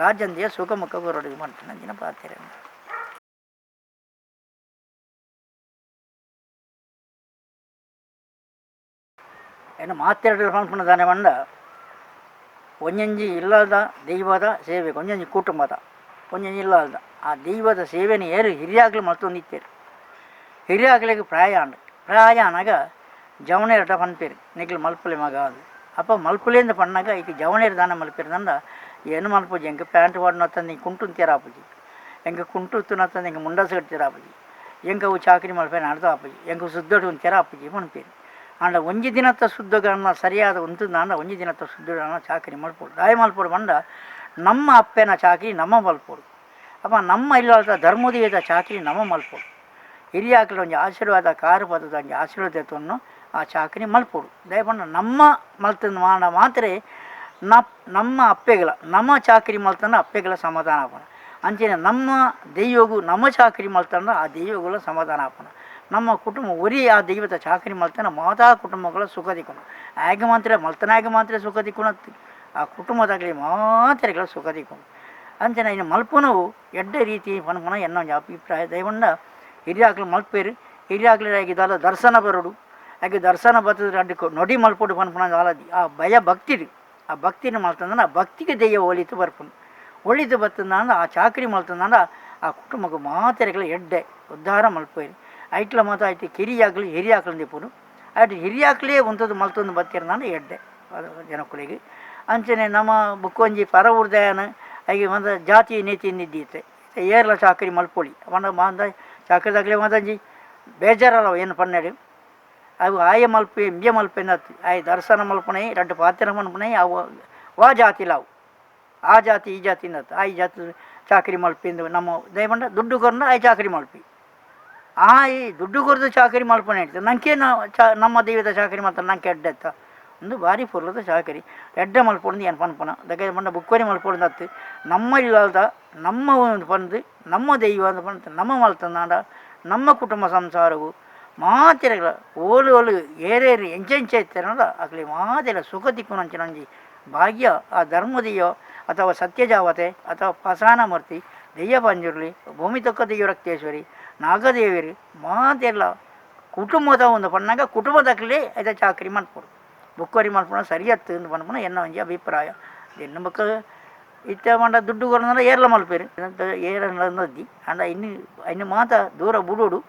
ರಾಜಂದಿಯ ಸುಖ ಮುಖ ಕೊರಡು ಮಂಟಿನ ಪಾತ್ರೆ ಏನು ಮಾತೆರಡು ಪನ್ಪುನ ಬಂಡ ಒಂಜೊಂಜಿ ಇಲ್ಲದ ದೈವದ ಸೇವೆ ಒಂಜೊಂಜಿ ಕುಟುಂಬದ ಒಂಜೊಂಜಿ ಇಲ್ಲದ ಆ ದೈವದ ಸೇವೆನ ಏರು ಹಿರಿಯಾಗ್ಲು ಮಲ್ತೊಂದಿತ್ತೇರು ಹಿರಿಯಾಗ್ಲಿಗೆ ಪ್ರಾಯ ಅಂಡ್ ಪ್ರಾಯ ಅನಾಗ ಜವನೇರಟ ಪನ್ಪೇರು ನಿಕ್ಲು ಮಲ್ಪಲೆ ಮಗ ಅದು ಅಪ್ಪ ಮಲ್ಪುಲೇಂದ ಪಣ್ಣಾಗ ಈಗ ಜವನೇರು ದಾನ ಮಲ್ಪೇರು ಏನು ಮಲ್ಪುಜಿ ಎಂಕ್ ಪ್ಯಾಂಟ್ ವಾಡಿನ ಕುಂಟು ತೀರಾಪುಜಿ ಎಂಕ್ ಕುಂಟು ತುನತ್ತಂದು ಎಂಕ್ ಮುಂಡಾಸು ಕಟ್ತೀರಾಪುಜಿ ಎಂಕ್ ಅವು ಚಾಕರಿ ಮಲ್ಪೆ ನಡ್ದು ಆಪುಜಿ ಎಂಕ್ ಸುದ್ದೊಡು ತೆರಾಪುಜಿ ಪನ್ಪೇರು ಆಂಡ ಒಂಜಿ ದಿನತ್ತ ಸುದ್ದಗನ್ನ ಸರಿಯಾದ ಉಂತು ನಾಂಡ ಒಂಜಿ ದಿನತ್ತ ಸುದ್ದಗನ್ನ ಚಾಕರಿ ಮಲ್ಪೊಡು ದಾಯ ಮಲ್ಪೊಡು ಪಂಡ ನಮ್ಮ ಅಪ್ಪೆನ ಚಾಕರಿ ನಮ್ಮ ಮಲ್ಪೊಡು ಅಪ್ಪ ನಮ್ಮ ಇಲ್ಲದ ಧರ್ಮದೇವದ ಚಾಕರಿ ನಮ್ಮ ಮಲ್ಪೊಡು ಹಿರಿಯಾಕ್ಲ ಒಂಜಿ ಆಶೀರ್ವಾದ ಕಾರು ಪದದ ಒಂಜಿ ಆಶೀರ್ವಾದ ಎತ್ತೊನ್ನು ಆ ಚಾಕರಿ ಮಲ್ಪೊಡು ದಯಪಂಡ ನಮ್ಮ ಮಲ್ತಂದು ಮಾಡ ಮಾತ್ರ ನಮ್ಮ ಅಪ್ಪೆಗಳ ನಮ್ಮ ಚಾಕರಿ ಮಲ್ತಂಡ ಅಪ್ಪೆಗಳ ಸಮಾಧಾನ ಆಪುಂಡು. ಅಂಚನೆ ನಮ್ಮ ದೈವಗು ನಮ್ಮ ಚಾಕರಿ ಮಲ್ತಂಡ ಆ ದೈವಗಳ ಸಮಾಧಾನ ಆಪುಂಡು. ನಮ್ಮ ಕುಟುಂಬ ಒರಿ ಆ ದೈವದ ಚಾಕರಿ ಮಲ್ತನ ಮಾತಾ ಕುಟುಂಬಗಳ ಸುಖ ದಿಕ್ಕುಂಡು. ಆಗ ಮಾತ್ರ ಮಲ್ತನಾಗ ಮಾತ್ರ ಸುಖ ದಿಕ್ಕುಂಡು, ಆ ಕುಟುಂಬದಾಗಲಿ ಮಾತ್ರೆಗಳ ಸುಖ ದಿಕ್ಕುಂಡು. ಅಂಚನೆ ಇನ್ನು ಮಲ್ಪುನವು ಎಡ್ಡೆ ರೀತಿ ಪನ್ಪುನ ಎನ್ನ ಒಂಜಿ ಅಭಿಪ್ರಾಯ. ದಯವಂಡ ಹಿರಿಯಾಕ್ಲು ಮಲ್ಪೇರು, ಹಿರಿಯಾಕ್ಲು ದಾಲ ದರ್ಶನ ಬರೋಡು, ಹಾಗೆ ದರ್ಶನ ಬರ್ತದ ಅಡ್ಡ ನೊಡಿ ಮಲ್ಪೊಡು ಪನ್ಪುನ ದಾಲ ಆ ಭಯ ಭಕ್ತಿಡು ಆ ಭಕ್ತಿನ ಮಲ್ತಂದ್ರೆ ಆ ಭಕ್ತಿಗೆ ದೆಯ್ಯ ಒಲಿತು ಬರ್ಪುಂಡು. ಒಳಿತು ಬರ್ತಂದ ಆ ಚಾಕರಿ ಮಲ್ತಂದ ಆ ಕುಟುಂಬಕ್ಕೆ ಮಾತೆರೆಗಳ ಎಡ್ಡೆ ಉದ್ಧಾರ ಮಲ್ಪೇರು. ಐಟ್ಲ ಮಾತ ಐಟ್ ಕಿರಿಯಾಕ್ಲು ಹಿರಿಯಾಕ್ಲು ದಿಪ್ಪುನು ಐಟ್ ಹಿರಿಯಾಕ್ಲೇ ಉಂತದ್ದು ಮಲ್ತೊಂದು ಬತ್ತಿರ್ನಾಂಡ ಎಡ್ಡೆ ಜನಕ್ಕುಲಿಗೆ. ಅಂಚನೆ ನಮ್ಮ ಬುಕ್ಕೊಂಜಿ ಪರ ಊರ್ದಯನ ಐಗೆ ಒಂದು ಜಾತಿ ನೀತಿ ನಿದ್ದೀತೆ ಏರ್ಲ ಚಾಕರಿ ಮಲ್ಪೊಳಿ ಪಂಡ ಮಾಂದ ಚಾಕರಿದಾಗಲೇ ಮಾತಂಜಿ ಬೇಜಾರಲ್ಲ ಏನು ಪನ್ನೆಡು ಅವು ಆಯ ಮಲ್ಪೆ ಇಂಬ್ಯ ಮಲ್ಪೆ ಆಯ ದರ್ಶನ ಮಲ್ಪುಣೈ ರಡ್ಡ್ ಪಾತ್ರ ಮನ್ಪುಣೈ ಅವು ವಾ ಜಾತಿಲ ಅವು ಆ ಜಾತಿ ಈ ಜಾತಿ ಆ ಈ ಜಾತಿ ಚಾಕರಿ ಮಲ್ಪಿಂದು ನಮ್ಮ ದಯಪಂಡ ದುಡ್ಡು ಕೊರ್ನ ಆಯ್ ಚಾಕರಿ ಮಲ್ಪಿ ಆ ಈ ದುಡ್ಡು ಕೊರ್ದು ಚಾಕರಿ ಮಲ್ಪುಣೆ ಇಡ್ತು ನಂಗೆ ನಮ್ಮ ದೈವದ ಚಾಕರಿ ಮಾತ್ರ ನಂಗೆ ಎಡ್ಡೆ ಅತ್ತ ಒಂದು ಭಾರಿ ಪೊರ್ಲದ ಚಾಕರಿ ಎಡ್ಡೆ ಮಲ್ಪೊಂದು ಏನು ಪನ್ಪುನ ದಕ್ಕೆ ಪಂಡ ಬುಕ್ಕೊರಿ ಮಲ್ಪೊಂದು ಅತ್ತು ನಮ್ಮ ಇಲ್ಲದ ನಮ್ಮ ಒಂದು ಪಂದು ನಮ್ಮ ದೈವ ಅಂತ ಪಂತ ನಮ್ಮ ಮಲ್ತಂದಾಂಡ ನಮ್ಮ ಕುಟುಂಬ ಸಂಸಾರವು ಮಾತೆರೆಗಳ ಓಲು ಓಲು ಏರೇರು ಎಂಚೆಂಚೆ ಇತ್ತೇನಲ್ಲ ಅಕ್ಲಿ ಮಾತೆರ ಸುಖ ದಿಕ್ಕುನಂಚಿನ ಒಂಜಿ ಭಾಗ್ಯ ಆ ಧರ್ಮದೆಯೋ ಅಥವಾ ಸತ್ಯಜಾವತೆ ಅಥವಾ ಪಾಷಾಣಮೂರ್ತಿ ದೆಯ್ಯ ಪಂಜುರ್ಲಿ ಭೂಮಿ ತಕ್ಕ ದೆಯ್ಯ ರಕ್ತೇಶ್ವರಿ ನಾಗದೇವಿಯರು ಮಾತೆಲ್ಲ ಕುಟುಂಬದ ಒಂದು ಪಣ್ಣಾಗ ಕುಟುಂಬದಕ್ಲಿ ಐತ ಚಾಕರಿ ಮಲ್ಪೊಡು ಬುಕ್ಕೊರಿ ಮಲ್ಪುನ ಸರಿಯತ್ತು ಅಂದ್ ಪನ್ಪುನ ಎನ್ನ ಒಂಜಿ ಅಭಿಪ್ರಾಯ. ಎನ್ನು ಬೊಕ್ಕ ಇತ್ತೆ ಪಂಡ ದುಡ್ಡು ಕೊರ್ನಂಡ ಏರ್ಲ ಮಲ್ಪೆರು ಏರ ನದ್ದಿ ಆಂಡ ಇನ್ನು ಇನ್ನು ಮಾತ ದೂರ ಬುಡೋಡು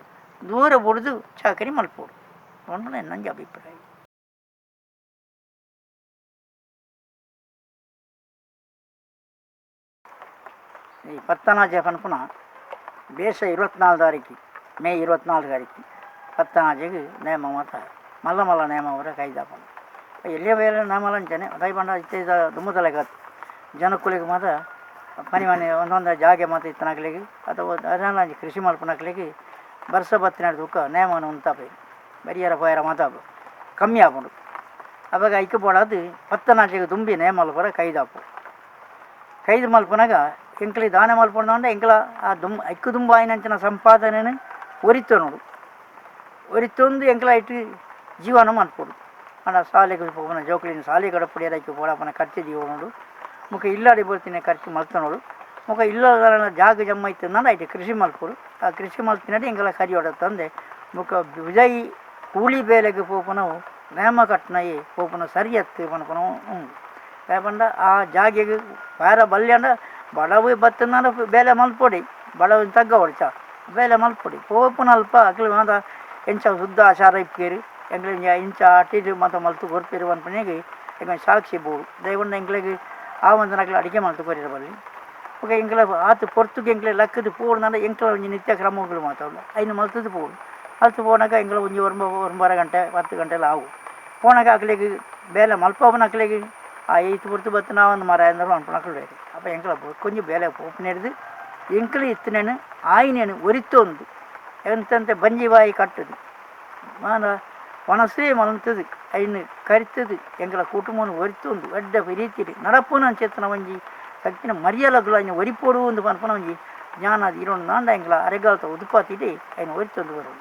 ದೂರ ಬುಡ್ದು ಚಾಕರಿ ಮಲ್ಪೊಡು ಪನ್ಪುನ ಎನ್ನೊಂಜಿ ಅಭಿಪ್ರಾಯ. ಈ ಪತ್ತನಾಜೆ ಪನ್ಪುನ ಬೇಸ 24 ತಾರೀಕು ಮೇ 24 ತಾರೀಕು ಪತ್ತನಾಜೆಗೆ ನೇಮ ಮಾತ ಮಲ್ಲ ಮಲ್ಲ ನೇಮ ಅವರ ಕೈದಾಪನ ಎಲ್ಲಿಯ ಬೇರೆ ನೇಮಲ ಅಂಚನೆ ದಯ ಪಂಡ ಇತ್ತೆ ದುಮ್ಮತಲೆಗತ್ತು ಜನಕ್ಕುಲಿಗೆ ಮಾತ ಮನೆ ಮನೆ ಒಂದೊಂದು ಜಾಗೆ ಮಾತ ಇತ್ತನಕ್ಲಿಗೆ ಅಥವಾ ಅದನ್ನ ಕೃಷಿ ಮಲ್ಪನಕ್ಲಿಗೆ ಬರ್ಸ ಬತ್ತಿನ ದುಃಖ ನೇಮನ ಉಂತಾಪೆ ಬರಿಯರ ಪೋಯರ ಮಾತ ಕಮ್ಮಿ ಆಪುಂಡು. ಅವಾಗ ಐಕ್ ಬೋಡಾದ್ ಪತ್ತನಾಜೆಗೆ ದುಂಬಿ ನೇಮ ಮಲ್ಪರ ಕೈದಾಪು ಕೈದು ಮಲ್ಪನಾಗ ಎಂಕ್ಲಿ ದಾನ ಮಲ್ಪೊಂಡ ಎಂಕ್ಲ ಆ ದುಂಬ ಐಕ್ಕು ದುಂಬ ಆಯಿನಂಚಿನ ಸಂಪಾದನೆನು ಒರಿತೊ ನೋಡು ಒರಿತೊಂದು ಎಂಕ್ಲ ಐಟ್ ಜೀವನ ಮಲ್ಪೊಡು. ಪಂಡ ಶಾಲೆಗೆ ಪೋಪುನ ಜೋಕುಲಿನ ಶಾಲೆ ಕಡಪುಡಿಯರ ಐಕ್ ಪೋಡಪನ ಖರ್ಚು ದೀವೊನೊಡು ಮುಖ ಇಲ್ಲಾಡಿ ಬೋರ್ತಿನ ಖರ್ಚು ಮಲ್ತೊನೊಡು ಮುಖ ಇಲ್ಲದ ಜಾಗ ಜಮ್ಮ ಇತ್ತಂದ್ರೆ ಐಟ್ ಕೃಷಿ ಮಲ್ಪೊಡು. ಆ ಕೃಷಿ ಮಲ್ತಿನಡೆ ಎಂಕ್ಲ ಕರಿಯೊಡ ತಂದೆ ಮುಖ ವಿಜಯ್ ಕೂಲಿ ಬೇಲೆಗೆ ಪೋಪುನವು ನೇಮ ಕಟ್ನಯಿ ಪೋಪುನ ಸರಿಯತ್ತು ಪನ್ಪುನವು ಉಂಡು. ದಾಯೆ ಪಂಡ ಆ ಜಾಗೆಗ್ ಬೇರೆ ಬಲ್ಯಂಡ ಬಡವು ಬತ್ತಂದಾಂಡ ಬೇಲೆ ಮಲ್ಪೊಡಿ ಬಡವು ತಗ್ಗವೊಡು ಚ ಬೇಲೆ ಮಲ್ಪೊಡಿ ಪೋಪುನ ಅಲ್ಪ ಅಕ್ಲು ಮಾತ ಎಂಚ ಶುದ್ಧ ಆಚಾರ ಇಪ್ಪುವೆರ್ ಎಂಕ್ಲೆ ಇಂಚ ಅಟ್ it ಮಾತ ಮಲ್ತ್ ಕೊರ್ಪೆರ್ ಪನ್ಪುನೆಗ್ ಎಂಕ್ ಸಾಕ್ಷಿ ಬೋಡು. ದಯಪಂಡ ಎಂಕ್ಲೆಗ್ ಆವಂದಿನಕ್ಲು ಅಡಿಗೆ ಮಲ್ತ್ ಕೊರಿಯೆರೆ ಬಲ್ಲಿ. ಬೊಕ ಎಂಕ್ಲ ಆತ್ ಪೊರ್ತುಗು ಎಂಕ್ಲೆ ಲಕ್ಕುದು ಪೋಡುಂದಾಂಡ ಎಂಕ್ಲ ಒಂಜಿ ನಿತ್ಯ ಕ್ರಮಗಳು ಮಾತ ಉಂಡು ಐನ್ ಮಲ್ತುದು ಪೋಡು. ಮಲ್ತ್ ಪೋನಗ ಎಂಕ್ಲ ಒಂಜಿ ಒಂಬರ ಗಂಟೆ 10 ಗಂಟೆಲ ಆವು ಪೋನಗ ಅಕ್ಲೆಗ್ ಬೇಲೆ ಮಲ್ಪವುನಕ್ಲೆಗ್ ಆ ಏತ್ ಪೊರ್ತು ಬತ್ತಿನ ಆವಂದ್ ಮಾರಾಯ ಪನ್ಪುನಕುಲು ಉಲ್ಲೆರ್. ಅಪ ಎಂಕ್ಲ ಬೊಕ್ಕೊಂಜಿ ಬೇಲೆ ಪೋಪುನೆಡ್ದ್ ಎಂಕ್ಲು ಇತ್ತಿನೇನು ಆಯಿನೇನು ಒರಿತೊಂದು ಎಂತಂತೆ ಬಂಜಿ ಬಾಯಿ ಕಟ್ಟುದು ಮಾನ ವನಸೇ ಮಲ್ತುದು ಐನ್ ಕರಿತುದು ಎಂಕ್ಲ ಕುಟುಂಬನು ಒರಿತೊಂದು ಎಡ್ಡೆ ರೀತಿಡ್ ನಡಪುನಂಚಿತ್ತಿನ ಒಂಜಿ ಶಕ್ತಿನ ಮರಿಯಲಗುಲು ಐನ್ ಒರಿಪೊಡು ಅಂದ್ ಪನ್ಪುನ ಒಂಜಿ ಜ್ಞಾನ ಇರೊಂದಾಂಡ ಎಂಕ್ಲ ಅರೆಗಾಲದ ಉದುಪಾತಿಡ್ ಐನ್ ಒರಿತೊಂದು ಬರೊಡು.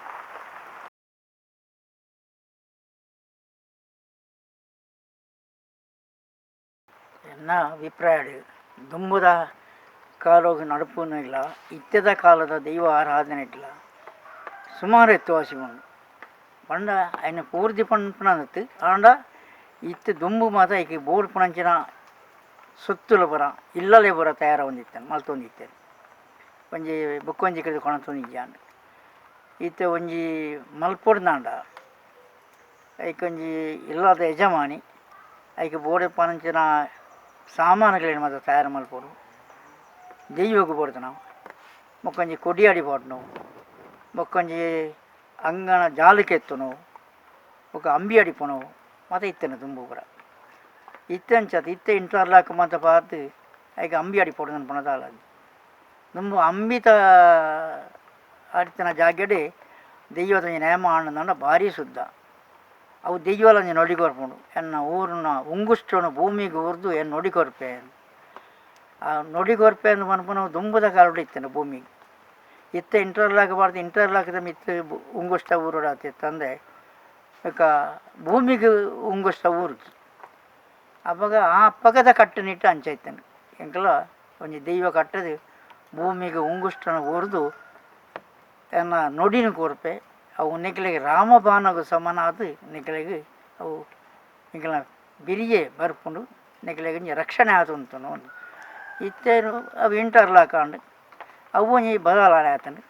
ಎನ್ನ ಅಭಿಪ್ರಾಯ ದುಂಬುದ ಕಾಲೊಗು ನಡಪುನಿಲ್ಲ ಇತ್ತೆದ ಕಾಲದ ದೈವ ಆರಾಧನೆ ಇಡ್ಲ ಸುಮಾರು ಎತ್ತುವಾಸಿ ಉಂಡು. ಪಂಡ ಐನ್ ಪೂರ್ತಿ ಪನ್ಪುನಂದತ್ ಆಂಡ ಇತ್ತೆ ದುಂಬು ಮಾತ ಐಕ್ ಬೋಡ್ಪುನಂಚಿನ ಸೊತ್ತುಲು ಪೂರ ಇಲ್ಲಲೆ ಪೂರ ತಯಾರಾವೊಂದಿತ್ತೇನೆ ಮಲ್ತೊಂದಿತ್ತೇನೆ ಒಂಜಿ ಬೊಕ್ಕೊಂಜಿ ಕಡೆ ಕೊನತೊಂದಿಜ್ಜಾಂಡ್. ಇತ್ತೆ ಒಂಜಿ ಮಲ್ಪೊಡ್ದಾಂಡ ಐಕೊಂಜಿ ಇಲ್ಲದ ಯಜಮಾನಿ ಐಕ್ ಬೋಡೆಪ್ಪನಂಚಿನ ಸಾಮಾನುಗಳೇನು ಮಾತ ತಯಾರು ಮಲ್ಪೊಡು ದೈವಗ್ ಬೋಡ್ತನವು ಬೊಕ್ಕೊಂಜಿ ಕೊಡಿಯಾಡಿ ಪಾಡ್ನವು ಬೊಕ್ಕೊಂಜಿ ಅಂಗಣ ಜಾಲಕ್ಕೆತ್ತುನವು ಬೊಕ್ಕ ಅಂಬಿ ಅಡಿಪುನವು ಮಾತ ಇತ್ತೇನೆ ದುಂಬು ಪೂರ. ಇತ್ತೆ ಅಂಚಾತ್ ಇತ್ತೆ ಇಂಟರ್ಲಾಕ್ ಮಾತ ಪಾತ್ ಐಕ್ ಅಂಬಿ ಅಡಿಪೊಡು ಪನ್ಪುನ ದಾಲ ದುಂಬು ಅಂಬಿತ ಅಡಿತಿನ ಜಾಗೆಡ್ ದೈವದ ನೇಮ ಆಂಡ ಭಾರಿ ಶುದ್ಧ. ಅವು ದೆಯ್ಯೋಲಂಜಿ ನೊಡಿ ಕೊರ್ಪುಂಡು ಎನ್ನ ಊರುನ ಉಂಗುಷ್ಟನು ಭೂಮಿಗೆ ಊರ್ದು ಎನ್ನ ನೊಡಿ ಕೊರ್ಪೆ. ಆ ನೊಡಿ ಕೊರ್ಪೆ ಅಂದ್ ಪನ್ಪುನವು ದುಂಬುದ ಕಾಲೊಡು ಇತ್ತಂಡು ಭೂಮಿಗೆ. ಇತ್ತೆ ಇಂಟರ್ಲಾಕ್ ಪಾಡ್ದು ಇಂಟರ್ಲಾಕ್ದ ಮಿತ್ತ್ ಉಂಗುಷ್ಟ ಊರುಡಾತಿತ್ತಂದೆ ಬೊಕ ಭೂಮಿಗ್ ಉಂಗುಷ್ಟ ಊರುಜಿ. ಅಪಗ ಆ ಅಪಗದ ಕಟ್ಟುನಿಟ್ಟು ಅಂಚ ಇತ್ತಂಡು. ಎಂಕಲ ಒಂಜಿ ದೈವ ಕಟ್ಟುದು ಭೂಮಿಗ್ ಉಂಗುಷ್ಟನ ಊರ್ದು ಎನ್ನ ನೊಡಿನ ಕೊರ್ಪೆ. ಅವು ನಿಕ್ಲೆಗ್ ರಾಮಬಾಣಗ್ ಸಮನಾದ್ ನಿಕ್ಲೆಗ್ ಅವು ನಿಕ್ಲೆನ ಬಿರಿಯೆ ಬರ್ಪುಂಡು, ನಿಕ್ಲೆಗ್ ಒಂಜಿ ರಕ್ಷಣೆ ಆತುಂತುಂಡು. ಇತ್ತೆ ಅವು ಇಂಟರ್ಲಾಕ್ ಆಂಡ್, ಅವು ಒಂಜಿ ಬದಲಾವಣೆ ಆತುಂಡು.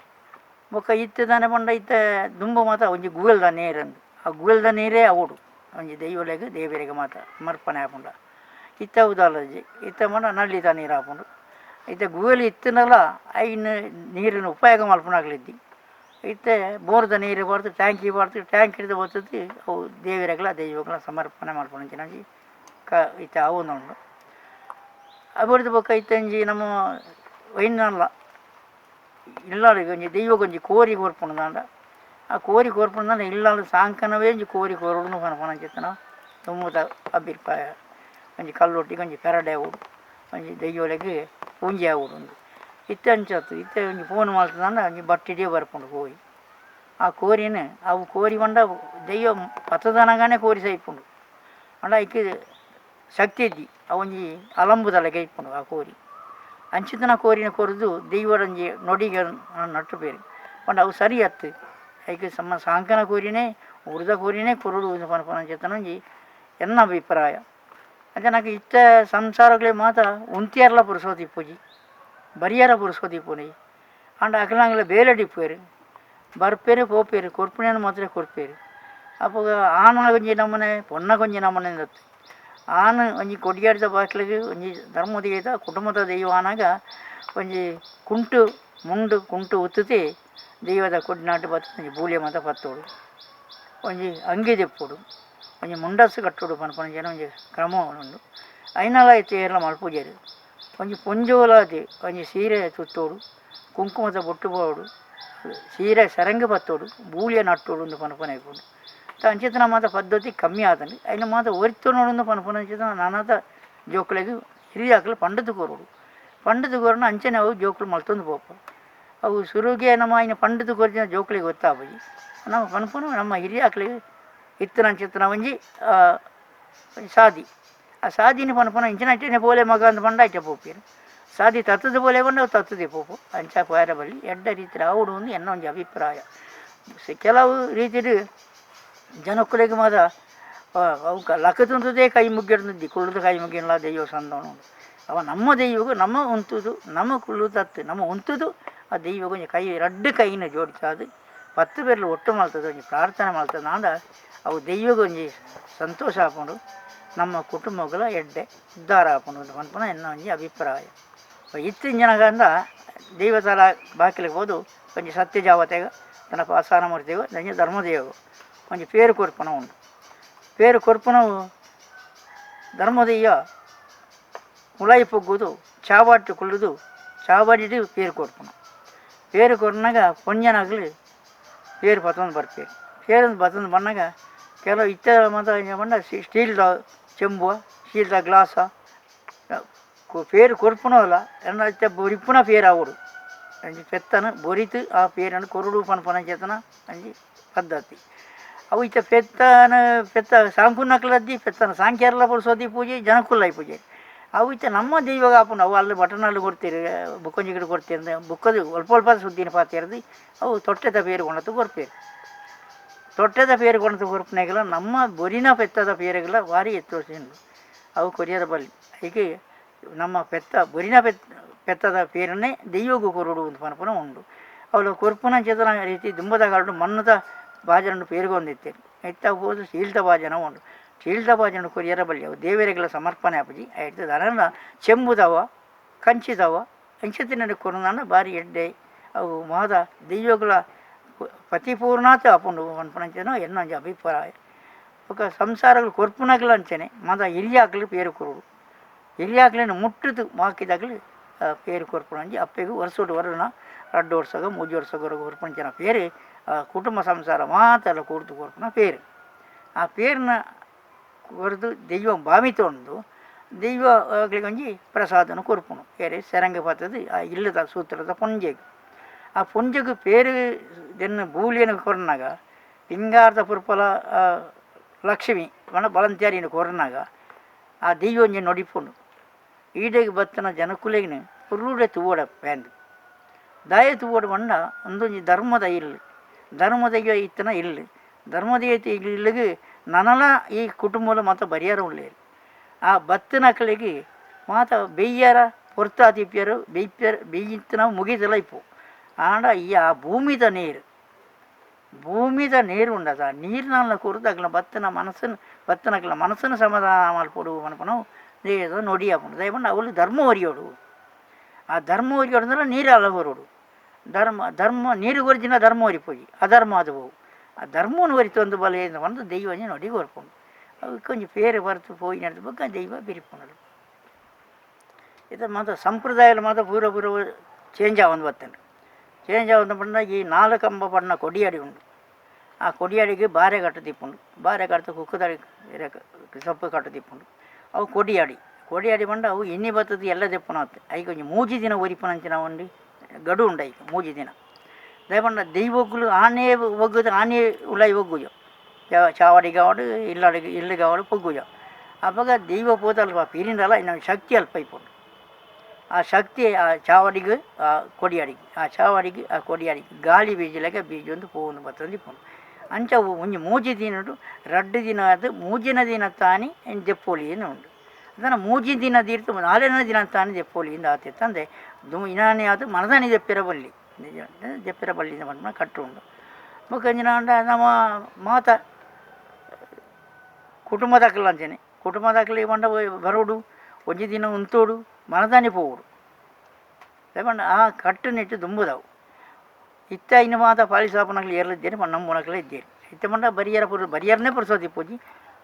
ಬೊಕ್ಕ ಇತ್ತೆ ದಾನೆ ಪಂಡ ಇತ್ತೆ ದುಂಬು ಮಾತ ಒಂಜಿ ಗುವೆಲ್ದ ನೀರುಂದು, ಆ ಗುವೆಲ್ದ ನೀರೇ ಅವೊಡು ಒಂಜಿ ದೈವೊಲೆಗ್ ದೇವೆರೆಗ್ ಮಾತ ಸಮರ್ಪಣೆ ಆಪುಂಡ. ಇತ್ತೆ ಅವು ದಾಲಜಿ, ಇತ್ತೆ ಪಂಡ ನಲ್ಲಿದ ನೀರು ಆಪುಂಡು. ಇತ್ತೆ ಗುವೆಲ್ ಇತ್ತುಂಡಲ ಐನ್ ನೀರಿನ ಉಪಯೋಗ ಮಲ್ಪುನಾಕ್ಲು ಇದ್ದಿ. ಇತ್ತೆ ಬೋರ್ದ ನೀರು ಪಾಡ್ದು ಟ್ಯಾಂಕಿ ಪಾಡ್ದು ಟ್ಯಾಂಕಿಡ್ದ್ ಬತ್ತುದು ಅವು ದೇವೆರೆಗ್ಲ ದೈವಗ್ಲ ಸಮರ್ಪಣೆ ಮಲ್ಪುನಂಚಿನ ಒಂಜಿ ಇತ್ತೆ ಆವೊಂದುಂಡು. ಅಬಿರ್ದ್ ಬೊಕ್ಕ ಇತ್ತೆ ಒಂಜಿ ನಮ್ಮ ಒಯಿನಲ್ಲ ಇಲ್ಲಡಿಗೆ ಒಂಜಿ ದೈವಗೊಂಜಿ ಕೋರಿ ಕೊರ್ಪುಂಡು. ಆ ಕೋರಿ ಕೊರ್ಪುಂಡು ಇಲ್ಲಲ್ ಸಾಂಕನವೇ ಒಂಜಿ ಕೋರಿ ಕೊರೊಡು ಪನ್ಪುನಂಚಿತ್ತಿನ ದುಂಬುದ ಅಭಿಪ್ರಾಯ. ಒಂಜಿ ಕಲ್ಲೊಟ್ಟಿಗೆ ಒಂಜಿ ಪೆರಡೆ ಆವೊಡು, ಒಂಜಿ ದೈವೊಲೆಗ್ ಪೂಂಜೆ ಆವೊಡು. ಇತ್ತೆ ಅಂಚ ಅತ್ತ್, ಇತ್ತೆ ಒಂಜಿ ಫೋನ್ ಮಲ್ತ್ಂಡ ಒಂಜಿ ಬಟ್ಟಿಡೇ ಬರ್ಪುಂಡು ಕೋರಿ. ಆ ಕೋರಿನ್ ಅವು ಕೋರಿ ಪಂಡ ದೈವ ಪತ್ತುದನಗನೇ ಕೋರಿ ಸೈಪುಂಡು. ಪಂಡ ಐಕ್ ಶಕ್ತಿ ಇಜ್ಜಿ, ಅವೊಂಜಿ ಅಲಂಬುದ ಲೆಕ್ಕ ಇಪ್ಪುಂಡು ಆ ಕೋರಿ. ಅಂಚಿತ್ತಿನ ಕೋರಿನ ಕೊರ್ದು ದೈವಡೊಂಜಿ ನೊಡಿಗೆ ನಟ್ಟುಪೆರ್. ಪಂಡ ಅವು ಸರಿ ಅತ್ತ್, ಐಕ್ ಸಮ ಸಾಂಕನ ಕೋರಿನೇ ಊರುದ ಕೋರಿನೇ ಕೊರೊಡು ಪನ್ಪುನಂಚಿತ್ತಿನ ಒಂಜಿ ಎನ್ನ ಅಭಿಪ್ರಾಯ. ಅಂಚ ನಕ ಇತ್ತೆ ಸಂಸಾರಗಳೇ ಮಾತ ಉಂತಿಯರ್ಲ ಪುರುಸೋತು ಇಪ್ಪುಜಿ, ಬರಿಯರ ಪುರುಸೋತು ಇಪ್ಪುನಿ. ಆಂಡ ಅಕಲ್ನಂಗ್ಲ ಬೇಲೆಡ್ ಇಪ್ಪುವೆರ್, ಬರ್ಪೆರ್ ಪೋಪೆರ್, ಕೊರ್ಪುನೇನ್ ಮಾತ್ರ ಕೊರ್ಪೆರ್. ಅಪಗ ಆಣ ಒಂಜಿ ನಮೂನೆ ಪೊಣ್ಣಗೊಂಜಿ ನಮೂನೆ ಅತ್ತ್. ಆನ್ ಒಂಜಿ ಕೊಡಿಯಾಡಿದ ಬಾಕಿಲಿಗ್ ಒಂಜಿ ಧರ್ಮದೇವತ ಕುಟುಂಬದ ದೈವ ಆನಾಗ ಒಂಜಿ ಕುಂಟು ಮುಂಡು ಕುಂಟು ಉತ್ತುತಿ ದೈವದ ಕೊಡಿನಾಟು ಬತ್ತ್ ಒಂಜಿ ಬೂಲ್ಯ ಮಾತ ಪತ್ತೊಡು, ಒಂಜಿ ಅಂಗಿ ದೆಪ್ಪೊಡು, ಒಂಜಿ ಮುಂಡಾಸು ಕಟ್ಟೊಡು ಪನ್ಪುನಂಚಿನ ಒಂಜಿ ಕ್ರಮ ಉಂಡು. ಐನಲ ಇತ್ತೆ ಏರ್ಲ ಮಲ್ಪುಜೆರ್. ಒಂಜಿ ಪೊಂಜೋಲಾದ್ ಒಂಜಿ ಸೀರೆ ತುತ್ತೊಡು, ಕುಂಕುಮದ ಬೊಟ್ಟು ಬೋಡು, ಸೀರೆ ಸೆರಂಗು ಪತ್ತೊಡು, ಬೂಲ್ಯ ನಟ್ಟೊಡು ಉಂದು ಪನ್ಪುನ ಇಪ್ಪುಂಡು. ಅಂಚಿತ್ತಿನ ಮಾತ ಪದ್ಧತಿ ಕಮ್ಮಿ ಆತುಂಡು. ಐನ ಮಾತ ಒರಿತೊನೊಡು ಪನ್ಪುನಂಚಿತ್ತಿನ ನಾನಾತ ಜೋಕುಲೆಗ್ ಹಿರಿಯಾಕ್ಲು ಪಂಡುದು ಕೊರೊಡು. ಪಂಡುದು ಕೊರ್ನ ಅಂಚನೆ ಅವು ಜೋಕುಲು ಮಲ್ತೊಂದು ಪೋಪ. ಅವು ಸುರುಗೆ ನಮ್ಮ ಐನ ಪಂಡುದು ಕೊರ್ಜಿನ ಜೋಕುಲೆಗ್ ಗೊತ್ತಾಪುಜಿ. ನಮ್ಮ ಪನ್ಪುನ ನಮ್ಮ ಹಿರಿಯಾಕ್ಲೆಗ್ ಇತ್ತಿನಂಚಿತ್ತಿನ ಒಂಜಿ ಸಾದಿ. ಆ ಸಾದಿನ ಪನ್ಪುನ ಇಂಚಿನ ಅಂಚನೆ ಪೋಲೆ ಮಗ ಅಂದ್ ಪಂಡ ಅಂಚ ಪೋಪೆರ್. ಸಾದಿ ತತ್ತುದು ಪೋಲೆ ಪಂಡ ಅವು ತತ್ತುದೇ ಪೋಪು. ಅಂಚ ಪೋಯೆರೆ ಬಲ್ಲಿ, ಎಡ್ಡೆ ರೀತಿಡ್ ಆವೊಡು ಉಂದು ಎನ್ನ ಒಂಜಿ ಅಭಿಪ್ರಾಯ. ಕೆಲವು ರೀತಿಡ್ ಜನಕ್ಕುಲೆಗ್ ಮಾತ ಅವು ಲಕುದುಂತುದೇ ಕೈ ಮುಗ್ಗಿಡ್ದು ಕುಳ್ಳುದು ಕೈ ಮುಗ್ಗಿನ್ಲ ದೈವ ಸಂದೋಣ. ಅವ ನಮ್ಮ ದೈವಗು ನಮ್ಮ ಉಂತುದು ನಮ್ಮ ಕುಳ್ಳುದತ್ತು ನಮ್ಮ ಉಂತುದು ಆ ದೈವಗು ಒಂಜಿ ಕೈ ರಡ್ಡು ಕೈನ ಜೋಡಿಸಾದ್ ಪತ್ತು ಬೆರ್ಲು ಒಟ್ಟು ಮಲ್ತುದು ಒಂಜಿ ಪ್ರಾರ್ಥನೆ ಮಲ್ತುದಾಂಡ ಅವು ದೈವಗು ಒಂಜಿ ಸಂತೋಷ ಆಪುಂಡು, ನಮ್ಮ ಕುಟುಂಬಗಳ ಎಡ್ಡೆ ಉದ್ಧಾರ ಆಪುಂಡು ಪನ್ಪುನ ಎನ್ನ ಒಂಜಿ ಅಭಿಪ್ರಾಯ. ಇತ್ತಿನ ಜನಗಂದ ದೈವಸ್ಥಾನ ಬಾಕಿಲಿಗೆ ಪೋದು ಒಂಜಿ ಸತ್ಯ ಜಾವತೆಗ ತನ್ನ ಪಾಸಾನ ಮೂರ್ತಿಗು ಒಂಜಿ ಧರ್ಮದೇವಗು ಒಂಜಿ ಪೇರು ಕೊರ್ಪುನ ಉಂಡು. ಪೇರು ಕೊರ್ಪುನವು ಧರ್ಮದೆಯ್ಯ ಉಲಾಯಿ ಪೊಗ್ಗುದು ಚಾವಾಟ್ಟು ಕುಲ್ಲುದು ಚಾವಡಿಡ್ ಪೇರು ಕೊರ್ಪುನ. ಪೇರು ಕೊರ್ನಾಗ ಪೊಂಜನಕ್ಲು ಪೇರು ಪತ್ತೊಂದು ಬರ್ಪೆರ್. ಪೇರು ಪತ್ತೊಂದು ಬನ್ನಗ ಕೆಲವು ಇತ್ತೆ ಮಾತ ಪಂಡ ಸ್ಟೀಲ್ದ ಚೆಂಬು ಸ್ಟೀಲ್ದ ಗ್ಲಾಸ ಪೇರು ಕೊರ್ಪುನವಲ್ಲ ಎನ್ನ ಇತ್ತೆ ಬೊರಿಪುನ ಪೇರು ಆವೊಡು. ಒಂಜಿ ಪೆತ್ತನ ಬೊರಿತು ಆ ಪೇರನ್ನು ಕೊರೊಡು ಪನ್ಪುನಂಚಿತ್ತಿನ ಒಂಜಿ ಪದ್ಧತಿ. ಅವು ಇತ್ತೆ ಪೆತ್ತನ ಪೆತ್ತ ಸಾಂಕುನಕ್ಲದ್ದಿ ಪೆತ್ತನ ಸಾಂಕ್ಯರ್ಲ ಪುರ್ಸೋದಿ ಪೂಜೆ ಜನಕ್ಕುಲ್ಲ ಪೂಜೆ. ಅವು ಇತ್ತೆ ನಮ್ಮ ದೈವಗ ಆಪುಂಡು. ಅವು ಅಲ್ಲಿ ಬಟನಲ್ಲಿ ಕೊಡ್ತೀರಿ ಬುಕ್ಕೊಂಜಿ ಗಿಡ ಕೊಡ್ತೀರಿ ಬುಕ್ಕದು ಅಲ್ಪ ಅಲ್ಪ ಸುದ್ದಿನ ಪಾತೆರ್ದು ಅವು ತೊಟ್ಟೆದ ಪೇರು ಕೊಣತು ಕೊರ್ಪೆರ್. ತೊಟ್ಟೆದ ಪೇರು ಕೊಣತು ಕೊರ್ಪುನಾಗಲ ನಮ್ಮ ಬೊರಿನ ಪೆತ್ತದ ಪೇರುಗಳ ಭಾರಿ ಎತ್ತೋಸಿಂಡು ಅವು ಕೊರಿಯರ ಬಲ್ಲಿ. ಹೀಗೆ ನಮ್ಮ ಪೆತ್ತ ಬೊರಿನ ಪೆತ್ತದ ಪೇರನ್ನೇ ದೈವಗು ಕೊರೊಡು ಅಂತ ಪನ್ಪುನ ಉಂಡು. ಅವಳು ಕೊರ್ಪುನ ಚೇತನ ರೀತಿ ದುಂಬದ ಕಾಲಡು ಮಣ್ಣುದ ಬಾಜನಡು ಪೇರುಗೊಂದಿತ್ತೇರು. ಇತ್ತ ಪೋದು ಸ್ಟೀಲ್ದ ಬಾಜನ ಉಂಡು. ಸ್ಟೀಲ್ದ ಬಾಜನ ಕೊರಿಯರ ಬಲ್ಲಿ ಅವು ದೇವರಿಗೆಲ್ಲ ಸಮರ್ಪಣೆ ಆಪುಜಿ. ಐಡ್ದ್ ದಾನಲ ಚೆಂಬುದವ ಕಂಚಿದವ ಅಂಚಿತ್ತಿನ ಕೊರ್ನಾನ ಭಾರಿ ಎಡ್ಡೆ ಅವು ಮಾತ ದೈವಗಳ ಪತಿಪೂರ್ಣಾತ್ ಆಪುಂಡು ಪನ್ಪುನಂಚಿನ ಎನ್ನ ಒಂಜಿ ಅಭಿಪ್ರಾಯ. ಬೊಕ ಸಂಸಾರಗಳು ಕೊರ್ಪುನಕ್ಲು ಅಂಚನೆ ಮಾತ ಹಿರಿಯಾಕ್ಲು ಪೇರು ಕೊರೊಡು. ಹಿರಿಯಾಕ್ಲೆನ್ ಮುಟ್ಟುದು ಮಾಕಿದಾಕ್ಲು ಪೇರು ಕೊರ್ಪುನಂಚಿ ಅಪ್ಪೆಗ್ ವರ್ಷೊಡು ವರುಣ ರಡ್ಡ್ ವರ್ಷಗ್ ಮೂಜಿ ವರ್ಷಗ್ ಕೊರ್ಪುನಂಚಿನ ಪೇರು ಕುಟುಂಬ ಸಂಸಾರ ಮಾತೆಲ್ಲ ಕೂಡ್ದು ಕೊರ್ಪುನ ಪೇರು. ಆ ಪೇರ್ನ ಕೊರ್ದು ದೈವ ಬಾಮಿತೊಂದು ದೈವ ಒಂಜಿ ಪ್ರಸಾದನ ಕೊರ್ಪುನು ಏರೆ ಸೆರಂಗ ಪತ್ತದು ಆ ಇಲ್ಲದ ಸೂತ್ರದ ಪೊಂಜೆಗ್ ಆ ಪೊಂಜೆಗ್ ಪೇರು ದೆನ್ನ ಬೂಲಿಯನ್ನು ಕೊರ್ನಾಗ ಪಿಂಗಾರದ ಪುರ್ಪಲ ಲಕ್ಷ್ಮಿ ಪಂಡ ಬಲಂತ್ಯಾರಿನ ಕೊರ್ನಾಗ ಆ ದೈವ ಒಂಜಿ ನೊಡಿಪುಂಡು ಈಡೆಗ್ ಬತ್ತನ ಜನಕುಲೆಗ್ನ ಪುರ್ಲುಡೆ ತೂವಡ ಪ್ಯಾಂದು ದಾಯ ತೂವಡ ಪಂಡ ಉಂದೊಂಜಿ ಧರ್ಮದ ಇಲ್ಲು ಧರ್ಮದ ಇತ್ತನ ಇಲ್ಲು ಧರ್ಮದ ಇಲ್ಲುಗು ನನಲ ಈ ಕುಟುಂಬದ ಮಾತ ಬರಿಯಾರ ಉಳ್ಳೇರು ಆ ಬತ್ತನಕಲಿಗೆ ಮಾತ ಬೆಯ್ಯಾರ ಪೊರ್ತಾತಿಪ್ಪಿಯರು ಬೆಯ್ಪ್ಯರು ಬೆಯ್ಯಿತ್ತನ ಮುಗಿದಲ ಇಪ್ಪು ಆಂಡ ಈ ಆ ಭೂಮಿದ ನೀರು ಭೂಮಿದ ನೀರು ಉಂಡದ ನೀರಿನ ಕೊರದು ಅಗ್ಲ ಬತ್ತನ ಮನಸ್ಸನ್ನು ಬತ್ತನಕ್ಲ ಮನಸ್ಸನ್ನು ಸಮಾಧಾನ ಮಲ್ಪೊಡು ಪನ್ಪುನವು ದೇಹದ ನೊಡಿ ಆಪುಂಡು ದಯಪಂಡ ಅವಳು ಧರ್ಮ ಒರಿಯೋಡು ಆ ಧರ್ಮ ಒರಿಯೋಡು ಅಂದ್ರೆ ನೀರು ಅಲ್ಲ ಹೊರೋಡು ಧರ್ಮ ಧರ್ಮ ನೀರು ಒರಿಜಿನ ಧರ್ಮ ಒರಿಪೋಯಿ ಅಧರ್ಮ ಅದು ಹೋವು ಆ ಧರ್ಮವನ್ನು ಒರಿತೊಂದು ಬಲ ಒಂದು ದೈವನೇ ನೊಡಿ ಕೊರ್ಪುಂಡು ಅವು ಪೇರು ಬರೆದು ಪೋಯಿ ನಡೆದ ಬೊಕ್ಕ ದೈವ ಬಿರಿಪುಂಡು ಇದು ಮಾತ್ರ ಸಂಪ್ರದಾಯ ಮಾತ್ರ ಪೂರ ಪೂರ ಚೇಂಜ್ ಆವೊಂದು ಬತ್ತುಂಡು ಚೇಂಜ್ ಆವೊಂದು ಪಂಡ ಈ ನಾಲ್ಕಂಬ ಪಣ್ಣ ಕೊಡಿಯಾಡಿ ಉಂಡು ಆ ಕೊಡಿಯಾಡಿಗೆ ಬಾರೆ ಕಟ್ಟು ಬಾರೆ ಕಟ್ಟು ಕುಕ್ಕುದಡಿ ಸೊಪ್ಪು ಕಟ್ಟು ಅವು ಕೊಡಿಯಾಡಿ ಕೊಡಿಯಾಡಿ ಪಂಡ ಅವು ಎಣ್ಣೆ ಬತ್ತದ ಎಲ್ಲ ದೆಪ್ಪುನ ಐಕ್ ಒಂಜಿ ಮೂಜಿ ದಿನ ಒರಿಪುನಂಚಿನ ಒಂಜಿ ಗಡು ಉಂಡು ಐಕ್ ಮೂಜಿ ದಿನ ದಯಪಂಡ ದೈವೊಗ್ಲು ಆನೆ ಒಗ್ಗುದು ಆನೆ ಉಲಾಯಿ ಒಗ್ಗುಜ ಚಾವಡಿಗೆ ಆವಡ್ ಇಲ್ಲಡಿಗೆ ಇಲ್ಲಿಗೆ ಆವಡ್ ಪೊಗ್ಗುಜ ಅಪಗ ದೈವ ಪೋತ ಅಲ್ಪ ಪಿರಿಂಡಲ ಇನ್ನೊಂದು ಶಕ್ತಿ ಅಲ್ಪ ಇಪ್ಪುಂಡು ಆ ಶಕ್ತಿ ಆ ಚಾವಡಿಗೆ ಆ ಕೊಡಿಯಾಡಿಗೆ ಆ ಚಾವಡಿಗೆ ಆ ಕೊಡಿಯಾಡಿಗೆ ಗಾಳಿ ಬೀಜಲೆಕ ಬೀಜೊಂದು ಪೋವೊಂದು ಬತ್ತೊಂದು ಇಪ್ಪುಂಡು ಅಂಚ ಒಂಜಿ ಮೂಜಿ ದಿನಡು ರಡ್ಡ್ ದಿನ ಆದ್ ಮೂಜಿನ ದಿನ ತಾನಿ ದೆಪ್ಪೊಲಿ ಉಂಡು ಅದನ್ನು ಮೂಜಿ ದಿನ ತೀರ್ತು ನಾಲ್ನೇ ದಿನ ತಾನಿ ದೆಪ್ಪೊಲಿ ಇಂದು ಆತಿತ್ತಂದೆ ಇನಾನೆ ಆದ್ ಮನದಾನಿ ದೆಪ್ಪಿರ ಬಲ್ಲಿ ದೆಪ್ಪಿರ ಬಲ್ಲಿ ಪನ್ಪುನ ಕಟ್ಟು ಉಂಡು ಬೊಕ್ಕ ಒಂಜಿನ ಆಂಡ ನಮ್ಮ ಮಾತ ಕುಟುಂಬದಕುಲು ಅಂಚನೆ ಕುಟುಂಬದಕುಲು ಪಂಡ ಬರೋಡು ಒಂಜಿ ದಿನ ಉಂತೋಡು ಮನದಾನಿ ಪೋವೊಡು ಪಂಡ ಆ ಕಟ್ಟುನಿಟ್ಟು ದುಂಬುದವು ಇತ್ತ ಇನ್ನು ಮಾತ ಪಾಲಿಸಾಪನಕ್ಲು ಏರ್ಲಿದ್ದೇನೆ ನಂಬುನಕ್ಲು ಇದ್ದೇನೆ ಇತ್ತೆ ಪಂಡ ಬರಿಯರ ಪುರ ಬರಿಯರನೇ ಪುರ್ಸೋತಿ ಪೂಜಿ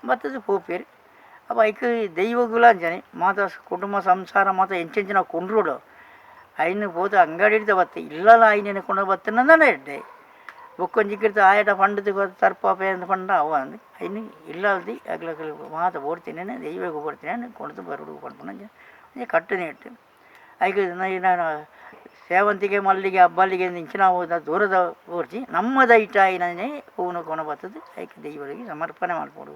ಬತ್ತದು ಪೋಪೇರು ಅಪ್ಪ ಐಕ್ ದೈವಗುಲ ಅಂಚನೆ ಮಾತ ಕುಟುಂಬ ಸಂಸಾರ ಮಾತ ಎಂಚೆಂಚಿನ ಕೊಂಡ್ರೋಡು ಐನು ಪೋತು ಅಂಗಡಿ ಬತ್ತೆ ಇಲ್ಲಲ ಐನೇನು ಕೊಂಡು ಬತ್ತನ ಎಡ್ಡೆ ಬೊಕ್ಕೊಂಜಿ ಆಯಡ ಪಂಡದ ತರ್ಪ ಪಂಡ ಅವ ಅಂದು ಐನು ಇಲ್ಲಲ್ದಿ ಅಗ್ಲಕಲ್ ಮಾತ ಬೋಡ್ತೀನಿ ದೈವಕ್ಕೆ ಬೋಡ್ತೀನಿ ಕೊಂಡು ಬರೋಡು ಪನ್ಪುನ ಕಟ್ಟುನಿಟ್ಟು ಇಟ್ಟು ಐಕ್ ನಾನು ಸೇವಂತಿಗೆ ಮಲ್ಲಿಗೆ ಅಬ್ಬಲ್ಲಿಗೆ ಇಂಚಿನ ದೂರದ ಊರ್ಜಿ ನಮ್ಮದ ಇಟ್ಟಾಯಿನೇ ಹೂವನ್ನು ಕೊಣ ಬರ್ತದೆ ಐಕ್ ದೈವರಿಗೆ ಸಮರ್ಪಣೆ ಮಾಡ್ಕೊಡು.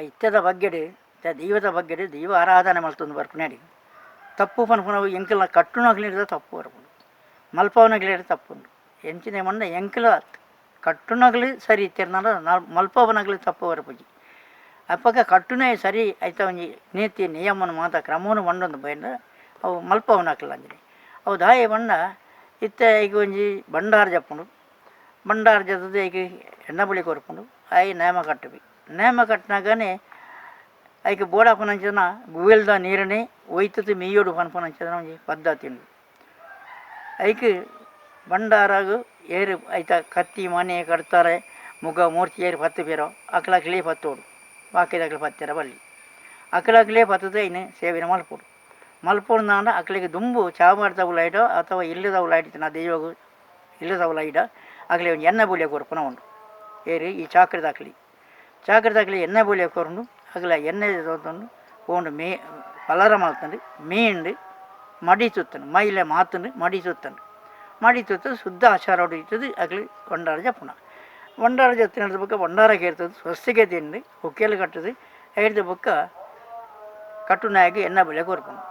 ಇತ್ತದ ಬಗ್ಗೆಡ್ ದೈವದ ಬಗ್ಗೆಡ್ ದೈವ ಆರಾಧನೆ ಮಲ್ತೊಂದು ಬರ್ಪುನಾಡಿ ತಪ್ಪು ಪನ್ಪುನವು ಎಂಕಲ್ನ ಕಟ್ಟುನಕ್ಲಿಡ್ದ ತಪ್ಪು ಬರ್ಪುಂಡು ಮಲ್ಪವನಕ್ಲಿಡ ತಪ್ಪುಂಡು ಎಂಚಿನ ಮಣ್ಣ ಎಂಕಲ ಕಟ್ಟುನಗ್ಲು ಸರಿ ಇತ್ತಿರ್ನಾಲ ಮಲ್ಪವನಗ್ಲು ತಪ್ಪು ಬರ್ಪುಜಿ ಅಪ್ಪಗ ಕಟ್ಟುನೇ ಸರಿ ಐತ ಒಂಜಿ ನೀತಿ ನಿಯಮನ ಮಾತ ಕ್ರಮವನ್ನು ಮಂಡೊಂದು ಬೈಂಡ ಅವು ಮಲ್ಪವನಕ್ಲ ಅಂಜನೆ ಅವು ದಾಯ ಬಣ್ಣ ಇತ್ತೆ ಐಕ್ ಒಂಜಿ ಬಂಡಾರ ಜಪ್ಪುಂಡು ಬಂಡಾರ ಜತ್ತದ ಐಕ್ ಎಣ್ಣೆ ಬುಳಿ ಕೊರ್ಪುಂಡು I ನೇಮ ಕಟ್ಟುವಿ ನೇಮ ಕಟ್ಟಿನಾಗನೆ ಐಕ್ ಬೋಡಾಪುನಂಚಿನ ಗುವೆಲ್ದ ನೀರನೇ ಒಯ್ತದ ಮೀಯೋಡು ಪನ್ಪುನಂಚಿನ ಒಂಜಿ ಪದ್ಧತಿ ಉಂಡು ಐಕ್ ಬಂಡಾರಾಗು ಏರು ಐತ ಕತ್ತಿ ಮನೆ ಕಟ್ತಾರೆ ಮುಗ ಮೂರ್ತಿ ಏರು ಪತ್ತು ಪೇರೋ ಅಕ್ಲಕ್ಲೇ ಪತ್ತೋಡು ಬಾಕಿದಕ್ಲು ಪತ್ತೆರ ಬಲ್ಲಿ ಅಕ್ಲಕ್ಲೇ ಪತ್ತದ ಐನು ಸೇವಿನ ಮಲ್ಪೊಡು ಮಲ್ಪೊಡು ಅಕ್ಲಿಗೆ ದುಂಬು ಚಾಮಾರ್ದವು ಲೈಟೋ ಅಥವಾ ಇಲ್ಲದವು ಲೈಟ್ ಇತ್ತಿನ ದೈವಗು ಇಲ್ಲದವು ಲೈಟ ಅಕ್ಲಿ ಒಂಜಿ ಎಣ್ಣೆ ಬೂಲಿಯ ಕೊರ್ಪುನ ಉಂಡು ಏರು ಈ ಚಾಕ್ರದಾಕ್ಲಿ ಚಾಕ್ರದಾಕ್ಲಿ ಎಣ್ಣೆ ಬೂಲಿಯ ಕೊರ್ಂಡು ಅಗಲ ಎಣ್ಣೆ ತೋತುಂಡು ಪೋಂಡು ಮೇ ಪಲರ ಮಲ್ತುಂಡು ಮೀಂಡು ಮಡಿ ಸುತ್ತುಂಡು ಮೈಲೆ ಮಾತುಂಡು ಮಡಿ ಸುತ್ತುಂಡು ಮಡಿ ತುತ್ತು ಶುದ್ಧ ಆಚಾರ ಇತ್ತದು ಅಗಲಿ ಬಂಡಾರ ಜಪ್ಪುನ ಬಂಡಾರ ಜತ್ತಿನ ಬೊಕ್ಕ ಬಂಡಾರ ಕೇರ್ತದೆ ಸ್ವಸ್ತಿಗೆ ತಿಂದು ಒಕ್ಕೇಲು ಕಟ್ಟದು ಐಡ್ದ ಬೊಕ್ಕ ಕಟ್ಟುನಾಯಗೆ ಎಣ್ಣೆ ಬಿಳೆ ಕೊರ್ಪುಂಡು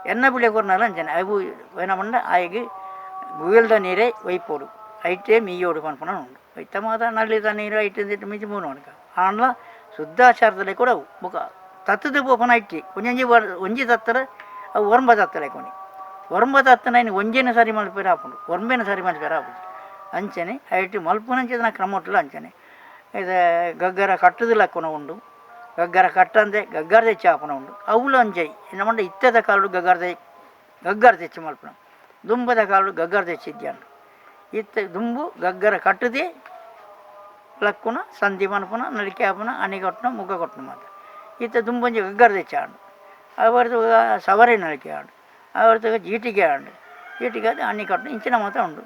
ಎಣ್ಣೆ ಬಿಳೆ ಕೊರ್ನಾಲ ಅಂಚನೆ ಅವು ಏನ ಆಯಗೆ ಗುವೆಲ್ದ ನೀರೇ ಒಯ್ಪೋಡು ಐಟೇ ಮೀಯೋಡು ಪನ್ಪುನ ಉಂಡು ಇತ್ತ ಮಾತ್ರ ನಲ್ಲಿದ ನೀರು ಐಟ್ ಮಿಂಚಿ ಮೂನು ಅನ್ಕ ಆಂಡ್ಲ ಶುದ್ಧಾಚಾರದಲ್ಲಿ ಕೂಡ ಅವು ಬೊಕ್ಕ ತತ್ತದ ಪೋಪನ ಇಟ್ಟಿ ಒಂಜೊಂಜಿ ಒಂಜಿ ತತ್ತರ ಅವು ಒರಂಬ ತತ್ತಲೆ ಕೊನಿ ಒರಂಬ ತತ್ತನ ಇನ್ನು ಒಂಜೇನ ಸರಿ ಮಲ್ಪೇರ ಆಪುಂಡು ಒರಂಬೇನ ಸರಿ ಮಲ್ಪೇರ ಆಪುಂಡು ಅಂಚನೆ ಐಟ್ ಮಲ್ಪುನಂಚಿನ ಕ್ರಮೊಟ್ಲ ಅಂಚನೆ ಇದು ಗಗ್ಗರ ಕಟ್ಟುದು ಲಕ್ಕುನ ಉಂಡು ಗಗ್ಗರ ಕಟ್ಟಂದೆ ಗಗ್ಗರ ತೆಚ್ಚಿ ಆಪುನ ಉಂಡು ಅವುಲು ಅಂಚೈ ನಮ್ಮಂಡ ಇತ್ತದ ಕಾಲಡು ಗಗ್ಗರ ಗಗ್ಗರ ತೆಚ್ಚಿ ಮಲ್ಪುನ ದುಂಬದ ಕಾಲಡು ಗಗ್ಗರ ತೆಚ್ಚಿದ್ಯಾಂಡು ಇತ್ತ ದುಂಬು ಗಗ್ಗರ ಕಟ್ಟದೆ ಲಕ್ಕುನ ಸಂಧಿ ಮನ್ಪುನ ನಲಿಕೆ ಆಪುನ ಅಣಿ ಕೊಟ್ಟುನ ಮುಗ್ಗ ಕೊಟ್ಟುನ ಮಾತ್ರ ಇತ್ತ ದುಂಬೊಂಜಿ ಗಗ್ಗರ ತೆಚ್ಚಾಂಡು ಅವರದು ಸವರೆ ನಲಿಕೆ ಆಂಡು ಅವರದು ಜೀಟಿಗೆ ಆಂಡು ಏಟಿಗಾದ ಅಣ್ಣಿ ಕಟ್ಟು ಇಂಚಿನ ಮಾತ್ರ ಉಂಡು.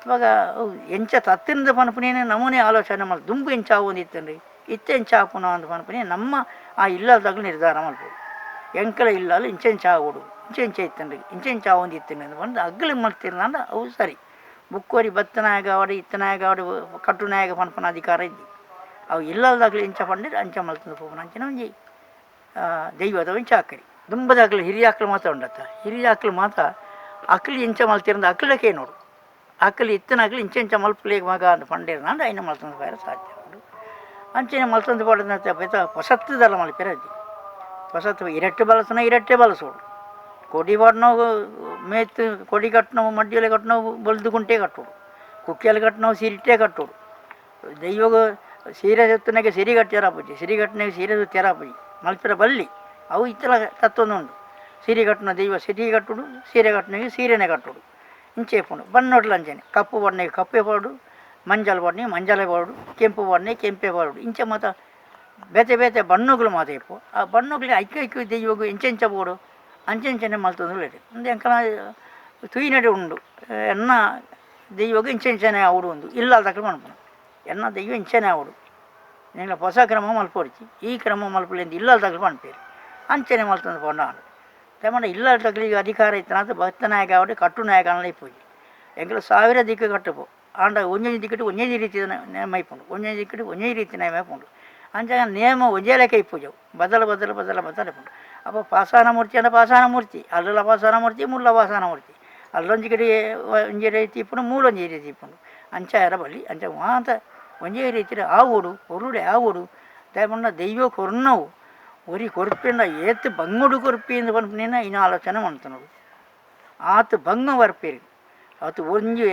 ಅವಾಗ ಎಂಚ ತತ್ತಿನದ ಪನ್ಪುನೇನೆ ನಮೂನೆ ಆಲೋಚನೆ ಮಲ್ ದುಂಬು ಎಂಚ ಆವೊಂದಿತ್ತಂಡ್ರಿ ಇತ್ತೆ ಎಂಚ ಆಪುನ ಅಂದ್ ಪನ್ಪುನೆ ನಮ್ಮ ಆ ಇಲ್ಲದಾಗಲು ನಿರ್ಧಾರ ಮಲ್ಪೊಡು. ಎಂಕಲ ಇಲ್ಲಲ್ ಇಂಚೆಂಚ ಆವೊಡು ಇಂಚೆಂಚ ಇತ್ತಂಡ್ರಿ ಇಂಚೆಂಚ ಆವೊಂದಿತ್ತಂಡ್ರಿ ಅಂದ್ ಪಂದ್ ಅಗ್ಲು ಮಲ್ತಿರ್ನಾಂಡ ಅವು ಸರಿ. ಬುಕ್ಕೋರಿ ಬತ್ತನಾಯಗ ಆವಡ್ ಇತ್ತನಾಯಗ ಆವಡ್ ಕಟ್ಟುನಾಯಗ ಪನ್ಪುನ ಅಧಿಕಾರ ಇಜ್ಜಿ. ಅವು ಇಲ್ಲದಾಗಲು ಇಂಚ ಪಂಡಿರ್ ಅಂಚ ಮಲ್ತೊಂದು ಪೋಪುನ ಅಂಚಿನ ಒಂಜಿ ದೈವದ ಒಂಜಿ ಚಾಕರಿ. ದುಂಬದಾಗಲು ಹಿರಿಯಾಕ್ಲು ಮಾತ ಉಂಡತ್ತ, ಹಿರಿಯಾಕ್ಲು ಮಾತ ಅಕ್ಲು ಎಂಚ ಮಲ್ತಿರಂದ ಅಕ್ಲಕ್ಕೆ ನೋಡು, ಅಕ್ಲು ಇತ್ತನಾಗ್ಲು ಇಂಚೆಂಚ ಮಲ್ಪುಲೆ ಮಗ ಅಂದ್ ಪಂಡಿರ್ನಾಂಡ ಐನ ಮಲ್ತೊಂದು ಪೋಯೆರೆ ಸಾಧ್ಯ ಉಂಡು. ಅಂಚನೆ ಮಲ್ತೊಂದು ಪೋಡಂತ ಬೇತ ಪೊಸತ್ತುದಲ್ಲ ಮಲ್ಪೆರೆ ಅಜ್ಜಿ. ಪೊಸತ್ತು ಇರಟ್ಟೆ ಬಲಸುನ ಇರಟ್ಟೆ ಬಲಸೋಡು, ಕೊಡಿ ಪಾಡ್ನವು ಮೇತ್ ಕೊಡಿ ಕಟ್ಟುನವು ಮಡ್ಡಿಯಲೆ ಕಟ್ಟುನವು ಬೊಲ್ದು ಕುಂಟೆ ಕಟ್ಟೋಡು, ಕುಕ್ಕಿಯಲ್ಲಿ ಕಟ್ಟುನವು ಸಿರಿಟೇ ಕಟ್ಟೋಡು. ದೈವಗ ಸೀರೆ ಸುತ್ತನಾಗೆ ಸಿರಿ ಕಟ್ಟ್ಯಾರ ಆಪುಜಿ, ಸಿರಿ ಕಟ್ಟನಾಗ ಸೀರೆ ಸುತ್ತಿಯರ ಆಪುಜಿ, ಮಲ್ಪೆರ ಬಲ್ಲಿ ಅವು ಇತ್ತಲ ತತ್ವೊಂದು ಉಂಡು. ಸೀರೆ ಕಟ್ಟುನ ದೈವ ಸಿರಿ ಕಟ್ಟುಡು, ಸೀರೆ ಕಟ್ಟುನಾಗ ಸೀರೆನೇ ಕಟ್ಟೋಡು. ಇಂಚೆ ಇಪ್ಪುಂಡು. ಬಣ್ಣೊಡ್ಲ ಅಂಚನೆ ಕಪ್ಪು ಬಣ್ಣಗೆ ಕಪ್ಪೆ ಪಾಡು, ಮಂಜಲ್ ಬಣ್ಣಗೆ ಮಂಜಲೇ ಪಾಡು, ಕೆಂಪು ಬಣ್ಣಗೆ ಕೆಂಪೇ ಪಾಡು. ಇಂಚ ಮಾತ ಬೇತೆ ಬೇತೆ ಬಣ್ಣಗಳು ಮಾತ ಇಪ್ಪು. ಆ ಬಣ್ಣಗಳು ಐಕ್ ಐಕ್ ದೈವಗು ಎಂಚೆಂಚ ಬೋಡು ಅಂಚೆಂಚನೆ ಮಲ್ತೊಂದು ಉಲ್ಲೆರ್. ಉಂದು ಎಂಕಲ ತೂಯಿನಡೆ ಉಂಡು. ಎನ್ನ ದೈವಗು ಇಂಚೆಂಚನೆ ಆವೊಡು ಉಂದು ಇಲ್ಲದಕುಲು ಮನ್ಪುನ ಎನ್ನ ದೈವ ಇಂಚನೆ ಆವೊಡು, ಎಂಕ್ಲ ಪೊಸ ಕ್ರಮ ಮಲ್ಪೊಡ್ಚಿ, ಈ ಕ್ರಮ ಮಲ್ಪುಲೆಂದು ಇಲ್ಲದಕುಲು ಪನ್ಪೆರ್. ಅಂಚನೆ ಮಲ್ತೊಂದು ಪೋಂಡ ಆಂಡ್. ದಾಯೆ ಇಲ್ಲದಕ್ಲೆಗ್ ಅಧಿಕಾರ ಇತ್ತನಾತ ಭಕ್ತನಾಯಕ ಆವಡ್ ಕಟ್ಟುನಾಯಕ ಆಂಡಲ ಇಪ್ಪುಜಿ. ಎಂಕುಲು ಸಾವಿರ ದಿಕ್ಕು ಕಟ್ಟುಪೊ ಆಂಡ ಒಂಜೊಂಜಿ ದಿಕ್ಕುಡು ಒಂಜೊಂಜಿ ರೀತಿದ ನೇಮ ಇಪ್ಪುಂಡು, ಒಂಜೊಂಜಿ ದಿಕ್ಕುಡು ಒಂಜೊಂಜಿ ರೀತಿ ನೇಮ ಇಪ್ಪುಂಡು. ಅಂಚ ನೇಮ ಒಂಜೇ ಲೆಕ್ಕ ಇಪ್ಪುಜವು, ಬದಲು ಬದಲು ಬದಲು ಬದಲು ಇಪ್ಪುಂಡು. ಅಪ್ಪ ಪಾಸಾನ ಮೂರ್ತಿ ಅಂಡ ಪಾಸಾನ ಮೂರ್ತಿ, ಅಲ್ಲಲ ಪಾಸಾನ ಮೂರ್ತಿ, ಮುಲ್ಲ ಪಾಸಾನ ಮೂರ್ತಿ, ಅಲ್ಲೊಂಜಿ ಕಡೆ ಒಂಜಿ ರೀತಿ ಇಪ್ಪುಂಡು, ಮೂಲೊಂಜಿ ರೀತಿ ಇಪ್ಪುಂಡು. ಅಂಚ ಎರ ಬಲ್ಲಿ ಅಂಚ ಮಾತ ಒಂಜೇ ರೀತಿಡ್ ಆವೊಡು, ಪೊರುಡೆ ಆವೊಡು. ದಾಯೆ ಪಂಡ ದೈವ ಕೊರ್ನವು ಒರಿ ಕೊರ್ಪಿಂಡ ಏತ್ ಬಂಗೊಡು ಕೊರ್ಪಿ ಇಂದ್ ಪನ್ಪಿನ ಇನ ಆಲೋಚನೆ ಮಲ್ತೊನೊಡು. ಆತ್ ಬಂಗ ಬರ್ಪೆರ್, ಆತ್ ಒಂಜಿ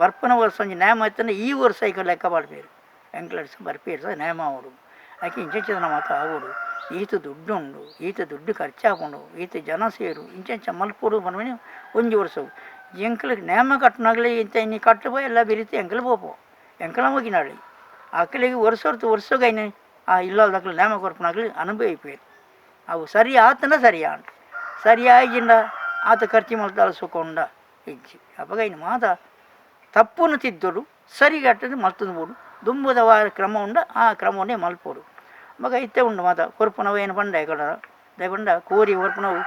ಬರ್ಪುನ ವರ್ಷ ಒಂಜಿ ನೇಮ ಇತ್ತಂಡ ಈ ವರ್ಷ ಐಕ್ ಲೆಕ್ಕ ಪಾಡ್ಪೆರ್. ಎಂಕ್ಲಡ್ಸ್ ಬರ್ಪೆರ್ ಸ ನೇಮ ಆವೊಡು, ಐಕ್ ಇಂಚೆಂಚಿನ ಮಾತ ಆವೊಡು, ಈತ್ ದುಡ್ಡು ಉಂಡು, ಈತ್ ದುಡ್ಡು ಖರ್ಚಾಪುಂಡು, ಈತ್ ಜನ ಸೇರು, ಇಂಚೆಂಚ ಮಲ್ಪೊಡು ಪನ್ಪಿನ ಒಂಜಿ ವರ್ಷವು. ಎಂಕ್ಲೆಗ್ ನೇಮ ಕಟ್ಟುನಾಗಲೇ ಇಂಚ ಇನಿ ಕಟ್ಟುವ ಎಲ್ಲ ಬಿರಿತಿ ಎಂಕ್ಲು ಪೋಪೊ, ಎಂಕ್ಲ ಮುಗಿನಾಳಿ ಅಕ್ಲೆಗ್ ವರ್ಷೊರ್ತು ವರ್ಷಗ್ ಐನ್ ಆ ಇಲ್ಲದಕ್ಲು ನೇಮ ಕೊರ್ಪುನಕ್ಲು ಅನುಭವಿಪೆರ್. ಅವು ಸರಿ ಆತಂಡ ಸರಿ ಆಂಡ್, ಸರಿ ಆಯಿಜಿಂಡ ಆತ ಖರ್ಚು ಮಲ್ತಾಲ ಸುಖ ಉಂಡ ಇಜ್ಜಿ. ಅಪಗ ಐನ್ ಮಾತ ತಪ್ಪುನು ತಿದ್ದೊಡು, ಸರಿ ಕಟ್ಟದು ಮಲ್ತೊಂದು ಬೋಡು. ದುಂಬುದ ವಾ ಕ್ರಮ ಉಂಡ ಆ ಕ್ರಮವನ್ನೇ ಮಲ್ಪೊಡು. ಬೊಕ ಇತ್ತೆ ಉಂಡು ಮಾತ ಕೊರ್ಪುನವು ಏನು ಪಂಡೆ ಕಡ ದಾಯೆ ಪಂಡ ಕೋರಿ ಕೊರ್ಪುನವು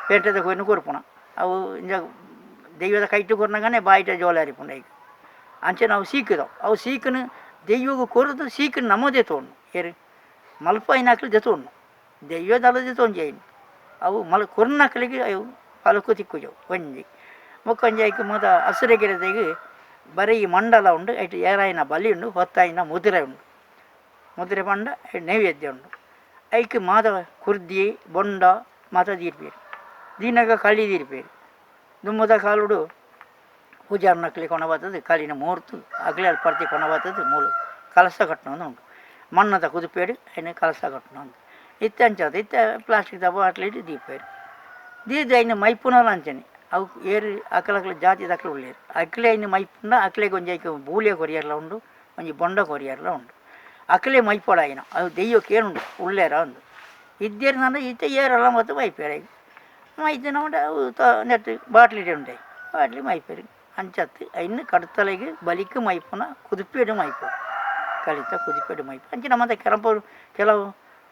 ಪೇಟೆದ ಕೋರಿನ ಕೊರ್ಪುನ ಅವು ಇಂಚ ದೈವದ ಕೈಟ್ ಕೊರ್ನಗನೆ ಬಾಯಿಟ ಜೋಲ ಅರಿಪುಂಡು ಐಕ್. ಅಂಚನೆ ಅವು ಸೀಕುದವು, ಅವು ಸೀಕುನು ದೈವಗ್ ಕೊರ್ದು ಸೀಕುನು ನಮ ದೆತೊನು, ಏರ್ ಮಲ್ಪಾಯಿನಕ್ಲು ದೆತೊನು, ದೈವದಲ ದೆತೊಂಜಿ ಐನ್ ಅವು ಮಲ್ ಕೊರ್ನಕ್ಲೆಗ್ ಅವು ಫಲಕು ತಿಕ್ಕುಜವು ಒಂಜಿ. ಬೊಕ್ಕ ಒಂಜಿ ಐಕ್ ಮಾತ ಹಸಿರೆಗಿರದೆಗ್ ಬರೀ ಮಂಡಲ ಉಂಡು, ಐಟ್ ಏರಾಯಿನ ಬಲಿ ಉಂಡು, ಹೊತ್ತಾಯಿನ ಮುದುರೆ ಉಂಡು, ಮುದುರೆ ಪಂಡ ನೈವೇದ್ಯ ಉಂಡು. ಐಕ್ ಮಾತ ಕುರ್ದಿ ಬೊಂಡ ಮಾತ ದೀರ್ಪೆರ್, ದೀನಗ ಕಳಿ ದೀರ್ಪೆರ್. ದುಂಬುದ ಕಾಲುಡು ಪೂಜಾರ್ನಕ್ಲೆ ಕೊಣ ಬತ್ತದು ಕಳಿನ ಮೂರ್ತು ಅಗಲೆ ಅಲ್ಪರ್ತಿ ಕೊಣ ಬತ್ತದು ಮೂಲು ಕಲಸ ಕಟ್ಟುನ ಉಂಡು, ಮಣ್ಣದ ಕುದುಪೇಡು ಐನ ಕಲಸ ಕಟ್ಟುನ ಉಂಡು. ಇತ್ತೆ ಅಂಚಾದ ಇತ್ತೆ ಪ್ಲಾಸ್ಟಿಕ್ದ ಬಾಟ್ಲಿಡ್ ದೀಪೆರ್, ದೀದ್ ಐನ ಮೈಪುನಲ ಅಂಚನೆ ಅವು ಏರು ಅಕಲಕಲ ಜಾತಿದಕ್ಲು ಉಲ್ಲೆರ್, ಅಕ್ಲೆ ಐನ ಮೈಪುಂಡ ಅಕ್ಲೆಗ್ ಒಂಜಿ ಐಕ್ ಬೂಲೆ ಕೊರಿಯರ್ಲ ಉಂಡು, ಒಂಜಿ ಬೊಂಡ ಕೊರಿಯರ್ಲ ಉಂಡು. ಅಕ್ಲೆ ಮೈಪೊಡಾಯಿನ ಅವು ದೈವಕ್ಕೆ ಏನುಂಡು ಉಲ್ಲೇರ ಉಂದು ಇದ್ದೇರು ನಾನ ಇತ್ತೆ ಏರೆಲ್ಲ ಮತ್ತು ಮೈಪೇರು ಐಕ್ ಮೈತಿನ ಉಂಡು ಅವು ನೆಟ್ ಬಾಟ್ಲಿಡ್ ಉಂಟು ಬಾಟ್ಲಿ ಮೈಪೇರು. ಅಂಚತ್ತು ಐನ್ ಕಡ್ತಲೆಗ್ ಬಲಿಕ್ ಮೈಪುನ ಕುದುಪೇಡು ಮೈಪು ಕಲಿತ ಕುದುಪೇಡು ಮೈಪು. ಅಂಚಿನ ಮಾತ ಕೆಲವು ಕೆಲವು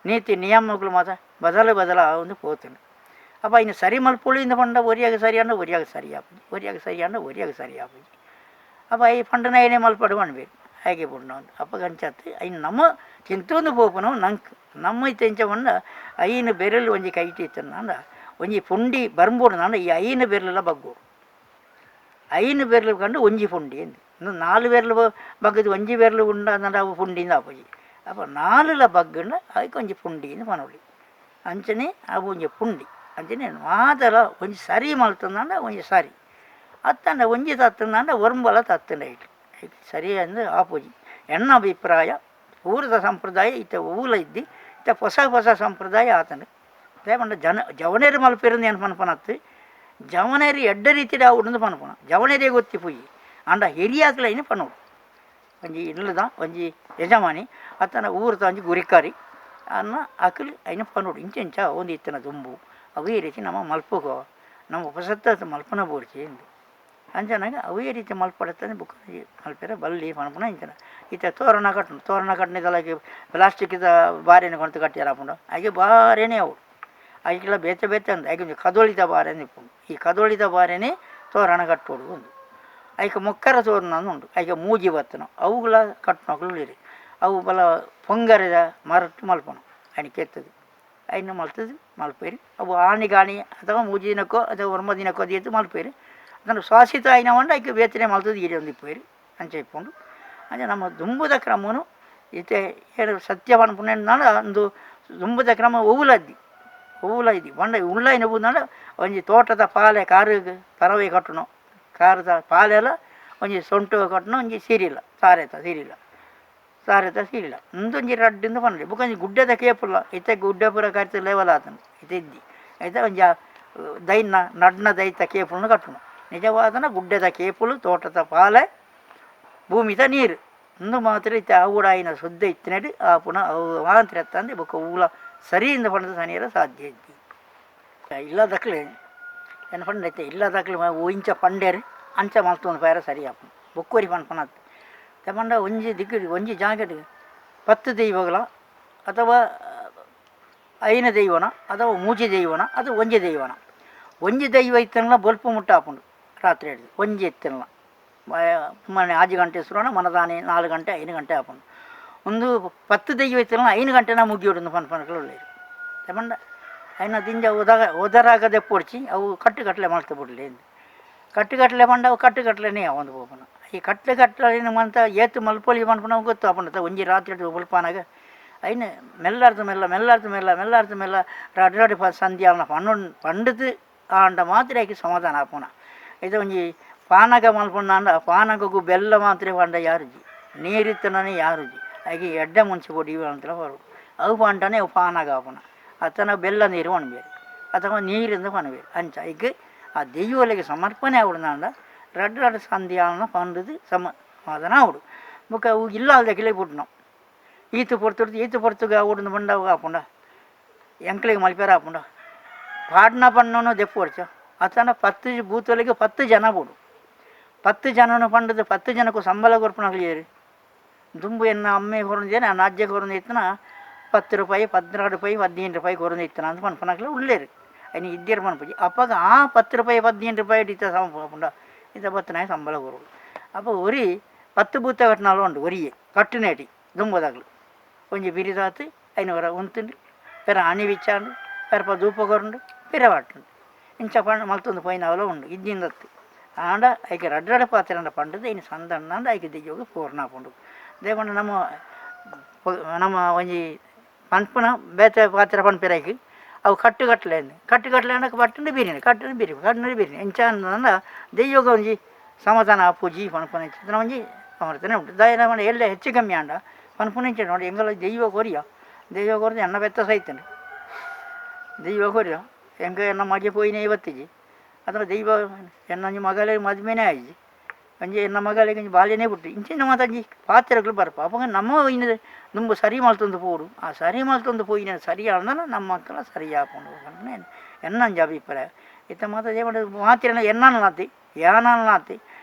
ನೀತಿ ನಿಯಮಗಳು ಮಾತ ಬದಲು ಬದಲ ಆವೊಂದು ಪೋತುಂಡು. ಅಪ್ಪ ಐನ್ ಸರಿ ಮಲ್ಪೊಳಿ ಪಂಡ ಒರಿಯಾಗ ಸರಿಯಾಂಡ ಒರಿಯಾಗ ಸರಿ ಆಪುಜಿ, ಒರಿಯಾಗ ಸರಿಯಾಂಡ ಒರಿಯಾಗ ಸರಿ ಆಪುಜಿ. ಅಪ್ಪ I ಪಂಡನ ಐನೇ ಮಲ್ಪಡು ಪನ್ಪೆರ್ ಹಾಗೆ ಪುಂಡ ಅಪ್ಪಗ ಅಂಚತ್ತು ಐನ್ ನಮ ತಿಂತೊಂದು ಪೋಪುನವು ನಂಕ್ ನಮ್ಮ ಇತ್ತೆ ಎಂಚ ಪಂಡ ಐನ್ ಬೆರಳು ಒಂಜಿ ಕೈಟ್ ಇತ್ತುಂಡ ಒಂಜಿ ಪುಂಡಿ ಬರ್ಂಬೋಡು ನಾಂಡ ಈ ಐನ್ ಬೆರಳುಲ ಬಗ್ಗೋಡು, ಐನ್ ಬೆರಳು ಕಂಡು ಒಂಜಿ ಪುಂಡಿ ಅಂದ್. ಇನ್ನು ನಾಲ್ ಬೆರಳು ಬಗ್ಗದು ಒಂಜಿ ಬೆರಳು ಉಂಡ ಅಂದಂಡ ಅವು ಪುಂಡಿಂದ ಆಪುಜಿ. ಅಪ್ಪ ನಾಲುಲ ಬಗ್ಗುಂಡ ಐಕ್ ಒಂಜಿ ಪುಂಡಿ ಇಂದ್ ಪನೊಲಿ. ಅಂಚನೆ ಅವು ಒಂಜಿ ಪುಂಡಿ ಅಂಚನೆ ಮಾತಲ ಒಂಜಿ ಸರಿ ಮಲ್ತುಂದಾಂಡ ಒಂಜಿ ಸರಿ ಅತ್ತಂಡ ಒಂಜಿ ತತ್ತುಂದಾಂಡ ಒರ್ಂಬಲ ತತ್ತುಂಡ ಐಟ್ ಐಕ್ ಸರಿ ಅಂದ್ ಆಪುಜಿ. ಎನ್ನ ಅಭಿಪ್ರಾಯ ಪೂರ್ವದ ಸಂಪ್ರದಾಯ ಇತ್ತೆ ಓಲ ಇದ್ದಿ ಇತ್ತೆ ಪೊಸ ಪೊಸ ಸಂಪ್ರದಾಯ ಆತುಂಡು. ದಾಯೆ ಪಂಡ ಜನ ಜವನೆರ್ ಮಲ್ಪೆರ್ ಏನ್ ಪನ್ಪುನತ್ತು, ಜವನೆರ್ ಎಡ್ಡೆ ರೀತಿಡ್ ಆವೊಡುಂದು ಪನ್ಪುನ, ಜವನೆರೇ ಗೊತ್ತಿಪುಜಿ ಆಂಡ ಹಿರಿಯಾಕ್ಲೈನ್ ಪನೊಡು. ಒಂಜಿ ಇಲ್ಲದ ಒಂಜಿ ಯಜಮಾನಿ ಅತ್ತಂಡ ಊರುದ ಒಂಜಿ ಗುರಿಕಾರಿ ಅನ್ನ ಅಕುಲು ಐನ ಪನೊಡು ಇಂಚ ಇಂಚ ಒಂದು ಇತ್ತಿನ ದುಂಬು ಅವು ಈ ರೀತಿ ನಮ್ಮ ಮಲ್ಪುಗೋ ನಮ್ಮ ಪೊಸತ್ತ ಮಲ್ಪುನ ಬೋಡ್ಚಿ ಇಂದು. ಅಂಚನಾಗ ಅವೇ ರೀತಿ ಮಲ್ಪಡತ್ತಂದು ಬುಕ್ ಮಲ್ಪೆರೆ ಬಲ್ಲಿ ಪನ್ಪುನ ಇಂಚನ. ಇತ್ತೆ ತೋರಣ ಕಟ್ಟುನು, ತೋರಣ ಕಟ್ಟುನ ಪ್ಲಾಸ್ಟಿಕ್ದ ಬಾರೆನೆ ಕೊನತ್ ಕಟ್ಟಿಯೆರೆ ಆಪುಂಡು, ಐಕೆ ಬಾರೆನೇ ಅವು ಐಕ್ಲ ಬೇತೆ ಬೇತೆ ಅಂದ್ ಐಕ್ ಒಂಜಿ ಕದೊಳಿದ ಬಾರೆಂದ್ ಇಪ್ಪುಂಡು. ಈ ಕದೊಳಿದ ಬಾರೆನೇ ತೋರಣ ಕಟ್ಟೋಡು ಉಂದು. ಐಕ್ ಮೊಕ್ಕರ ತೋರಣ ಉಂಡು, ಐಕ್ ಮೂಜಿ ಬತ್ತುನ ಅವುಗಳ ಕಟ್ಟುನಕುಲು ಉಲ್ಲೆರ್. ಅವು ಬಲ ಪೊಂಗರೆದ ಮರಟ್ ಮಲ್ಪುನು, ಐನ್ ಕೆತ್ತುದು ಐನ್ ಮಲ್ತುದು ಮಲ್ಪೆರ್. ಅವು ಆನಿಗಾನಿ ಅಥವಾ ಮೂಜಿ ದಿನಕ್ಕೋ ಅಥವಾ ಒರ್ಂಬ ದಿನಕ್ಕೋ ದೀದ್ ಮಲ್ಪೆರ್. ಅದನ್ನು ಶಾಶ್ವತ ಆಯಿನವಂಡ ಐಕ್ ಬೇತೆನೆ ಮಲ್ತುದು ದೀಡೊಂದು ಇಪ್ಪುವೆರ್, ಅಂಚ ಇಪ್ಪುಂಡು. ಅಂಚ ನಮ್ಮ ದುಂಬುದ ಕ್ರಮನು ಇತ್ತೆ ಏರ್ ಸತ್ಯ ಪನ್ಪುನೆಂದಾಂಡ ಉಂದು ದುಂಬುದ ಕ್ರಮ ಒವುಲದ್ದಿ ಒವುಲ ಇದ್ದಿ ಪಂಡ ಉಳ್ಳಾಯಿನ ಪೂಂದಾಂಡ ಒಂಜಿ ತೋಟದ ಪಾಲೆ ಕಾರುಗ್ ಪರವೆ ಕಟ್ಟುನು, ಕಾರುದ ಪಾಲೆಲ ಒಂಜಿ ಸೊಂಟು ಕಟ್ಟುನು, ಒಂಜಿ ಸಿರಿಲ ತಾರೆತ ಸಿರಿಲ ತಾರೆತ ಸಿರಿಲ ಉಂದೊಂಜಿ ರಡ್ಡ್ ಪನೊಲಿ. ಬೊಕ ಒಂಜಿ ಗುಡ್ಡೆದ ಕೇಪುಲ ಇತ್ತೆ ಗುಡ್ಡೆ ಪೂರ ಕರಿತ್ ಲೆವೆಲ್ ಆತುಂಡು ಇತ್ತೆ ಇದ್ದಿ. ಐತ ಒಂಜಿ ದೈನ ನಡ್ನ ದೈತ ಕೇಪುನು ಕಟ್ಟುನು. ನಿಜವಾದನ ಗುಡ್ಡೆದ ಕೇಪುಲು, ತೋಟದ ಪಾಲೆ, ಭೂಮಿದ ನೀರು ಉಂದು ಮಾತ್ರ ಇತ್ತೆ ಆವುಡಾಯಿನ ಶುದ್ಧ ಇತ್ತಿನಡು ಆಪುನ ಅವು ಮಾತ್ರ ಅತ್ತಂದೆ ಬೊಕ ಒವ್ಲ ಸರಿಯಿಂದ ಪಂಡ ಸನಿಯರ ಸಾಧ್ಯ ಇದ್ದಿ. ಇಲ್ಲದಕ್ಲೆ ಎನ್ನ ಪಂಡ ಇತ್ತೆ ಇಲ್ಲದಕ್ಲೆ ಇಂಚ ಪಂಡೇರು ಅಂಚ ಮಲ್ತೊಂದು ಪೋಯೆರೆ ಸರಿ ಆಪುಂಡು. ಬೊಕ್ಕೊರಿ ಪನ್ಪುನತ್ತು ಪಂಡ ಒಂಜಿ ದಿಕ್ಕು ಒಂಜಿ ಜಾಗೆಡ್ 10 ದೈವಗಳ ಅಥವಾ 5 ದೈವನ ಅಥವಾ 3 ದೈವನ ಅಥವಾ ಒಂಜಿ ದೈವನ. ಒಂಜಿ ದೈವ ಇತ್ತನಲ ಬೊಲ್ಪು ಮುಟ್ಟ ಆಪುಂಡು ರಾತ್ರಿ ಹಿಡ್ದು ಒಂಜಿ ಇತ್ತನಲ ಮನೆ 6 ಗಂಟೆ ಶುರುವಾನ ಮನದಾನೆ 4 ಗಂಟೆ 5 ಗಂಟೆ ಆಪುಂಡು. ಒಂದು 10 ದೈವ ಇತ್ತನಲ 5 ಗಂಟೆನ ಮುಗಿಯೋಡು ಪನ್ಪನಕುಲು ಉಲ್ಲೆರ್. ಪಂಡ ಐನ ದಿಂಜ ಉದರಾಗ ದೆಪ್ಪೊಡ್ಚಿ ಅವು ಕಟ್ಟು ಕಟ್ಟಲೆ ಮಲ್ತ್ ಬುಡ್ಲೆ ಕಟ್ಟು ಕಟ್ಟಲೆ ಪಂಡ ಅವು ಕಟ್ಟು ಕಟ್ಟಲೆನೇ ಒಂದು ಪೋಪುನ. ಈ ಕಟ್ಲೆ ಕಟ್ಟಲೆ ಮಂತ ಏತ್ ಮಲ್ಪೊಲಿ ಪನ್ಪುನವು ಗೊತ್ತು ಆಪುಂಡು. ಒಂಜಿ ರಾತ್ರಿ ಬೊಲ್ಪಾನಾಗ ಐನ್ ಮೆಲ್ಲಾರ್ದು ಮೆಲ್ಲ ಮೆಲ್ಲಾರ್ದು ಮೆಲ್ಲ ಮೆಲ್ಲಾರ್ದು ಮೆಲ್ಲ ರಡ್ಡ್ ರಡ್ಡ್ ಸಂಧ್ಯಾನ ಪಂಡುದು ಆಂಡ ಮಾತ್ರ ಐಕ್ ಸಮಾಧಾನ ಆಪುನ. ಇದು ಒಂಜಿ ಪಾನಕ ಮಲ್ಪುನಾಂಡ ಪಾನಕಗು ಬೆಲ್ಲ ಮಾತ್ರ ಪಂಡ ಯಾರುಜಿ, ನೀರಿತ್ತನೇ ಯಾರುಜಿ, ಐಕೆ ಎಡ್ಡೆ ಮುಂಚೆ ಪೊಡಿ ಅಂತಲ ಬರೋಡು ಅವು ಪಂಡನೆ ಅವು ಪಾನಕ ಆಪುನ. ಅತ್ತನ ಬೆಲ್ಲ ನೀರು ಪನ್ಪೆರ್ ಅಥವಾ ನೀರಿಂದ ಪನ್ಪೆರ್. ಅಂಚ ಐಕ್ ಆ ದೈವೊಲೆಗ್ ಸಮರ್ಪಣೆ ಆವೊಡುಂದಾಂಡ ರಡ್ಡ್ ರಡ್ಡ್ ಸಂಧ್ಯಾನ ಪಂಡುದು ಸಮಾಧಾನ ಆವೊಡು. ಬೊಕ ಅವು ಇಲ್ಲಾಲ್ದಕ್ಲೆಗ್ ಬುಡ್ನು ಈತ್ ಪೊರ್ತುಡ್ದು ಈತ್ ಪೊರ್ತುಗು ಆವೊಡುಂದು ಪಂಡ ಅವು ಆಪುಂಡ, ಎಂಕ್ಲೆಗ್ ಮಲ್ಪೆರೆ ಆಪುಂಡ. ಪಾಡ್ನ ಪಣ್ಣನು ದೆಪ್ಪೊಡ್ಚ ಅತ್ತಂಡ 10 ಬೂತೊಲೆಗ್ 10 ಜನ ಬೋಡು. 10 ಜನನು ಪಂಡುದು 10 ಜನಕ್ಕೂ ಸಂಬಳ ಕೊರ್ಪುನಕುಲು ಏರ್? ದುಂಬು ಎನ್ನ ಅಮ್ಮೆ ಕೊರೊಂದಿನ ಎನ್ನ ಅಜ್ಜೆ ಕೊರೊಂದು ಇತ್ತಿನ 10 ರೂಪಾಯಿ 16 ರೂಪಾಯಿ 15 ರೂಪಾಯಿ ಕೊರೊಂದು ಇತ್ತಿನ ಅಂತ ಪನ್ಪುನಕುಲು ಉಲ್ಲೆರ್. ಐನ್ ಇದ್ದೇರ್ ಪನ್ಪುಜಿ. ಅಪಗ ಆ 10 ರೂಪಾಯಿ 15 ರೂಪಾಯಿ ಇತ್ತ ಆಪುಂಡ ಇತ್ತ ಬತ್ತನಾಯ ಸಂಬಳ ಕೊರೊಡು. ಅಪ ಒರಿ 10 ಬೂತ ಕಟ್ಟುನಲ್ಲ ಉಂಡು ಒರಿಯೆ ಕಟ್ಟುನೇಟಿ ದುಂಬುದಕ್ಲು ಒಂಜಿ ಬಿರಿದಾತ್ ಐನ್ ಒರ ಉಂತುಂಡು ಪೆರ ಅಣಿ ಬಿಚ್ಚಾಂಡು ಪೆರಪ ಧೂಪ ಕೊರುಂಡು ಪಿರ ಪಟ್ಟುಂಡು ಇಂಚ ಪಂಡ ಮಲ್ತೊಂದು ಪೋಯಿನವಲ ಉಂಡು ಇದ್ದಿಂದತ್ತು. ಆಂಡ ಐಕ್ ರಡ್ಡ್ ರಡ್ಡ್ ಪಾತೆರಂಡ ಪಂಡುದು ಐನ್ ಸಂದಣ್ಣಾಂಡ ಐಕ್ ದೆಯ್ಯೋಗು ಪೂರ್ಣ ಆಪುಂಡು. ದೇಪಂಡ ನಮ್ಮ ನಮ್ಮ ಒಂಜಿ ಪನ್ಪುನ ಬೇತೆ ಪಾತೆರ ಪನ್ಪೆರ್ ಐಕ್ ಅವು ಕಟ್ಟು ಕಟ್ಟಲೆ ಕಟ್ಟು ಕಟ್ಟಲೆ ಆಂಡ ಪಟ್ಟುಂಡು ಬಿರಿನಿ ಕಟ್ಟುಂಡು ಬಿರಿ ಕಟ್ಟುಂಡು ಬಿರಿನಿ ಇಂಚ ಅಂಡ ದೆಯ್ಯೋಗ ಒಂಜಿ ಸಮಾಧಾನ ಆಪುಜಿ ಪನ್ಪುನ ಇಂಚಿತ್ತಿನ ಒಂಜಿ ಸಮರ್ಥನೆ ಉಂಟು. ದಾಯೆ ಪಂಡ ಎಲ್ಲೆ ಹೆಚ್ಚು ಕಮ್ಮಿ ಆಂಡ ಪನ್ಪುನ ಇಂಚ ನೋಡಿ ಎಂಕಲ ದೈವ ಕೊರಿಯ, ದೈವ ಕೊರ್ದು ಎನ್ನ ಬೆತ್ತ ಸೈತುಂಡು ದೈವ ಕೊರಿಯ ಎಂಕ ಎನ್ನ ಮಗೆ ಪೋಯಿನೇ ಬತ್ತಿಜಿ ಅಥವಾ ದೈವ ಎನ್ನ ಒಂಜಿ ಮಗಲೆಗ್ ಮದ್ಮೆನೇ ಆಯಿಜಿ ಒಂಜಿ ಎನ್ನ ಮಗಲೆಗ್ ಒಂಜಿ ಬಾಲ್ಯನೇ ಪುಟ್ಟಿ ಇಂಚಿನ ಮಾತ ಒಂಜಿ ಪಾತೆರಗಳು ಬರ್ಪ. ಅಪಗ ನಮ್ಮ ಇನ್ನು ದುಂಬು ಸರಿ ಮಲ್ತೊಂದು ಪೋಡು, ಆ ಸರಿ ಮಲ್ತೊಂದು ಪೋಯಿನ ಸರಿ ಆಂಡಲ ನಮ್ಮ ಮಕ್ಕಳ ಸರಿ ಆಪುಂಡು ಪನ್ಪುನ ಎನ್ನ ಒಂಜಿ ಅಭಿಪ್ರಾಯ. ಇತ್ತೆ ಮಾತ ಮಾತೆರ್ನ ಎನ್ನಲ್ನಾತಿ ಯಾನಲ್ನಾತಿ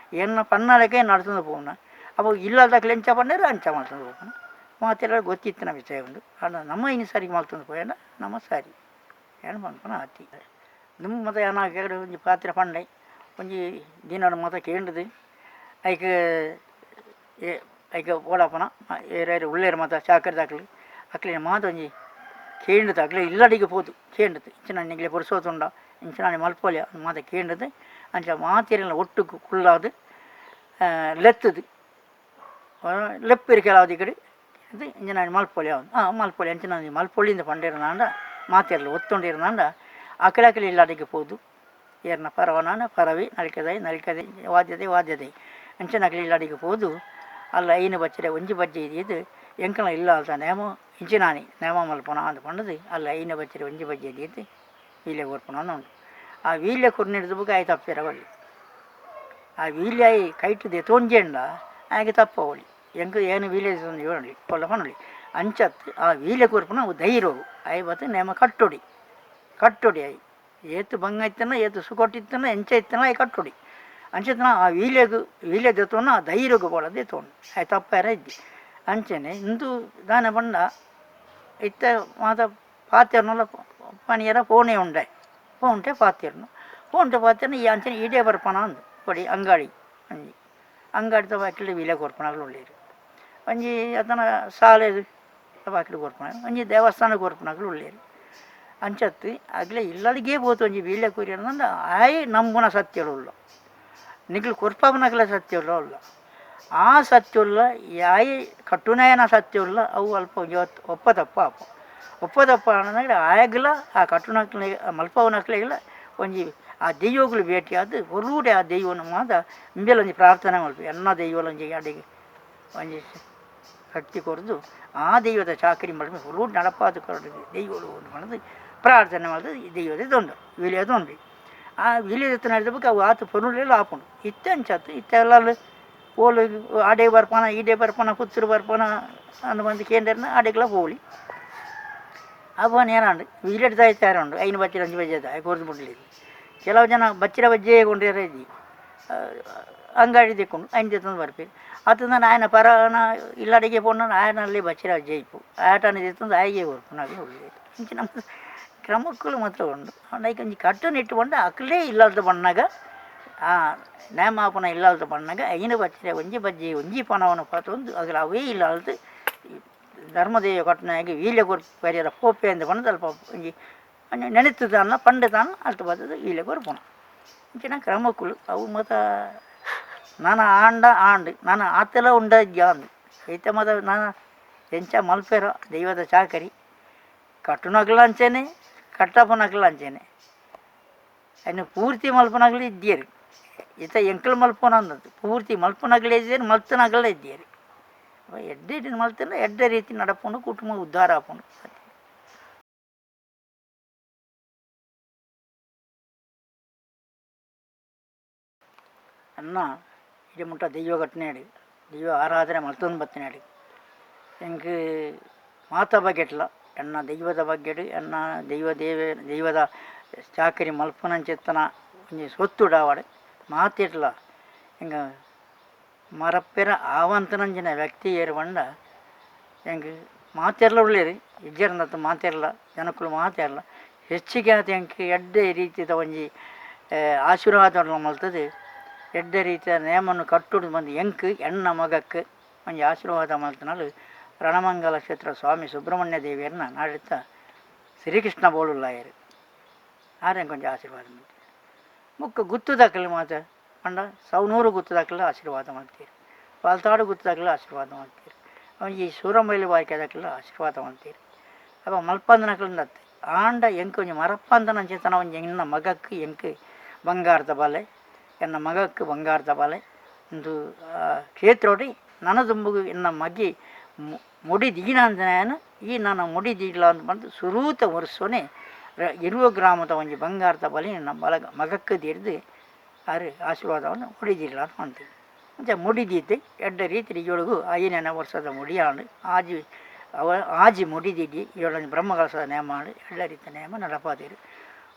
ಎನ್ನ ಪನ್ನಲೆಕ ನಡ್ತೊಂದು ಪೋವುನ. ಅಪಗ ಇಲ್ಲದಕ್ಲು ಎಂಚ ಪಂಡೆರ್ ಅಂಚ ಮಲ್ತೊಂದು ಪೋಪುನ ಮಾತೆರ್ಲ ಗೊತ್ತಿತ್ತಿನ ವಿಷಯ ಉಂಡು. ಆಂಡ ನಮ್ಮ ಇನ್ನು ಸರಿ ಮಲ್ತೊಂದು ಪೋಯೆಂಡ ನಮ್ಮ ಸರಿ ಏನು ಪನ್ಪುನ ಆತಿ. ದುಂಬು ಮಾತ ಯಾನ್ ಒಂಜಿ ಪಾತೆರ ಪಂಡೆ ಒಂಜಿ ದಿನಡ್ ಮಾತ ಕೇಂಡುದು ಐಕ್ ಐಕ್ ಬೋಡಾಪುನ ಏರೇರು ಉಲ್ಲೆರ್ ಮಾತ ಚಾಕರಿದಕ್ಲು ಅಕ್ಲೆನ ಮಾತ ಒಂಜಿ ಕೇಂಡುದು ಅಕ್ಲೆ ಇಲ್ಲಡಿಗೆ ಪೋದು ಕೇಂಡುದು ಇಂಚಿನ ನಿಕ್ಲೆ ಪುರ್ಸೋತುಂಡ ಇಂಚಿನ ಮಲ್ಪೊಲಿಯ ಮಾತ ಕೇಂಡುದು ಅಂಚ ಮಾತೆರೆಲ ಒಟ್ಟುಗು ಕುಲ್ಲಾದ್ ಲೆತ್ತುದು ಲೆಪ್ಪೆರ್ ಕೆಲವು ದಿಕ್ಕಡ್ ಇಂಚಿನ ಮಲ್ಪೊಲಿ ಮಲ್ಪೊಲಿ ಅಂಚಿನ ಮಲ್ಪೊಲಿಂದ್ ಪಂಡೆರ್ನಾಂಡ ಮಾತೆರ್ಲ ಒತ್ತೊಂಡಿರ್ನಾಂಡ ಅಕಲೆ ಅಕಲೆ ಇಲ್ಲಡಿಗೆ ಪೋದು ಏರ್ನ ಪರವನಾನ ಪರವಿ ನಲಿಕೆದೈ ನಲಿಕೆದೈ ವಾದ್ಯದೈ ವಾದ್ಯದೈ ಅಂಚಿನ ಅಕಲೆ ಇಲ್ಲಡಿಗೆ ಪೋದು ಅಲ್ಲ ಐನು ಬಚ್ಚರೆ ಒಂಜಿ ಬಜ್ಜೆ ದೀದ್ ಎಂಕಲ್ನ ಇಲ್ಲಾಲ್ತ ನೇಮ ಇಂಚಿನಾನಿ ನೇಮ ಮಲ್ಪುನ ಅಂದ್ ಪಂಡುದು ಅಲ್ಲ ಐನು ಬಚ್ಚರೆ ಒಂಜಿ ಬಜ್ಜೆ ದೀದ್ ವೀಳ್ಯ ಕೊರ್ಪುನ ಉಂಡು. ಆ ವೀಳ್ಯ ಕೊರ್ನಿಡ್ದು ಬೊಕ ಆಯ್ ತಪ್ಪೆರೆ ಬಲ್ಲಿ. ಆ ವೀಳ್ಯ ಆಯ್ ಕೈಟ್ ದೆತೊಂಜೆಂಡ ಆಯ್ಗೆ ತಪ್ಪವೊಲಿ ಎಂಕ್ ಏನು ವೀಳ್ಯ ದೆತೊಂದು ಪನೊಲಿ ಪೊಲ್ಲ ಪನೊಲಿ ಅಂಚತ್ ಆ ವೀಳ್ಯ ಕೊರ್ಪುನ ಅವು ಧೈರ್ಯವು ಆಯ್ ಬತ್ತ್ ನೇಮ ಕಟ್ಟೊಡಿ ಕಟ್ಟೊಡಿ ಆಯ್ ಏತ್ ಬಂಗ ಇತ್ತನ ಏತ್ ಸುಖೊಟ್ಟು ಇತ್ತನ ಎಂಚ ಇತ್ತನ ಆಯ್ ಕಟ್ಟೊಡಿ. ಅಂಚೆತನ ಆ ವೀಳ್ಯಗ್ ವೀಳ್ಯ ದೆತ್ತೊಂಡು ಆ ಧೈರ್ಯಗ್ ಬೋಡ ದೆತ್ತೊಂಡು ಆಯ್ ತಪ್ಪಾರ ಇಜ್ಜಿ. ಅಂಚನೆ ಇಂದು ದಾನೆ ಪಂಡ ಇತ್ತೆ ಮಾತ ಪಾತೆರ್ನಲ ಪನಿಯರ ಫೋನೇ ಉಂಡೆ ಫೋನ್ಟೆ ಪಾತೆರ್ನು ಫೋನ್ಟೆ ಪಾತೆರ್ನ ಈ ಅಂಚನೆ ಈಡೇ ಬರ್ಪನ ಅಂದು ಕೊಡಿ ಅಂಗಡಿ ಒಂಜಿ ಅಂಗಡಿದ ಬಾಕಿಲ್ ವೀಳ್ಯ ಕೊರ್ಪುನಕುಲು ಉಲ್ಲೆರ್ ಒಂಜಿ ಅತನ ಶಾಲೆಗ್ ಬಾಕಿಲ್ ಕೊರ್ಪುನ ಒಂಜಿ ದೇವಸ್ಥಾನಗ್ ಕೊರ್ಪುನಕುಲು ಉಲ್ಲೆರ್. ಅಂಚತ್ ಅಗ್ಲೆ ಇಲ್ಲಡಿಗೆ ಪೋತು ಒಂಜಿ ವೀಳ್ಯ ಕೊರಿಯೆರ್ಂಡ ಆಯೆ ನಂಬುನ ಸತ್ಯಲು ಉಲ್ಲ ನಿಕ್ಲು ಕೊರ್ಪವನಕಲೆ ಸತ್ಯಲು ಉಲ್ಲ ಆ ಸತ್ಯುಲ್ಲ ಯಾಯಿ ಕಟ್ಟುನಾಯನ ಸತ್ಯುಲ್ಲ ಅವು ಅಲ್ಪ ಒಂಜಿ ಒಪ್ಪ ತಪ್ಪ ಆಪ ಒಪ್ಪ ತಪ್ಪ ಆನಂದ್ರೆ ಆಯಗ್ಲ ಆ ಕಟ್ಟುನಕ್ಲೆ ಮಲ್ಪವನಕ್ಲೆಗ್ಲ ಒಂಜಿ ಆ ದೈವಗಳು ಭೇಟಿಯಾದ ಒರೂಡೆ ಆ ದೈವನ ಮಾತ ಇಂಬೆಲೊಂಜಿ ಪ್ರಾರ್ಥನೆ ಮಲ್ಪು ಎನ್ನ ದೈವಲೊಂಜಿ ಅಡಿಗೆ ಒಂಜಿ ಶಕ್ತಿ ಕೊರ್ದು ಆ ದೈವದ ಚಾಕರಿ ಮಲ್ಪು ಒರೂಡು ನಡಪಾದ ಕೊರಡು ದೈವಗಳು ಪಂಡ್ದ್ ಪ್ರಾರ್ಥನೆ ಮಲ್ತ್ ದೈವದ ತೊಂದರೆ ವೀಳ್ಯ ತೊಂದರೆ ಆ ವೀಳ್ಯ ದೆತ್ತುನ ಬೊಕ್ಕ ಅವು ಆತ್ ಪೊರ್ಲುಲ ಆಪುಂಡು. ಇತ್ತೆ ಅಂಚಾತ್ ಇತ್ತೆ ಎಲ್ಲಾಲ್ ಓಲು ಆಡೆ ಬರ್ಪನ ಈಡೆ ಬರ್ಪನ ಪುತ್ತೂರು ಬರ್ಪನ ಅಂದ್ ಪಂದ್ ಕೇಂಡೆರ್ನ ಆಡೆಗ್ಲ ಪೋವೊಲಿ. ಅವು ನೇರಾಂಡ್ ವೀಳ್ಯಡ್ ದಾಯ ತಯಾರುಂಡು ಐನ್ ಬಚ್ಚಿರ ಒಂಜಿ ಬಜ್ಜೆ ದಾಯ ಕೊರ್ದು ಬುಡ್ಲಿ. ಕೆಲವು ಜನ ಬಚ್ಚಿರ ಬಜ್ಜೆ ಕೊಂಡೇರ ಇಜ್ಜಿ ಅಂಗಡಿ ದಿಕ್ಕೊಂಡು ಐನ್ ದೆತ್ತೊಂದು ಬರ್ಪೆರ್ ಅತ್ತಂದ ಆಯನ ಪರನ ಇಲ್ಲಡಿಗೆ ಪೋಂಡ ಆಯನಲ್ಲಿ ಬಚ್ಚಿರ ಬಜ್ಜೆ ಇಪ್ಪು ಆಟನ ದೆತ್ತೊಂದು ಆಯ್ಗೆ ಕೊರ್ಪುನಕುಲು ಉಲ್ಲೆರ್. ಇಂಚಿನ ಕ್ರಮಕ್ಕುಲು ಮಾತ್ರ ಉಂಡು. ಆಂಡ ಐಕ್ ಒಂಜಿ ಕಟ್ಟುನಿಟ್ಟು ಪಂಡ ಅಕ್ಲೇ ಇಲ್ಲಲ್ದ ಬನ್ನಗ ಆ ನೇಮಾಪುನ ಇಲ್ಲಲ್ದ ಬನ್ನಗ ಐನ್ ಬಚ್ಚಿರ ಒಂಜಿ ಬಜ್ಜೆ ಒಂಜಿ ಪನವನ್ನು ಪತೊಂದು ಅಗಲ ಅವೇ ಇಲ್ಲಲ್ದು ಧರ್ಮದೇವ ಕಟ್ಟುನಾಯಗ್ ವೀಳ್ಯ ಕೊರ್ಪೆರ್ ಪೋಪೆ ಅಂದ್ ಪಂದ್ ಅಲ್ಪ ಒಂಜಿ ನೆನೆತ್ ದಾನ್ನ ಪಂಡೆ ದಾನ್ನ ಅಲ್ತ ಬತ್ತುದು ವೀಳ್ಯ ಕೊರ್ಪುನ ಇಂಚಿನ ಕ್ರಮಕ್ಕುಲು ಅವು ಮಾತ ನನ ಆಂಡ ಆಂಡ್ ನನ ಆತೆಲ ಉಂಡ ಇಜ್ಜಾಂದ್ ಐತೆ ಮಾತ ನನ ಎಂಚ ಮಲ್ಪೆರ ದೈವದ ಚಾಕರಿ ಕಟ್ಟುನಕ್ಲ ಅಂಚೆನೆ ಕಟ್ಟಪುನಕ್ಲ ಅಂಚೆನೆ ಐನ್ ಪೂರ್ತಿ ಮಲ್ಪುನಕ್ಲು ಇಜ್ಜೆರ್ ಇತ್ತೆ ಎಂಕುಲು ಮಲ್ಪುನಂದತ್ ಪೂರ್ತಿ ಮಲ್ಪುನಕ್ಲು ಇಜ್ಜೆರ್ ಮಲ್ತುನಕ್ಲ ಇಜ್ಜೆರ್. ಎಡ್ಡೆ ಮಲ್ತುಂಡ ಎಡ್ಡೆ ರೀತಿ ನಡಪುಂಡು ಕುಟುಂಬ ಉದ್ಧಾರ ಆಪುಂಡು. ಅನ್ನ ಇಡೆ ಮುಟ್ಟ ದೈವ ಕಟ್ಟುನಾಡ್ ದೈವ ಆರಾಧನೆ ಮಲ್ತೊಂದು ಬತ್ತಿನಾಡ್ ಎಂಕ್ ಮಾತ ಬಗೆಟ್ಲ ಎನ್ನ ದೈವದ ಬಗ್ಗೆಡ್ ಎನ್ನ ದೈವ ದೇವ ದೈವದ ಚಾಕರಿ ಮಲ್ಪುನಂಚಿತ್ತಿನ ಒಂಜಿ ಸೊತ್ತುಡಾವಡ್ ಮಾತೆಟ್ಲ ಎಂಕ್ ಮರಪ್ಪೆರ ಆವಂತನಂಚಿನ ವ್ಯಕ್ತಿ ಏರ್ ಪಂಡ ಎಂಕ್ ಮಾತೆರ್ಲ ಉಲ್ಲೆರ್ ಇಜ್ಜೆರ್ಂದತ್ ಮಾತೆರ್ಲ ಜನಕುಲು ಮಾತೆರ್ಲ ಹೆಚ್ಚಿಗೆ ಆತ್ ಎಂಕ್ ಎಡ್ಡೆ ರೀತಿದ ಒಂಜಿ ಆಶೀರ್ವಾದ ಮಲ್ತುದು ಎಡ್ಡೆ ರೀತಿಯ ನೇಮನ್ನು ಕಟ್ಟುಡು ಬಂದು ಎಂಕ್ ಎನ್ನ ಮಗಕ್ ಒಂಜಿ ಆಶೀರ್ವಾದ ಮಲ್ತುನಲ್ ರಣಮಂಗಲ ಕ್ಷೇತ್ರ ಸ್ವಾಮಿ ಸುಬ್ರಹ್ಮಣ್ಯ ದೇವಿಯರ್ನ ನಾಡಿತ ಶ್ರೀಕೃಷ್ಣ ಬೋಳುಲ್ಲಾಯೆರ್ ಆರ್ ಎಂಕ್ ಒಂಜಿ ಆಶೀರ್ವಾದ ಮಲ್ತೆರ್. ಬೊಕ್ಕ ಗುತ್ತುದಕುಲು ಮಾತ ಪಂಡ ಸೌನೂರು ಗುತ್ತುದಕುಲು ಆಶೀರ್ವಾದ ಮಲ್ತೆರ್ ಪಾಲ್ತಾಡು ಗುತ್ತುದಕುಲು ಆಶೀರ್ವಾದ ಮಲ್ತೆರ್ ಒಂಜಿ ಸೂರಮೈಲು ಬಾಯ್ಕೆದಕುಲು ಆಶೀರ್ವಾದ ಮಲ್ತೆರ್. ಅಪ ಮಲ್ಪಂದನಕುಲು ಆಂಡ ಎಂಕ್ ಒಂಜಿ ಮರಪ್ಪಂದನಂಚಿತ್ತನ ಒಂಜಿ ಎನ್ನ ಮಗಕ್ ಎಂಕ್ ಬಂಗಾರದ ಬಲೆ ಎನ್ನ ಮಗಕ್ ಬಂಗಾರದ ಬಲೆ ಉಂದು ಕ್ಷೇತ್ರೊಡು ನನ ದುಂಬುಗು ಎನ್ನ ಮಗಿ ಮುಡಿ ದೀನಂದನಾಯನ್ ಈ ನನ್ನ ಮುಡಿ ದೀಡ್ಲ ಅಂದ್ ಪಂದ್ ಸುರೂತ ವರ್ಷೊನೆ ಇರುವ ಗ್ರಾಮದ ಒಂಜಿ ಬಂಗಾರದ ಬಲೆ ನನ್ನ ಬಲ ಮಗಕ್ಕೆ ದೀರ್ದು ಆರ್ ಆಶೀರ್ವಾದವನ್ನು ಮುಡಿ ದೀಡ್ಲ ಅಂತ ಪಂತೆರ್. ಅಂಚ ಮುಡಿ ದೀತೆ ಎಡ್ಡೆ ರೀತಿಡ್ ಏಳುಗು ಐನನೇ ವರ್ಷದ ಮುಡಿಯಾಂಡ್ ಆಜಿ ಅವ ಆಜಿ ಮುಡಿ ದೀಡಿ ಏಳೊಂಜಿ ಬ್ರಹ್ಮಕಲಶದ ನೇಮ ಆಂಡ್ ಎಡ್ಡೆ ರೀತಿದ ನೇಮ ನಡಪಾದೆರ್.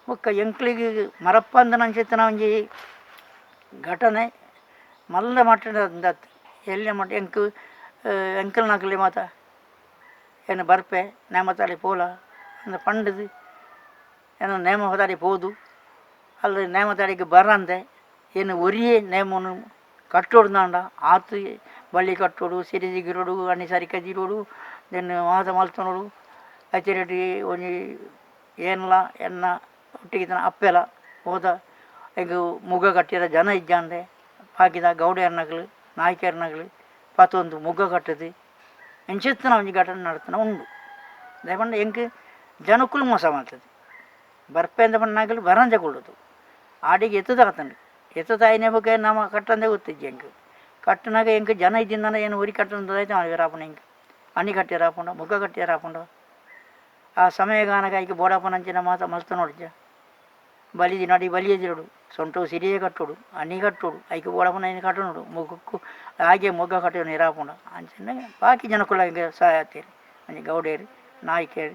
ಬೊಕ್ಕ ಎಂಕ್ಲೆಗ್ ಮರಪ್ಪಂದನಂಚಿತ್ತಿನ ಒಂಜಿ ಘಟನೆ ಮಲ್ಲ ಮಟ್ಟದ ಎಲ್ಯ ಮಟ್ಟ ಎಂಕ್ ಎಂಕಲ್ನಕುಲು ಮಾತ ಎನ್ನ ಬರ್ಪೆ ನೇಮತಾಡಿ ಪೋಲ ಅಂದ್ ಪಂಡುದು ಎನ್ನ ನೇಮತಾಡಿ ಪೋದು ಅಲ್ಲು ನೇಮತಾಡಿಗ್ ಬರಂದೆ ಎನ್ನ ಒರಿಯೇ ನೇಮನು ಕಟ್ಟೊಡ್ದಾಂಡ ಆತ್ ಬಳ್ಳಿ ಕಟ್ಟೊಡು ಸಿರಿ ದಿಗಿರೊಡು ಅಣಿ ಸರಿಕ ದೀಡೊಡು ದೆನ್ ಮಾತ ಮಲ್ತೊನೊಡು ಅಚೆರೆಡ್ ಒಂಜಿ ಏನ್ಲ ಎನ್ನ ಒಟ್ಟಿಗೆ ಅಪ್ಪೆಲ ಹೋದ ಎಂಕ್ ಮುಗ ಕಟ್ಟಿರ ಜನ ಇಜ್ಜಾಂದೆ ಬಾಕಿದ ಗೌಡೆರ್ನಕುಲು ನಾಯ್ಕೆರ್ನಕುಲು ಪತೊಂದು ಮುಗ ಕಟ್ಟುದು ಇಂಚಿತ್ತಿನ ಒಂಜಿ ಘಟನೆ ನಡತುನ ಉಂಡು. ದಾಯೆ ಪಂಡ ಎಂಕ್ ಜನಕುಲು ಮೋಸ ಮಲ್ತುದು ಬರ್ಪೆಂದ ಪಂಡ ಬರಂದೆ ಕುಲ್ಲುದು ಆಡಿಗೆ ಎತ್ತುದಾತುಂಡು ಎತ್ತುದಾಯಿನ ಬೊಕ ನಮ ಕಟ್ಟಂದೆ ಗೊತ್ತಿಜ್ಜಿ ಎಂಕ್ ಕಟ್ಟುನಗ ಎಂಕ್ ಜನ ಇಜ್ಜಿಂದಾಂಡ ಏನ್ ಒರಿ ಕಟ್ಟುನ ಆಪುಂಡು ಎಂಕ್ ಅಣಿ ಕಟ್ಟಿಯರ ಆಪುಂಡು ಮುಗ ಕಟ್ಟಿಯರ ಆಪುಂಡು ಆ ಸಮಯಗಾನಗ ಐಕ್ ಬೋಡಾಪುನಂಚಿನ ಮಾತ ಮಲ್ತೊನೊಡ್ಚ ಬಲಿ ನಡಿ ಬಲಿಯೆದಿರೊಡು ಸೊಂಟೊ ಸಿರಿಯೇ ಕಟ್ಟೊಡು ಅಣಿ ಕಟ್ಟೊಡು ಐಕ್ ಬೋಡಾಪುನ ಐನ್ ಕಟ್ಟೊನೊಡು ಮುಗಕ್ಕು ಹಾಗೆ ಮೊಗ್ಗ ಕಟ್ಟೊಡು ನೀರಾಪುಂಡು ಅಂಚನೆ ಬಾಕಿ ಜನಕುಲು ಎಂಕ್ ಸಹಾಯ ಆತೆರ್ ಒಂಜಿ ಗೌಡೇರ್ ನಾಯ್ಕೆರ್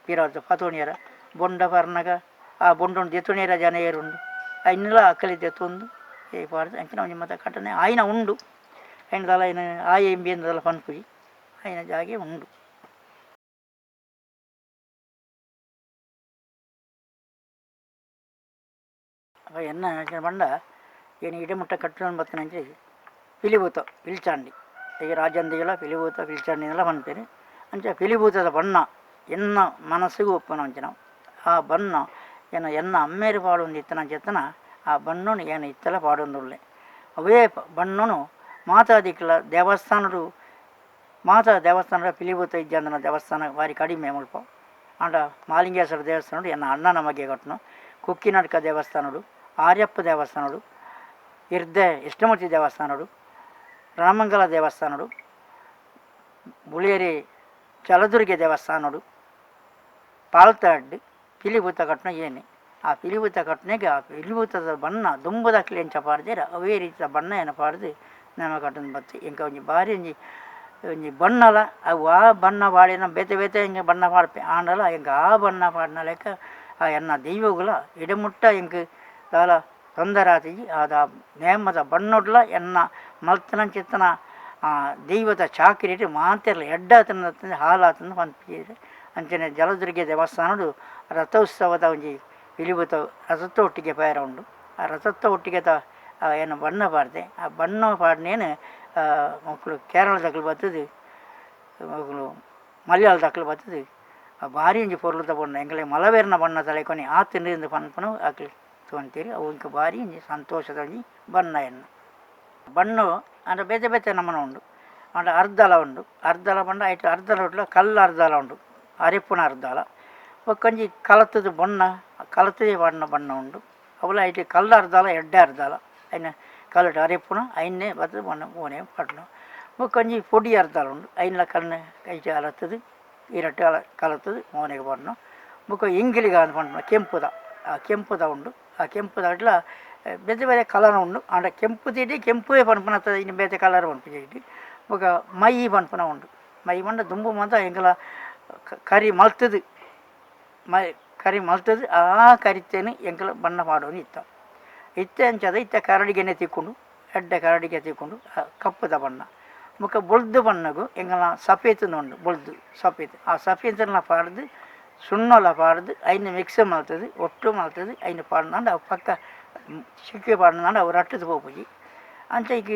ಪಿರವುದ ಪತೋನಿಯರ ಬೊಂಡ ಬರ್ನಗ ಆ ಬೊಂಡೊನು ದೆತ್ತೊನಿಯರ ಜನ ಏರುಂಡು ಐನ್ಲ ಅಕಲೆ ದೆತ್ತೊಂದು ಪಿದಯಿ ಪಾಡ್ದು ಅಂಚಿನ ಒಂಜಿ ಮಾತ ಕಟ್ಟನೆ ಆಯಿನ ಉಂಡು. ಐನ ದಾಲ ಐನ ಆಯೆ ಇಂಬಿಯನ್ ದಾಲ ಪನ್ಪುಜಿ, ಆಯಿನ ಜಾಗೆ ಉಂಡು. ಅಪ್ಪ ಎನ್ನ ಪಂಡ ಏನು ಇಡಮುಟ್ಟ ಕಟ್ಟುನ ಬತ್ತಿನಂಚೆ ಪಿಲಿಭೂತ ಪಿಲ್ಚಾಂಡಿ, ಈಗ ರಾಜಂದಿಗಳ ಪಿಲಿಭೂತ ಪಿಲ್ಚಾಂಡಿನೆಲ್ಲ ಪನ್ಪೇರು. ಅಂಚ ಪಿಲಿಭೂತದ ಬಣ್ಣ ಎನ್ನ ಮನಸ್ಸಿಗೂ ಒಪ್ಪುನ ಅಂಚಿನ ಆ ಬಣ್ಣ ಏನ ಎನ್ನ ಅಮ್ಮೇರು ಪಾಡೊಂದು ಇತ್ತನ ಚೆತ್ತನ ಆ ಬಣ್ಣನು ಏನ ಇತ್ತಲ ಪಾಡೊಂದುಲ್ಲೆ. ಅವೇ ಬಣ್ಣನು ಮಾತಾದಿಕ್ಕಲ ದೇವಸ್ಥಾನಡು ಮಾತಾ ದೇವಸ್ಥಾನದ ಪಿಲಿಭೂತ ಇಜ್ಜಂದನ ದೇವಸ್ಥಾನ ಬಾರಿ ಕಡಿಮೆ ಮುಲ್ಪ. ಆಂಡ ಮಾಲಿಂಗೇಶ್ವರ ದೇವಸ್ಥಾನಡು ಎನ್ನ ಅಣ್ಣನ ಮಗೆ ಕಟ್ಟನು, ಕುಕ್ಕಿನಡ್ಕ ದೇವಸ್ಥಾನಡು, ಆರ್ಯಪ್ಪ ದೇವಸ್ಥಾನಡು, ಇರ್ದೆ ಇಷ್ಟಮೂರ್ತಿ ದೇವಸ್ಥಾನಡು, ರಾಮಂಗಲ ದೇವಸ್ಥಾನಡು, ಬುಳೇರಿ ಚಲದುರ್ಗೆ ದೇವಸ್ಥಾನಡು, ಪಾಲ್ತಾಡ್ಡು ಪಿಲಿಭೂತ ಕಟ್ಟಣ ಏನೆ. ಆ ಪಿಲಿಭೂತ ಕಟ್ಟಣೆಗೆ ಆ ಪಿಲಿಭೂತದ ಬಣ್ಣ ದುಂಬುದಕ್ಲೆ ಎಂಚ ಪಾಡ್ದೇರ ಅವೇ ರೀತಿಯ ಬಣ್ಣ ಏನ ಪಾಡ್ದು ನಮ್ಮ ಕಟ್ಟಣ ಬತ್ತಿ. ಇಂಕ ಒಂಜಿ ಬಾರಿ ಒಂಜಿ ಒಂಜಿ ಬಣ್ಣಲ ಅವು ಆ ಬಣ್ಣ ಪಾಡಿನ ಬೇತೆ ಬೇತೆ ಹಿಂಗೆ ಬಣ್ಣ ಪಾಡ್ಪೆ ಆಂಡಲ ಎಂಕ ಆ ಬಣ್ಣ ಪಾಡಿನ ಲೆಕ್ಕ ಆ ಎನ್ನ ದೈವಗುಲ ಇಡಮುಟ್ಟ ಎಂಕ್ ದಾಲ ತೊಂದರೆ ಆತಿಜಿ. ಅದ ನೇಮದ ಬಣ್ಣೊಡ್ಲ ಎನ್ನ ಮಲ್ತನಂಚಿತ್ತನ ಆ ದೈವದ ಚಾಕಿರಿಟ್ ಮಾತೆರ್ಲ ಎಡ್ಡಾತನ ಹಾಲಾತನ ಪನ್ಪಿಜೆರ್. ಅಂಚನೆ ಜಲದುರ್ಗೆ ದೇವಸ್ಥಾನಡು ರಥೋತ್ಸವದ ಒಂಜಿ ಪಿಲಿಭೂತ ರಥತ್ತ ಒಟ್ಟಿಗೆ ಪೇರ ಉಂಡು. ಆ ರಥತ್ತ ಒಟ್ಟಿಗೆ ತ ಏನು ಬಣ್ಣ ಪಾಡ್ದೆ, ಆ ಬಣ್ಣ ಪಾಡ್ನೇನು ಮೊಕ್ಕಲು ಕೇರಳದಕ್ಲು ಬತ್ತದು, ಮೊಕ್ಕಲು ಮಲಯಾಳದಕ್ಲು ಬತ್ತದು. ಆ ಭಾರಿ ಒಂಜಿ ಪೊರ್ಲುದ ಬಣ್ಣ ಎಂಕಲೆ ಮಲವೇರ್ನ ಬಣ್ಣ ತಲೆಕೊನಿ ಆ ತಿಂದು ಪನ್ಪುನ ಅಕ್ಲು ತೊಗೊಂತೀರಿ. ಅವು ಇಂಕ ಭಾರಿ ಒಂಜಿ ಸಂತೋಷದ ಒಂಜಿ ಬಣ್ಣ. ಎನ್ನ ಬಣ್ಣ ಅಂದ್ರೆ ಬೇತೆ ಬೇತೆ ನಮೂನೆ ಉಂಡು. ಆಂಡ ಅರ್ಧಲ ಉಂಡು, ಅರ್ಧಲ ಬಣ್ಣ ಐಟ್ ಅರ್ಧಲ ಉಂಡು, ಕಲ್ಲು ಅರ್ಧಲ ಉಂಡು, ಅರಿಪುನ ಅರ್ಧಲ, ಬೊಕ್ಕೊಂಜಿ ಕಲತದ ಬಣ್ಣ ಕಲತದೇ ಬಣ್ಣ ಬಣ್ಣ ಉಂಡು. ಅವುಲ ಐಟ್ ಕಲ್ಲು ಅರ್ಧಲ ಎಡ್ಡೆ ಅರ್ಧಲ ಐನ ಕಲ್ಲುಟ್ ಅರಿಪುನ ಐನ್ನೇ ಬತ್ತದ ಬಣ್ಣ ಓನೆ ಪಾಡ್ನ. ಬೊಕ್ಕೊಂಜಿ ಪೊಡಿ ಅರ್ಧಲ ಉಂಡು, ಐನ್ಲ ಕಣ್ಣು ಐಟ್ ಅಲತ್ತದು ಇರಟ್ಟು ಅಲ ಕಲತದು ಮೋನೆಗೆ ಪಾಡ್ನ. ಬೊಕ್ಕ ಇಂಗಿಲಿಗ ಅಂದ್ ಪನ್ಪುನ ಕೆಂಪುದ, ಆ ಕೆಂಪುದ ಉಂಡು. ಆ ಕೆಂಪುದ ಅಡ್ಲ ಬೇತೆ ಬೇತೆ ಕಲರ್ ಉಂಡು. ಆಂಡ ಕೆಂಪು ತೀಟಿ ಕೆಂಪುವೇ ಪನ್ಪುನ ಇನ್ನು ಬೇತೆ ಕಲರ್ ಪನ್ಪುಜಿ. ಬೊಕ್ಕ ಮೈ ಪನ್ಪುನ ಉಂಡು. ಮೈ ಪಂಡ ದುಂಬು ಮಾತ ಎಂಕಲ ಕರಿ ಮಲ್ತದು ಮೈ ಕರಿ ಮಲ್ತದು ಆ ಕರಿತೇನೆ ಎಂಕಲ ಬಣ್ಣ ಪಾಡೊಂದು ಇತ್ತ. ಇತ್ತೆ ಅಂಚದ ಇತ್ತೆ ಕರಡಿಗೆನೆ ತಿಕ್ಕುಂಡು, ಎಡ್ಡೆ ಕರಡಿಗೆ ತಿಕ್ಕುಂಡು ಕಪ್ಪುದ ಬಣ್ಣ. ಬೊಕ್ಕ ಬೊಲ್ದು ಬಣ್ಣಗು ಎಂಕಲ್ನ ಸಫೇತುಂದು ಉಂಡು, ಬೊಲ್ದು ಸಫೇತ್. ಆ ಸಫೇತನ್ನ ಪಾಡ್ದು ಸುಣ್ಣಲ ಪಾಡ್ದು ಐನ್ ಮಿಕ್ಸ್ ಮಲ್ತದು ಒಟ್ಟು ಮಲ್ತದು ಐನ್ ಪಾಡ್ನಾಂಡ ಅವು ಪಕ್ಕ ಚಿಕ್ಕಿ ಪಾಡ್ನಾಂಡ ಅವು ರಟ್ಟುದು ಪೋಪುಜಿ. ಅಂಚ ಇಕ್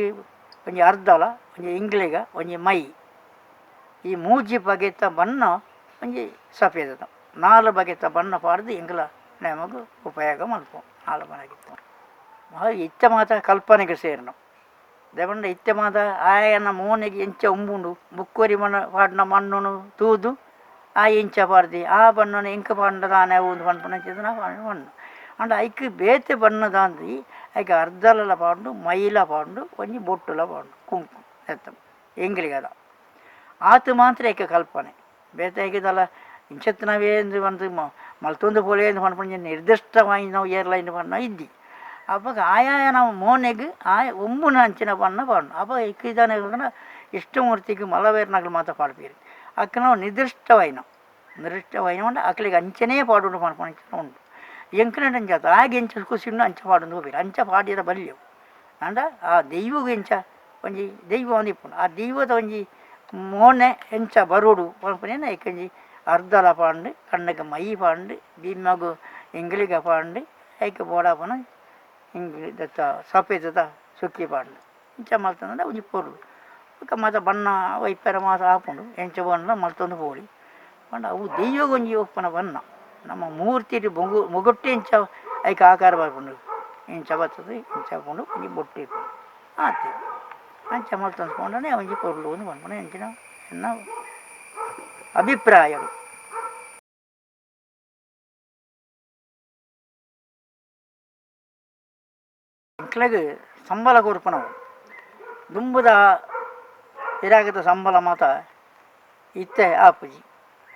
ಒಂಜಿ ಅರ್ಧಲ ಒಂಜಿ ಇಂಗ್ಲಿಗ ಒಂಜಿ ಮೈ ಈ ಮೂಜಿ ಬಗೆತ ಬಣ್ಣ ಒಂಜಿ ಸಫೇದದ ನಾಲ್ ಬಗೆತ ಬಣ್ಣ ಪಾಡ್ದು ಎಂಕಲ ನಮಗ್ ಉಪಯೋಗ ಮಲ್ಪು. ನಾಲ್ ಬಗೆತ ಇತ್ತೆ ಮಾತ ಕಲ್ಪನೆಗೆ ಸೇರ್ನ ದೇಪಂಡ ಇತ್ತೆ ಮಾತ ಆಯನ ಮೋನೆಗೆ ಎಂಚ ಉಂಬುಂಡು ಬುಕ್ಕೊರಿ ಮಣ್ಣ ಪಾಡ್ನ ಮಣ್ಣುನು ತೂದು ಆ ಎಂಚ ಪಾಡ್ದಿ ಆ ಬಣ್ಣನು ಎಂಕ ಪಾಡ್ಂಡ ದಾನೆ ಉಂದು ಪನ್ಪುನಂಚಿನ ಮಣ್ಣು. ಆಂಡ ಐಕ್ ಬೇತೆ ಬಣ್ಣ ದಾಂದಿ ಐಕ್ ಅರ್ಧಲ ಪಾಡುಂಡು, ಮೈಲ ಪಾಡುಂಡು, ಒಂಜಿ ಬೊಟ್ಟುಲ ಪಾಡುಂಡು, ಕುಂಕು ಎತ್ತ ಎಂಗ್ಲಿಗದ ಆತು ಮಾತ್ರ ಐಕ್ ಕಲ್ಪನೆ. ಬೇತೆ ಐಕ್ ದಾಲ ಇಂಚತ್ತಿನವೇ ಇಂದು ಪಂದ್ ಮಲ್ತೊಂದು ಪೋಲೆ ಇಂದು ಪನ್ಪುನ ನಿರ್ದಿಷ್ಟವಾಯಿನ ಏರ್ಲೈನ್ ಬಣ್ಣ ಇದ್ದಿ. ಅಪಗ ಆಯಾಯ ನಮ್ಮ ಮೋನೆಗ್ ಆಯ ಒಂಬುನ ಅಂಚಿನ ಬಣ್ಣ ಪಾಡುಂಡು. ಅಪಗ ಇಕ್ ಇದಾನೆ ಇಷ್ಟಮೂರ್ತಿಗ್ ಮಲವೇರ್ನಕುಲು ಮಾತ ಪಾಡ್ಪೆರ್. ಅಕ್ಕ್ ನಾವು ನಿರ್ದಿಷ್ಟವಾಯಿನ ನಿರ್ದಿಷ್ಟವಾಯಿನ ಪಂಡ ಅಕ್ಲೆಗ್ ಅಂಚನೇ ಪಾಡುಂಡು ಪನ್ಪುನಂಚಿನ ಉಂಡು. ಎಂಕ್ಲೆಡ ಅಂಚ ಅತ್ತ್ ಆಯಗ್ ಎಂಚ ಖುಷಿ ಉಂಡು ಅಂಚ ಪಾಡೊಂದು ಪೋಪೆರ್. ಅಂಚ ಪಾಡ್ಯೆರೆ ಬಲ್ಲಿಯವು. ಆಂಡ ಆ ದೈವಗ್ ಎಂಚ ಒಂಜಿ ದೈವ ಒಂಜಿ ಇಪ್ಪುಂಡು, ಆ ದೈವದ ಒಂಜಿ ಮೋನೆ ಎಂಚ ಬರೋಡು ಪನ್ಪುನೇನ ಐಕೊಂಜಿ ಅರ್ಧಲ ಪಾಡ್ಂಡ್, ಕಣ್ಣಗ್ ಮೈ ಪಾಡ್ಂಡ್, ಭೀಮಗ್ ಎಂಗ್ಲಿಗ ಪಾಡ್ಂಡ್, ಐಕ್ ಬೋಡಾಪುನ ಇಂಗ್ಲಿ ದತ್ತ ಸಫೇದದ ಸುಕ್ಕಿ ಪಾಡ್ಂಡ್ ಇಂಚ ಮಲ್ತೊಂಡ ಒಂಜಿ ಪೊರ್ಲು. ಬೊಕ್ಕ ಮಾತ ಬಣ್ಣ ವೈಪರ ಮಾತ ಆಪುಂಡು, ಎಂಚ ಬಣ್ಣ ಮಲ್ತೊಂದು ಪೋವೊಲಿ. ಪಂಡ ಅವು ದೈವಗ್ ಒಂಜಿ ಒಪ್ಪುನ ಬಣ್ಣ. ನಮ್ಮ ಮೂರ್ತಿಡ್ ಮುಗು ಮುಗುಟ್ಟೆ ಇಂಚ ಐಕ್ ಆಕಾರ ಬರ್ಪುಂಡು, ಇಂಚ ಬತ್ತುದು ಇಂಚ ಆಪುಂಡು ಒಂಜಿ ಬೊಟ್ಟು ಇಪ್ಪುಂಡು ಆತೆ. ಅಂಚ ಮಲ್ತೊಂದು ಪೋಂಡನೆ ಒಂಜಿ ಪೊರ್ಲು ಇಂದ್ ಪನ್ಪುನ ಎಂಚಿನ ಎನ್ನ ಅಭಿಪ್ರಾಯ. ಎಂಕ್ಲೆಗ್ ಸಂಬಳ ಕೊರ್ಪುನವು ದುಂಬುದ ಪಿರಾಕುದ ಸಂಬಳ ಮಾತ ಇತ್ತೆ ಆಪುಜಿ.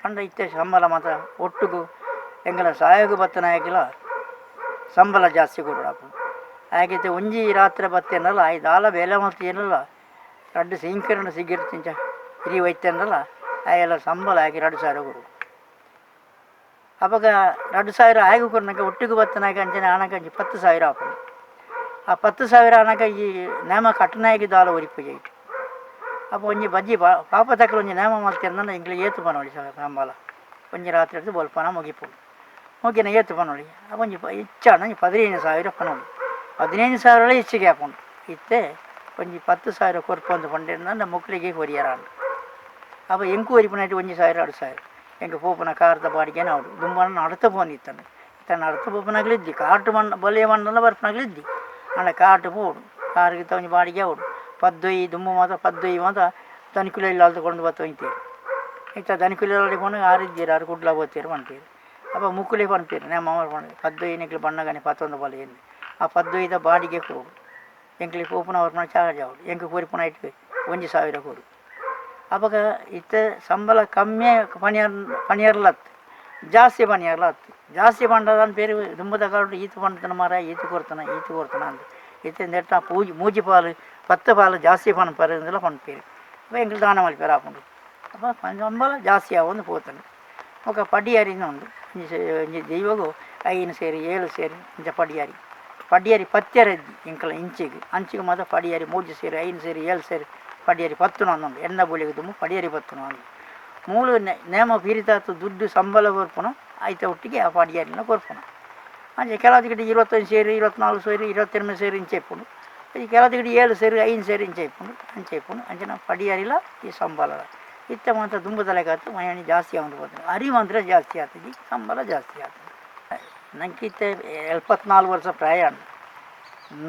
ಪಂಡ ಇತ್ತೆ ಸಂಬಳ ಮಾತ ಒಟ್ಟುಗು ಎಂಕಲ್ನ ಸಹಾಯಗ್ ಬತ್ತಿನಾಯಗ್ಲ ಸಂಬಳ ಜಾಸ್ತಿ ಕೊರೊಡಾಪುಂಡು. ಆಯಗ್ ಇತ್ತೆ ಒಂಜಿ ರಾತ್ರೆ ಬತ್ತೆಂಡಲ ಆಯೆ ದಾಲ ಬೇಲೆ ಮಲ್ತಿಜೆಂಡಲ ರಡ್ಡ್ ಸೀಂಕರಣ ಸಿಗರೇಟ್ ಇಂಚ ಪಿರಿ ಒಯ್ತೆಂಡಲ ಆಯೆಲ ಸಂಬಳ ಆಯಗ್ 2000 ಕೊರೊಡು. ಅಪಗ 2000 ಆಯಗ್ ಕೊರ್ನಗ ಒಟ್ಟುಗು ಬತ್ತಿನಾಯಗ್ ಅಂಚನೆ ಆನಗ ಅಂಚಿ 10,000 ಆಪುಂಡು. ಆ 10,000 ಆನಾಗ ಈ ನೇಮ ಕಟ್ಟನಾಗಿ ದಾಲ ಒರಿಪು ಅಪ್ಪ ಒಂಜಿ ಬಜ್ಜಿ ಪಾಪ ತಕ್ಕಲು ಒಂಜಿ ನೇಮ ಮಲ್ತಿರ್ನ ಎಂಕ್ಲೆ ಏತು ಪನೊಳಿ ಸಂಬಳ ಒಂಜಿ ರಾತ್ರಿ ಎಡ್ದು ಬೊಲ್ಪನ ಮುಗಿಪುಂಡು ಮುಗಿನ ಏತು ಪನೊಳಿ ಒಂಜಿ ಇಚ್ಚಾಣ ಒಂಜಿ 15,000 ಪನೊಳಿ 15,000 ಹೆಚ್ಚಿಗೆ ಆಪುಂಡು ಇತ್ತೆ ಒಂಜಿ 10,000 ಕೊರ್ಪೊಂದು ಪಂಡಿರ್ನ ಮುಕ್ಲಿಗೆ ಕೊರಿಯರಾಂಡು. ಅಪ್ಪ ಎಂಕು ಒರಿಪುನಾಯ್ಟ್ 1,000 2,000 ಎಂಕ್ ಪೋಪುನ ಕಾರ್ದ ಬಾಡಿಗೆನ ಅವಡು ದುಂಬನ ನಡತ ಪೋಂದಿತ್ತಂಡು ಇತ್ತೆ ನಡತ ಪೋಪುನಾಗ್ಲು ಇದ್ದಿ ಕಾಟು ಮಣ್ಣು ಬೊಲೆಯ ಮಣ್ಣೆಲ್ಲ ಬರ್ಪುನಾಗ್ಲು ಇದ್ದಿ ಆಂಡ ಕಾಟು ಪೋಡು ಕಾರಿಗೆ ಒಂಜಿ ಬಾಡಿಗೆ ಅವಡು ಪದ್ದೊಯ್ ದುಂಬು ಮಾತ ಪದ್ದೊಯ್ ಮಾತ ದನಿಕುಲೆ ಇಲ್ಲಾಲ್ದ ಕೊಂಡು ಬತ್ತ ಒಯ್ತೇರು. ಇತ್ತೆ ದನಿಕುಲೆ ಪೋನಗ ಆರು ಇದ್ದೀರು ಆರು ಕುಡ್ಲ ಪೋತೇರು ಪನ್ಪೇರು. ಅಪ್ಪ ಮುಕ್ಕುಲೆ ಪನ್ಪೇರು ನೇಮ ಪಂಡ ಪದ್ದೊಯ್ ನಿಕ್ಲು ಬಣ್ಣಗನೆ ಪತ್ತೊಂದು ಬಲ ಎಂದ್ ಆ ಪದ್ದೊಯ್ದ ಬಾಡಿಗೆ ಕೊರೊಡು ಎಂಕ್ಲೆ ಪೋಪುನ ಬರ್ಪುನ ಚಾರ್ಜ್ ಆವೊಡು ಎಂಕ್ ಕೊರಿಪುನ ಐಟ್ 1,000 ಕೊಡು. ಅಪಗ ಇತ್ತೆ ಸಂಬಳ ಕಮ್ಮಿ ಪಣಿಯರ್ ಪಣಿಯರ್ಲತ್ತು ಜಾಸ್ತಿ ಪಣಿಯರ್ಲತ್ತು ಜಾಸ್ತಿ ಪಂಡದಾನ್ ಪೇರು ದುಂಬುದ ಕಾಲಡ್ ಈತು ಪಂಡತನ ಮಾರ ಈತು ಕೊರ್ತನ ಈತು ಕೊರ್ತನ ಅಂದ್ ಇತ್ತೆ ನೆಟ್ಟ ಪೂಜಿ ಮೂಜಿ ಪಾಲು 10 ಪಾಲು ಜಾಸ್ತಿ ಪನ್ಪರು ಇಂದಲ ಪನ್ಪೇರು. ಅಪ್ಪ ಎಂಕ್ಲು ದಾನ ಮಲ್ಪೆರ್ ಆಪುಂಡು. ಅಪ್ಪ ಸಂಬಳ ಜಾಸ್ತಿ ಆವೊಂದು ಪೋತುಂಡು. ಬೊಕ ಪಡಿಯರಿನ ಉಂಡು ಒಂಜಿ ದೈವಗು 5 ಸೇರು 7 ಸೇರು ಇಂಚ ಪಡಿಯರಿ ಪಡಿಯರಿ ಪತ್ತೆರ ಇದ್ದಿ ಎಂಕಲ ಇಂಚಿಗ್ ಅಂಚಿಗ್ ಮಾತ ಪಡಿಯರಿ 3 ಸೇರು 5 ಸೇರು 7 ಸೇರು ಪಡಿಯರಿ ಪತ್ತುನ ಉಂಡು ಎಣ್ಣ ಬುಲಿಗೆ ದುಂಬು ಪಡಿಯರಿ ಪತ್ತುನ ಉಂಡು ಮೂಲು ನೇಮ ಪಿರಿತಾತು ದುಡ್ಡು ಸಂಬಳ ಕೊರ್ಪುನ ಐತ ಒಟ್ಟಿಗೆ ಆ ಪಡಿಯರಿನ ಕೊರ್ಪುನ. ಅಂಚ ಕೆಲವೊಂದು 25 ಸೇರು 24 ಸೇರು 22 ಸೇರು ಇಂಚ ಇಪ್ಪುಂಡು. ಈ ಕೆಲವೊಂದು 7 ಸೇರು 5 ಸೇರು ಇಂಚ ಇಪ್ಪುಂಡು ಅಂಚ ಇಪ್ಪುಂಡು ಅಂಚಿನ ಪಡಿಯರಿಲ ಈ ಸಂಬಳ ಇತ್ತೆ ಮಾತ ದುಂಬು ತಲೆಗಾತು ಮಯಣಿ ಜಾಸ್ತಿ ಆವೊಂದು ಪೋತುಂಡು ಅರಿ ಮಾತ್ರ ಜಾಸ್ತಿ ಆತುಜಿ ಸಂಬಳ ಜಾಸ್ತಿ ಆತುಂಡು. ನಂಗೆ ಇತ್ತೆ 74 ವರ್ಷ ಪ್ರಾಯ ಉಂಡು.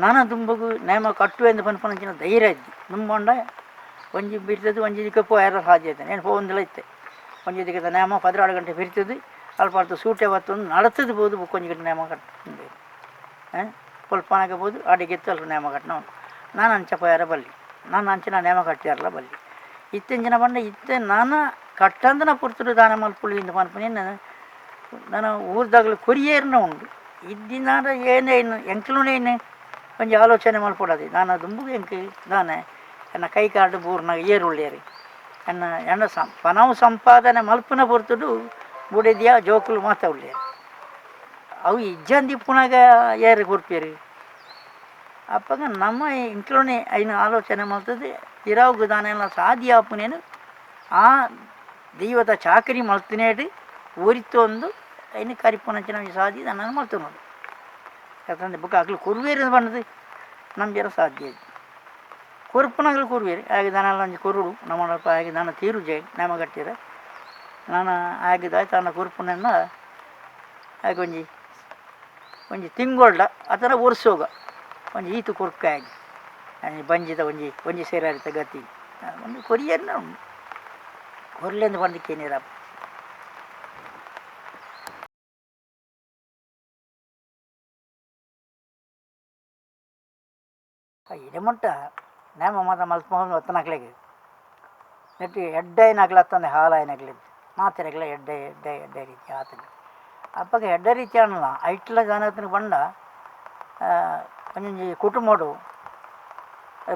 ನನ ದುಂಬುಗು ನೇಮ ಕಟ್ಟುವೆ ಎಂದು ಪನ್ಪುನಂಚಿನ ಧೈರ್ಯ ಇದ್ದಿ ದುಂಬುಂಡ ಒಂಜಿ ಬಿರ್ತದೆ ಒಂಜಿ ದಿಕ್ಕ ಪೋಯರ ಸಾಧ್ಯ ಇತ್ತೆ నేను ಪೋವೊಂದುಲ ಇತ್ತೆ ಒಂಜಿ ದಿಕ್ಕದ ನೇಮ 16 ಗಂಟೆ ಬಿರ್ತದೆ ಅಲ್ಪ ಅಲ್ಪ ಸೂಟೆ ಬತ್ತೊಂದು ನಡತದ ಪೋದು ಬೊಕ್ಕೊಂಜಿ ಗಂಟೆ ನೇಮ ಕಟ್ಟುಂಡು ಪೊಲ್ಪನಾಗ ಪೋದು ಅಡಿಗೆತ್ತು ಅಲ್ಪ ನೇಮ ಕಟ್ಟನ ಉಂಡು. ನಾನು ಅಂಚ ಪೋಯರ ಬಲ್ಲಿ ನಾನು ಅಂಚಿನ ನೇಮ ಕಟ್ಟಿಯಾರಲ ಬಲ್ಲಿ ಇತ್ತೆಂಚಿನ ಪಂಡ ಇತ್ತೆ ನಾನು ಕಟ್ಟಂದನ ಪೊರ್ತುಡು ದಾನ ಮಲ್ಪುಳಿ ಇಂದು ಪನ್ಪುನಿ ನಾನು ಊರ್ದಾಗಲು ಕೊರಿಯೇರ್ನ ಉಂಡು ಇದ್ದಿನಾಡ ಏನೇನು ಎಂಕ್ಲುನೇನು ಒಂಜಿ ಆಲೋಚನೆ ಮಲ್ಪೊಡಾದೆ ನಾನು ದುಂಬುಗು ಎಂಕ್ ದಾನೆ ಎನ್ನ ಕೈ ಕಾರ್ಡ್ ಬೂರ್ನಾಗ ಏರುಳ್ಳೇರು ಎನ್ನ ಎನ್ನ ಸಂ ಪನವು ಸಂಪಾದನೆ ಮಲ್ಪುನ ಪೊರ್ತುಡು ಬುಡೆದಿಯ ಜೋಕುಲು ಮಾತ ಉಳ್ಳೇರು ಅವು ಇಜ್ಜಂದಿ ಇಪ್ಪುನಾಗ ಏರು ಕೊರ್ಪೇರು. ಅಪ್ಪಗ ನಮ್ಮ ಇಂಟ್ಲೋನೆ ಐನ ಆಲೋಚನೆ ಮಲ್ತದೆ ಪಿರಾವುಗು ದಾನೆಲ್ಲ ಸಾಧ್ಯ ಆಪುನೇನು ಆ ದೈವದ ಚಾಕರಿ ಮಲ್ತಿನೇಡು ಒರಿತೊಂದು ಐನ ಕರಿಪುನಂಚಿನ ಒಂಜಿ ಸಾಧ್ಯ ದಾನ ಮಲ್ತೊನೊಡು. ಯಾಕಂದ್ರೆ ಬೊಕ ಅಕ್ಲು ಕೊರ್ವೇರು ಪಂಡದು ನಂಬಿಯರ ಸಾಧ್ಯ ಇಜ್ಜಿ ಕೊರ್ಪುನಗಲು ಕೊರ್ವೇರು ಆಗ ದಾನಲ ಒಂಜಿ ಕೊರುಡು ನಮ್ಮನಲ್ಪ ಆಗ ದಾನ ತೀರುಜೆ ನೇಮ ಕಟ್ಟಿರ ನಾನು ಆಗಿದ ತನ್ನ ಕೊರ್ಪುನನ್ನ ಆಗ ಒಂಜಿ ಒಂಜಿ ತಿಂಗೊಳ್ಡ ಅತನ ವರ್ಷೋಗ ಒಂಜಿ ಈತು ಕೊರ್ಕ ಆಗಿ ಒಂಜಿ ಬಂಜಿದ ಒಂಜಿ ಒಂಜಿ ಸೇರಾರಿತ ಗತಿ ಒಂದು ಕೊರಿಯನ್ನ ಉಂಡು ಕೊರ್ಲೆಂದು ಪಂಡಿಕೇನಿರಪ್ಪ. ಇಡೆ ಮುಟ್ಟ ನೇಮ ಮಾತ ಮಲ್ಪೊಂದು ಒತ್ತನಕ್ಲೆಗ್ ನೆಟ್ ಎಡ್ಡಾಯಿನಕ್ಲು ಅತ್ತಂದೆ ಹಾಲಾಯಿನಕ್ಲು ಮಾತೆರೆಗ್ಲ ಎಡ್ಡೆ ಎಡ್ಡೆ ಎಡ್ಡೆ ರೀತಿ ಆತುಂಡು. ಅಪ್ಪಗ ಎಡ್ಡೆ ರೀತಿ ಆಂಡಲ ಐಟ್ಲ ದಾನತ್ನ ಪಂಡ ಒಂಜೊಂಜಿ ಕುಟುಂಬಡು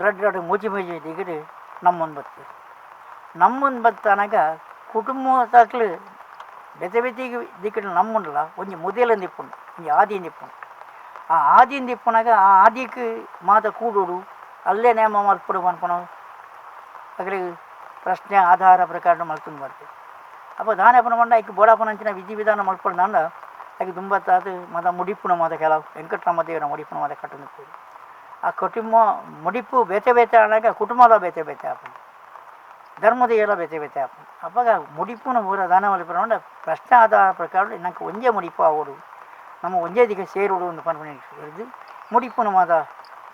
ರಡ್ಡ್ ರಡ್ಡ್ ಮೂಜಿ ಮೂಜಿ ದಿಗಡು ನಮ್ಮೊಂದು ಬತ್ತೇರು ನಮ್ಮೊಂದು ಬತ್ತನಾಗ ಕುಟುಂಬದಕ್ಲು ಬೇತೆ ಬೇತೆ ದಿಕ್ಕಡು ನಮ್ಮುಂಡಲ ಒಂಜಿ ಮುದೇಲಂದು ಇಪ್ಪುಂಡು ಒಂಜಿ ಆದಿಯಿಂದ ಇಪ್ಪುಂಡು. ಆ ಆದಿಯಿಂದ ಇಪ್ಪುನಾಗ ಆ ಆದಿಕ್ ಮಾತ ಕೂಡೋಡು ಅಲ್ಲೇ ನೇಮ ಮಲ್ಪೊಡು ಪನ್ಪುನವು ಅಕ್ಲೆಗ್ ಪ್ರಶ್ನೆ ಆಧಾರ ಪ್ರಕಾರ ಮಲ್ತೊಂದು ಬರ್ಪೆರ್. ಅಪ್ಪ ದಾನೆ ಪುನ ಪಂಡ ಐಕ್ ಬೋಡಾಪುನಂಚಿನ ವಿಧಿ ವಿಧಾನ ಮಲ್ಪೊಡು ಐಕ್ ದುಂಬತ್ತಾದ್ ಮಾತ ಮುಡಿಪುನ ಮಾತ ಕೆಲವು ವೆಂಕಟರಾಮ ದೇವರ ಮುಡಿಪುನ ಮಾತ ಕಟ್ಟೊಂದು ಆ ಕುಟುಂಬ ಮುಡಿಪು ಬೇತೆ ಬೇತೆ ಆನಾಗ ಕುಟುಂಬದ ಬೇತೆ ಬೇತೆ ಆಪುಂಡು ಧರ್ಮದ ಏಲ ಬೇತೆ ಬೇತೆ ಆಪುಂಡು. ಅಪಗ ಮುಡಿಪುನ ಪೂರ ದಾನ ಮಲ್ಪುನ ಪಂಡ ಪ್ರಶ್ನೆ ಆಧಾರ ಪ್ರಕಾರ ನಂಕ್ ಒಂಜೇ ಮುಡಿಪು ಆವೊಡು ನಮ್ಮ ಒಂಜೇ ದಿಕ್ಕ ಸೇರೊಡು ಅಂದ್ ಪನ್ಪುನ ಮುಡಿಪುನ ಮಾತ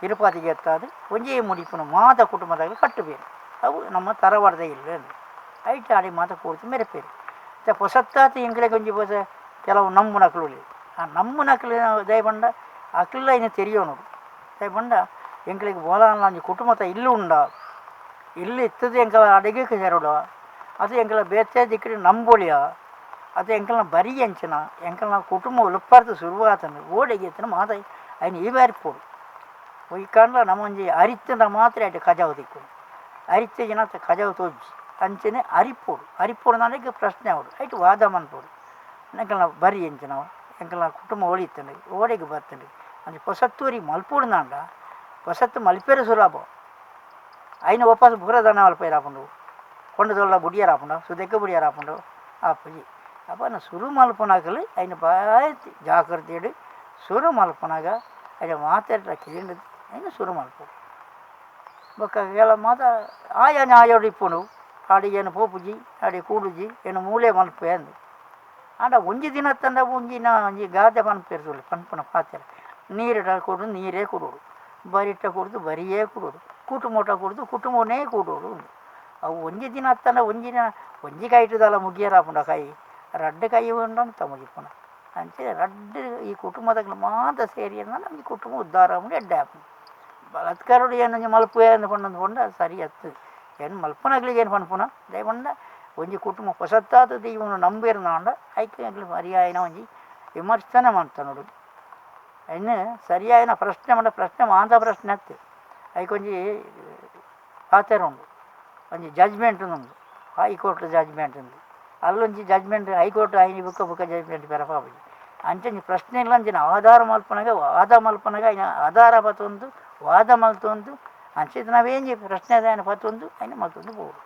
ತಿರುಪತಿಗೆ ಎತ್ತಾದ್ ಒಂಜೇ ಮುಡಿಪುನ ಮಾತ ಕುಟುಂಬದಾಗಲು ಕಟ್ಟುಪೇರು ಅವು ನಮ್ಮ ತರವಾಡದ ಇಲ್ಲ ಐಟ್ ಆಡಿ ಮಾತ ಕೂರ್ತು ಮೆರೆಪೇರು. ಇತ್ತೆ ಪೊಸತ್ತಾತ್ ಎಂಕ್ಲೆಗ್ ಒಂಜಿ ಪೊಸ ಕೆಲವು ನಂಬುನಕ್ಲು ಉಲ್ಲೆರ್ ಆ ನಂಬುನಕ್ಲು ದಾಯೆ ಪಂಡ ಅಕ್ಲ ಐನ್ ತೆರಿಯೊನೊಡು ದಾಯೆ ಪಂಡ ಎಂಕ್ಲೆಗ್ ಬೋಲಾಂಡಲ ಒಂಜಿ ಕುಟುಂಬದ ಇಲ್ಲು ಉಂಡ ಇಲ್ಲು ಇತ್ತುದು ಎಂಕಲ ಅಡಿಗೆಗ್ ಸೇರೊಡು ಅದು ಎಂಕಲ ಬೇತೆ ದಿಕ್ಕಡ್ ನಂಬೊಲಿಯ ಅದು ಎಂಕಲ್ನ ಬರಿ ಎಂಚಿನ ಎಂಕಲ್ನ ಕುಟುಂಬ ಉಲುಪಾರ್ದ್ ಸುರುವಾತುಂಡು ಓಡೆಗ್ ಇತ್ತುಂಡ ಮಾತ ಐನ್ ಈ ಬಾರಿ ಪೋಡು ಒಯ್ಕಾಂಡಲ ನಮ ಒಂಜಿ ಅರಿತ್ಂಡ ಮಾತ್ರ ಐಟ್ ಕಜವು ತಿಕ್ಕುಂಡು ಅರಿತ್ತಿಜಿನ ಕಜವು ತೋಜುಜಿ ಅಂಚನೆ ಅರಿಪೊಡು ಅರಿಪೊಡು ಪಂಡ ಪ್ರಶ್ನೆ ಆವೊಡು ಐಟ್ ವಾದ ಮನ್ಪೊಡು ಎಂಕಲ್ನ ಬರಿ ಎಂಚಿನವು ಎಂಕಲ್ನ ಕುಟುಂಬ ಒಳಿತುಂಡು ಓಡೆಗ್ ಬತ್ತುಂಡು ಅಂಚ ಪೊಸತ್ತೂರಿ ಮಲ್ಪುಡ್ನಾಂಡ ಪೊಸತ್ತು ಮಲ್ಪೆರೆ ಸುಲಭ ಐನ ಒಪಾಸ ಪೂರ ದನ ಮಲ್ಪೆರಾಪುಂಡು ಕೊಂಡದೊಲ್ಲ ಬುಡಿಯರಾಪುಂಡು ಸುದೆಕ್ಕೆ ಬುಡಿಯರಾಪುಂಡು ಆಪುಜಿ. ಅಪ್ಪ ಸುರು ಮಲ್ಪುನಕಲು ಐನ ಬಾಯ್ ಜಾಗ್ರತೆಡ್ ಸುರು ಮಲ್ಪುನಗ ಐನ ಮಾತೆರ್ಲ ಕೇಂದ್ ಐನ ಸುರು ಮಲ್ಪೊಡು. ಬೊಕ್ಕ ಕೆಲ ಮಾತ ಆಯ ನ್ಯಾಯೋಡು ಇಪ್ಪುಂಡು ಆಡೆ ಏನು ಪೋಪುಜಿ ಆಡೆ ಕೂಡುಜಿ ಏನು ಮೂಲೆ ಮಲ್ಪೆ ಅಂದ್. ಆಂಡ ಒಂಜಿ ದಿನ ತಂಡ ಒಂಜಿನ ಒಂಜಿ ಗಾದೆ ಪನ್ಪೆರ್ ತೂಲೆ ಪನ್ಪುನ ಪಾತೆರ ನೀರಿಡ ಕೊಡು ನೀರೇ ಕೊಡೋಡು ಬರಿಟ ಕೊಡ್ದು ಬರಿಯೇ ಕೊಡೋಡು ಕುಟುಮೋಟ ಕೊಡ್ದು ಕುಟುಂಬನೇ ಕೂಡೋಡು. ಅವು ಒಂಜಿ ದಿನ ಅತ್ತಂಡ ಒಂಜಿನ ಒಂಜಿ ಕೈಟುದಲ ಮುಗಿಯರಾಪುಂಡ ಕೈ ರಡ್ಡ್ ಕೈ ಉಂಡಂತ ಮುಗಿಪುನ ಅಂಚೆ ರಡ್ಡ್ ಈ ಕುಟುಂಬದಕ್ಲು ಮಾತ ಸೇರಿ ಒಂಜಿ ಕುಟುಂಬ ಉದ್ಧಾರ ಆಪುಂಡು ಎಡ್ಡೆ ಆಪುಂಡು. ಬಲಾತ್ಕಾರಡು ಏನು ಮಲ್ಪುವೆ ಅಂದ್ ಪಂಡೊಂದು ಪಂಡ ಸರಿ ಅತ್ತ್ ಏನು ಮಲ್ಪುನಕ್ಲೆಗ್ ಏನು ಪನ್ಪುನ ದಾಯೆ ಪಂಡ ಒಂಜಿ ಕುಟುಂಬ ಪೊಸತ್ತಾದ್ ದೈವನು ನಂಬಿರ್ನಾಂಡ ಐಕ್ ಎಂಕ್ಲು ಸರಿಯಾಯಿನ ಒಂಜಿ ವಿಮರ್ಶನೆ ಮಲ್ತೊನೊಡು. ಐನ್ ಸರಿಯಾಯಿನ ಪ್ರಶ್ನೆ ಪಂಡ ಪ್ರಶ್ನೆ ಮಾತ ಪ್ರಶ್ನೆ ಅತ್ತ್ ಐಕೊಂಜಿ ಪಾತೆರ ಉಂಡು ಒಂಜಿ ಜಜ್ಮೆಂಟ್ ಉಂಡು high court judgment ಉಂಡು ಅಲ್ಲೊಂಜಿ judgement high court ಐನಿ ಬುಕ್ಕ ಬುಕ್ಕ ಜಜ್ಮೆಂಟ್ ಪೆರಪಾಪುಜಿ. ಅಂಚೊಂಜಿ ಪ್ರಶ್ನೆ ಅಂಚಿನ ಆಧಾರ ಮಲ್ಪುನಗ ವಾದ ಮಲ್ಪುನಗ ಐನ ಆಧಾರ ಪತೊಂದು ವಾದ ಮಲ್ತೊಂದು ಅಂಚಿನ ನಾವೇಂಜಿ ಪ್ರಶ್ನೆ ದಾಯನ ಪತೊಂದು ಐನ ಮಲ್ತೊಂದು ಪೋವೊಡು.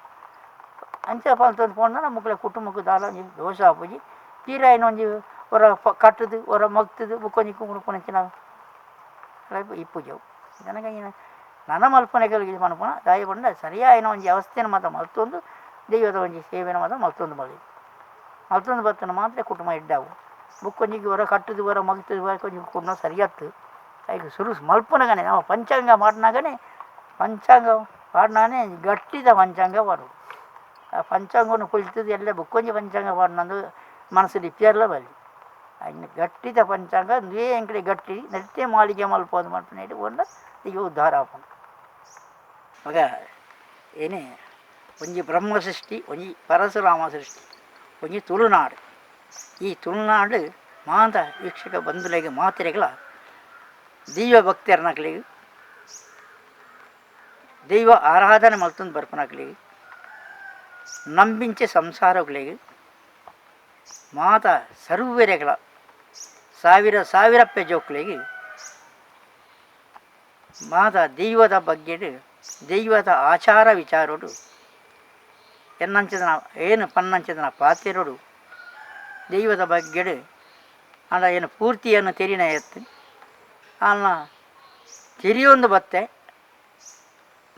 ಅಂಚ ಮಲ್ತೊಂದು ಪೋಂಡ ಮೊಕ್ಲೆ ಕುಟುಂಬಕ್ಕೆ ದಾಲ ಒಂಜಿ ದೋಷ ಆಪುಜಿ. ತೀರ ಐನ ಒಂಜಿ ಒರ ಕಟ್ಟುದು ಒರ ಮಗ್ತುದು ಬೊಕ್ಕೊಂಜಿ ಕುಂಕುಣ ಇಪ್ಪುಜಿ ಅವು. ಜನಕ ನನ ಮಲ್ಪುನಕುಲು ಪನ್ಪುನ ದಾಯೆ ಪಂಡ ಸರಿಯಾಯಿನ ಒಂಜಿ ಅವಸ್ಥೆನ್ ಮಾತ ಮಲ್ತೊಂದು ದೈವದ ಒಂಜಿ ಸೇವೆನ ಮಾತ ಮಲ್ತೊಂದು ಬಲ್ಲಿ ಮಲ್ತೊಂದು ಬತ್ತನ ಮಾತ್ರ ಕುಟುಂಬ ಎಡ್ಡೆ ಆವು. ಬೊಕ್ಕೊಂಜಿಗ್ ಒರ ಕಟ್ಟುದು ಒರ ಮಗ್ತುದು ಒರ ಒಂಜಿ ಕುಟುಂಬ ಸರಿಯತ್ತು ಐಕ್ ಸುರು ಮಲ್ಪುನಗನೆ ನಮ ಪಂಚಾಂಗ ಪಾಡ್ನಗನೆ ಪಂಚಾಂಗ ಪಾಡ್ನಾನೆ ಗಟ್ಟಿದ ಪಂಚಾಂಗ ಪಾಡೊಡು. ಆ ಪಂಚಾಂಗನು ಕುಲ್ತುದು ಎಲ್ಲ ಬೊಕ್ಕೊಂಜಿ ಪಂಚಾಂಗ ಪಾಡ್ನಂದು ಮನಸ್ಸುಡು ಇಪ್ಪಿಯರ್ಲ ಬಲ್ಲಿ ಐನ್ ಗಟ್ಟಿದ ಪಂಚಾಂಗ ಉಂದುವೇ ಎಂಕ್ಲೆ ಗಟ್ಟಿ ನೆಟ್ಟೆ ಮಾಳಿಗೆ ಮಲ್ಪೊಂದು ಮಲ್ಪುನೇಟ್ ಪಂಡ ದೈವ ಉದ್ಧಾರ ಆಪುಂಡು. ಮಗ ಏನೇ ಒಂಜಿ ಬ್ರಹ್ಮ ಸೃಷ್ಟಿ ಒಂಜಿ ಪರಶುರಾಮ ಸೃಷ್ಟಿ ಒಂಜಿ ತುಳುನಾಡು. ಈ ತುಳುನಾಡು ಮಾತ ವೀಕ್ಷಕ ಬಂಧುಲೆಗ್ ಮಾತೆರೆಗ್ಲ ದೈವ ಭಕ್ತೆರ್ನಕ್ಲೆಗ್ ದೈವ ಆರಾಧನೆ ಮಲ್ತೊಂದು ಬರ್ಪುನಕ್ಲೆಗ್ ನಂಬಿಂಚೆ ಸಂಸಾರಗುಲೆಗ್ ಮಾತ ಸರ್ವೆರೆಗ್ಲ ಸಾವಿರ ಸಾವಿರಪ್ಪೆ ಜೋಕ್ಲೆಗ್ ಮಾತ ದೈವದ ಬಗ್ಗೆಡ್ ದೈವದ ಆಚಾರ ವಿಚಾರಡು ಎನ್ನಂಚಿನ ಏನು ಪನ್ನಂಚಿನ ಪಾತೆರೊಡು ದೈವದ ಬಗ್ಗೆಡ್ ಆಂಡ ಏನು ಪೂರ್ತಿಯನ್ನು ತೆರಿನ ಎತ್ತು ಆಲ್ನ ತೆರಿಯೊಂದು ಬತ್ತೆ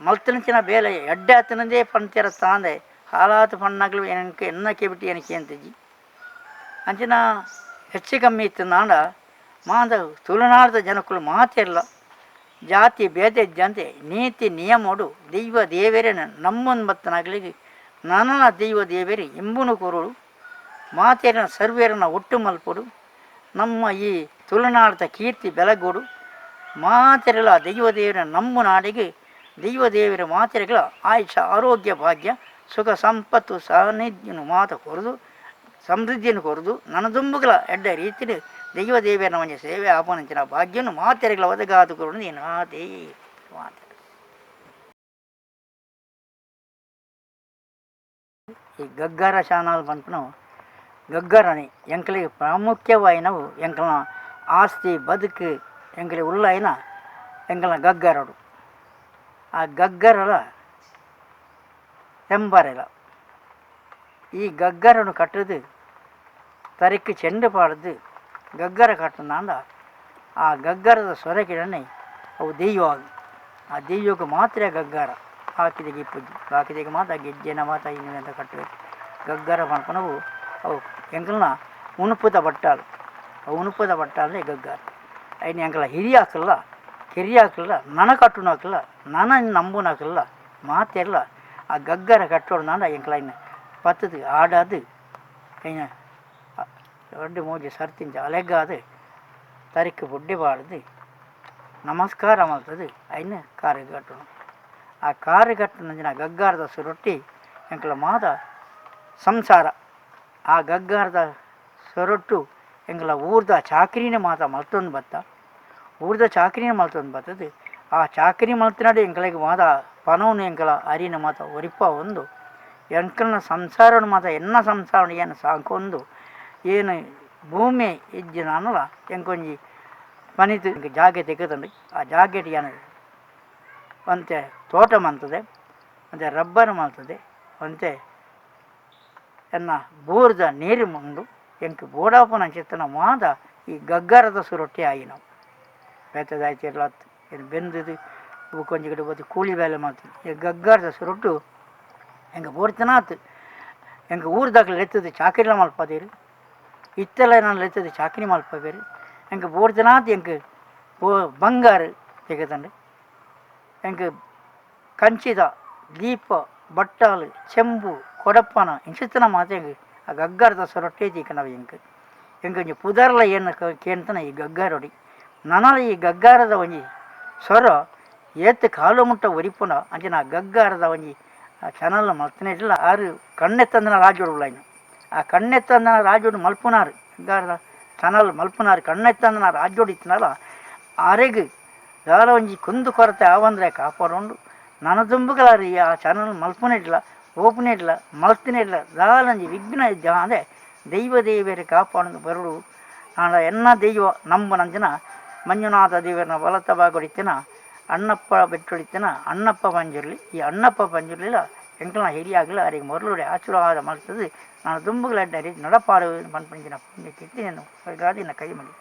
ಮಲ್ತನಂಚಿನ ಬೇಲೆ ಎಡ್ಡೆ ಆತನಂದೇ ಪಂತೆರ ತಾಂದೆ ಹಾಲಾತು ಪಣ್ಣಾಗ್ಲು ಏನಕ್ಕೆ ಎನ್ನ ಕೆಬಿಟಿ ಏನಕ್ಕೆ ಅಂತಿಜಿ ಅಂಚಿನ ಹೆಚ್ಚು ಕಮ್ಮಿ ಇತ್ತು ನಾಂಡ ಮಾಂದ ತುಳುನಾಡದ ಜನಕ್ಕುಲು ಮಾತೆರ್ಲ ಜಾತಿ ಭೇದ ಇದ್ದಂತೆ ನೀತಿ ನಿಯಮೋಡು ದೈವ ದೇವರನ್ನ ನಮ್ಮೊಂದು ಬತ್ತನಾಗ್ಲಿಗೆ ನನನ ದೈವ ದೇವರೇ ಇಂಬುನು ಕೊರಡು ಮಾತೆರನ ಸರ್ವೇರನ ಒಟ್ಟು ಮಲ್ಪೊಡು ನಮ್ಮ ಈ ತುಳುನಾಡದ ಕೀರ್ತಿ ಬೆಳಗೋಡು ಮಾತೆರೆಲ್ಲ ದೈವ ದೇವರ ನಮ್ಮ ನಾಡಿಗೆ ದೈವ ದೇವರ ಮಾತೆರೆಗಳ ಆಯುಷ ಆರೋಗ್ಯ ಭಾಗ್ಯ ಸುಖ ಸಂಪತ್ತು ಸಾನ್ನಿಧ್ಯನು ಮಾತ ಕೊರದು ಸಮೃದ್ಧಿಯನ್ನು ಕೊರದು ನನದುಂಬುಗಳ ಎಡ್ಡ ರೀತಿಯಲ್ಲಿ ದೈವ ದೇವರ ಒಂಜಿ ಸೇವೆ ಆಪನಂಚಿನ ಭಾಗ್ಯನು ಮಾತೆರೆಗಳ ಒದಗಾದು ಕೊರಡು ನೀನು ಆದೇ ಮಾತೆ. ಈ ಗಗ್ಗರ ಚಾನಲ್ ಪನ್ಪುನವು ಗಗ್ಗರನೆ ಎಂಕ್ಲೆಗ್ ಪ್ರಾಮುಖ್ಯವಾಯಿನವು ಎಂಕಲ್ನ ಆಸ್ತಿ ಬದುಕು ಎಂಕ್ಲೆ ಉಳ್ಳಾಯಿನ ಎಂಕಲ್ನ ಗಗ್ಗರಡು. ಆ ಗಗ್ಗರಲ ತೆಂಬರೆಲ ಈ ಗಗ್ಗರನು ಕಟ್ಟುದು ತರೆಕ್ ಚೆಂಡು ಪಾಡ್ದು ಗಗ್ಗರ ಕಟ್ಟುನಾಂಡ ಆ ಗಗ್ಗರದ ಸೊರಕಿಡನೆ ಅವು ದೈವ. ಆ ದೈವಕ್ಕೆ ಮಾತ್ರ ಗಗ್ಗರ ಬಾಕಿದೆಗೆ ಇಪ್ಪುಜಿ ಬಾಕಿದೆಗೆ ಮಾತ್ರ ಗೆಜ್ಜೆನ ಮಾತ್ರ ಇನ್ನು ಕಟ್ಟಬೇಕು. ಗಗ್ಗರ ಪನ್ಪುನವು ಅವು ಎಂಕಲ್ನ ಉಣುಪುದ ಬಟ್ಟಾಲು ಅವು ಉಣುಪುದ ಬಟ್ಟಾಲೇ ಗಗ್ಗರ. ಐನ್ ಎಂಕಲ ಹಿರಿಯಾಕಲ್ಲ ಕಿರಿಯಾಕಲ್ಲ ನನ ಕಟ್ಟುನಕಲ್ಲ ನನ ನಂಬುನಕಲ್ಲ ಮಾತೆರ್ಲ ಆ ಗಗ್ಗರ ಕಟ್ಟೋಡು ಎಂಕಲ ಐನ್ ಪತ್ತದು ಆಡಾದು ಐನ ರಡ್ಡು ಮೂಜಿ ಸರ್ತಿಂಚ ಅಲೆಗಾದು ತರಿಕ್ ಬೊಡ್ಡೆ ಪಾಡ್ದು ನಮಸ್ಕಾರ ಮಲ್ತದು ಐನ್ ಕಾರು ಕಟ್ಟುನು. ಆ ಕಾರು ಕಟ್ಟುನಂಚಿನ ಗಗ್ಗರದ ಸುರೊಟ್ಟಿ ಎಂಕಲ ಮಾತ ಸಂಸಾರ ಆ ಗಗ್ಗರದ ಸೊರೊಟ್ಟು ಎಂಕಲ ಊರ್ದ ಚಾಕ್ರಿನ ಮಾತ ಮಲ್ತೊಂದು ಬತ್ತ ಊರ್ದ ಚಾಕ್ರಿನ ಮಲ್ತೊಂದು ಬತ್ತದು ಆ ಚಾಕ್ರಿ ಮಲ್ತಿನಾಡು ಎಂಕಲೆಗ್ ಮಾತ ಪನವುನು ಎಂಕಲ ಅರಿನ ಮಾತ ಒರಿಪ ಒಂದು ಎಂಕಲ್ನ ಸಂಸಾರನು ಮಾತ ಎನ್ನ ಸಂಸಾರ ಏನು ಸಾಕೊಂದು ಏನು ಭೂಮಿ ಇಜ್ಜಿ ನಾನಲ ಎಂಕೊಂಜಿ ಪನಿತ್ ಎಂಕ್ ಜಾಗೆ ತಿಕ್ಕುದುಂಡು. ಆ ಜಾಗೆಡ್ ಯಾನ್ ಒಂತೆ ತೋಟ ಮಲ್ತುದೆ, ಒಂತೆ ರಬ್ಬರ್ ಮಲ್ತುದೆ, ಒಂತೆ ಎನ್ನ ಬೋರ್ದ ನೀರು ಉಂಡು. ಎಂಕ್ ಬೋಡಾಪುನಂಚಿತ್ತಿನ ಮಾತ ಈ ಗಗ್ಗರದ ಸುರುಟ್ಟೆ ಆಯಿನವು. ಬೇತೆ ದಾಯ್ತಿರ್ಲ ಅತ್ತ್. ಏನ್ ಬೆಂದುದು ಬೊಕ್ಕೊಂಜಿ ಕಡೆ ಪೋದು ಕೂಲಿ ಬೇಲೆ ಮಲ್ತುದು ಈ ಗಗ್ಗರದ ಸುರುಟ್ಟು ಎಂಕ್ ಬೋಡ್ತಿನಾತ್ ಎಂಕ್ ಊರ್ದಕ್ಲು ಲೆತ್ತುದು ಚಾಕಿರಿಲ ಮಲ್ಪಾದೆರ್. ಇತ್ತೆಲ ಎನನ್ ಲೆತ್ತುದು ಚಾಕಿರಿ ಮಲ್ಪಾವೆರ್. ಎಂಕ್ ಬೋಡ್ತಿನಾತ್ ಎಂಕ್ ಬಂಗಾರ್ ತಿಕ್ಕುದುಂಡು. ಎಂಕ್ ಕಂಚಿದ ದೀಪ, ಬಟ್ಟಾಲ್, ಚೆಂಬು, ಕೊಡಪಾನ ಇಂಚಿತ್ತಿನ ಮಾತ ಎಂಕ್ ಆ ಗಗ್ಗರದ ಸೊರೊಟ್ಟೇ ತಿಕ್ಕುನವು ಎಂಕ್. ಎಂಕ್ ಒಂಜಿ ಪುದರ್ಲ ಏನ್ ಕೇಂತನ ಈ ಗಗ್ಗರೊಡಿ. ನನಲ ಈ ಗಗ್ಗರದ ಒಂಜಿ ಸೊರೊ ಏತ್ ಕಾಲ ಮುಟ್ಟ ಒರಿಪುಂಡ ಅಂಚಿನ ಆ ಗಗ್ಗರದ ಒಂಜಿ ಚಾನಲ್ ಮಲ್ತಿನೆಟ್ಲ ಆರ್ ಕಣ್ಣೆತ್ತಂದಿನ ರಾಜ್ಯೊಡು ಉಲ್ಲೈನ. ಆ ಕಣ್ಣೆತ್ತಂದಿನ ರಾಜ್ಯೊಡು ಮಲ್ಪುನಾರ್ ಗಗ್ಗರದ ಚಾನಲ್ ಮಲ್ಪುನಾರ್ ಕಣ್ಣೆತ್ತಂದಿನ ರಾಜ್ಯೊಡು ಇತ್ತಿನಲ ಆರೆಗ್ ದಾಲ ಒಂಜಿ ಕುಂದು ಕೊರತೆ ಆವಂದ್ರೆ ಕಾಪಾಡೊಂಡು ನನ ದುಂಬುಗಲಾರ್ ಈ ಆ ಚಾನಲ್ ಮಲ್ಪುನೆಡ್ಲ ಪೋಪುನೆಡ್ಲ ಮಲ್ತಿನೆಡ್ಲ ದಾಲ ಒಂಜಿ ವಿಘ್ನ ಇಜ್ಜಾಂದೆ ದೈವ ದೇವೆರ್ ಕಾಪಾಡೊಂದು ಬರೊಡು. ಆಂಡ ಎನ್ನ ದೈವ ನಂಬುನಂಚಿನ ಮಂಜುನಾಥ ದೇವೆರ್ನ ಬಲತ್ತ ಭಾಗೊಡಿತ್ತಿನ ಅಣ್ಣಪ್ಪ ಬೆಟ್ಟುಡಿತ್ತಿನ ಅಣ್ಣಪ್ಪ ಪಂಜುರ್ಲಿ. ಈ ಅಣ್ಣಪ್ಪ ಪಂಜುರ್ಲಿಲ ಎಂಕಲ್ನ ಹಿರಿಯಾಗ್ಲ ಅರೆಗ್ ಮೊರ್ಲುಡೆ ಆಶೀರ್ವಾದ ಮಲ್ತ್ದ್ ನನ ದುಂಬುಗ್ಲ ಎಡ್ಡೆ ರೀತಿ ನಡಪಾಡ್ ಪನ್ಪಿನಂಚಿನ ಪುಣ್ಯ ಕೀರ್ತಿ ಸ್ವರ್ಗಾದಿನ ಕೈ ಮುಗಿಪೆ.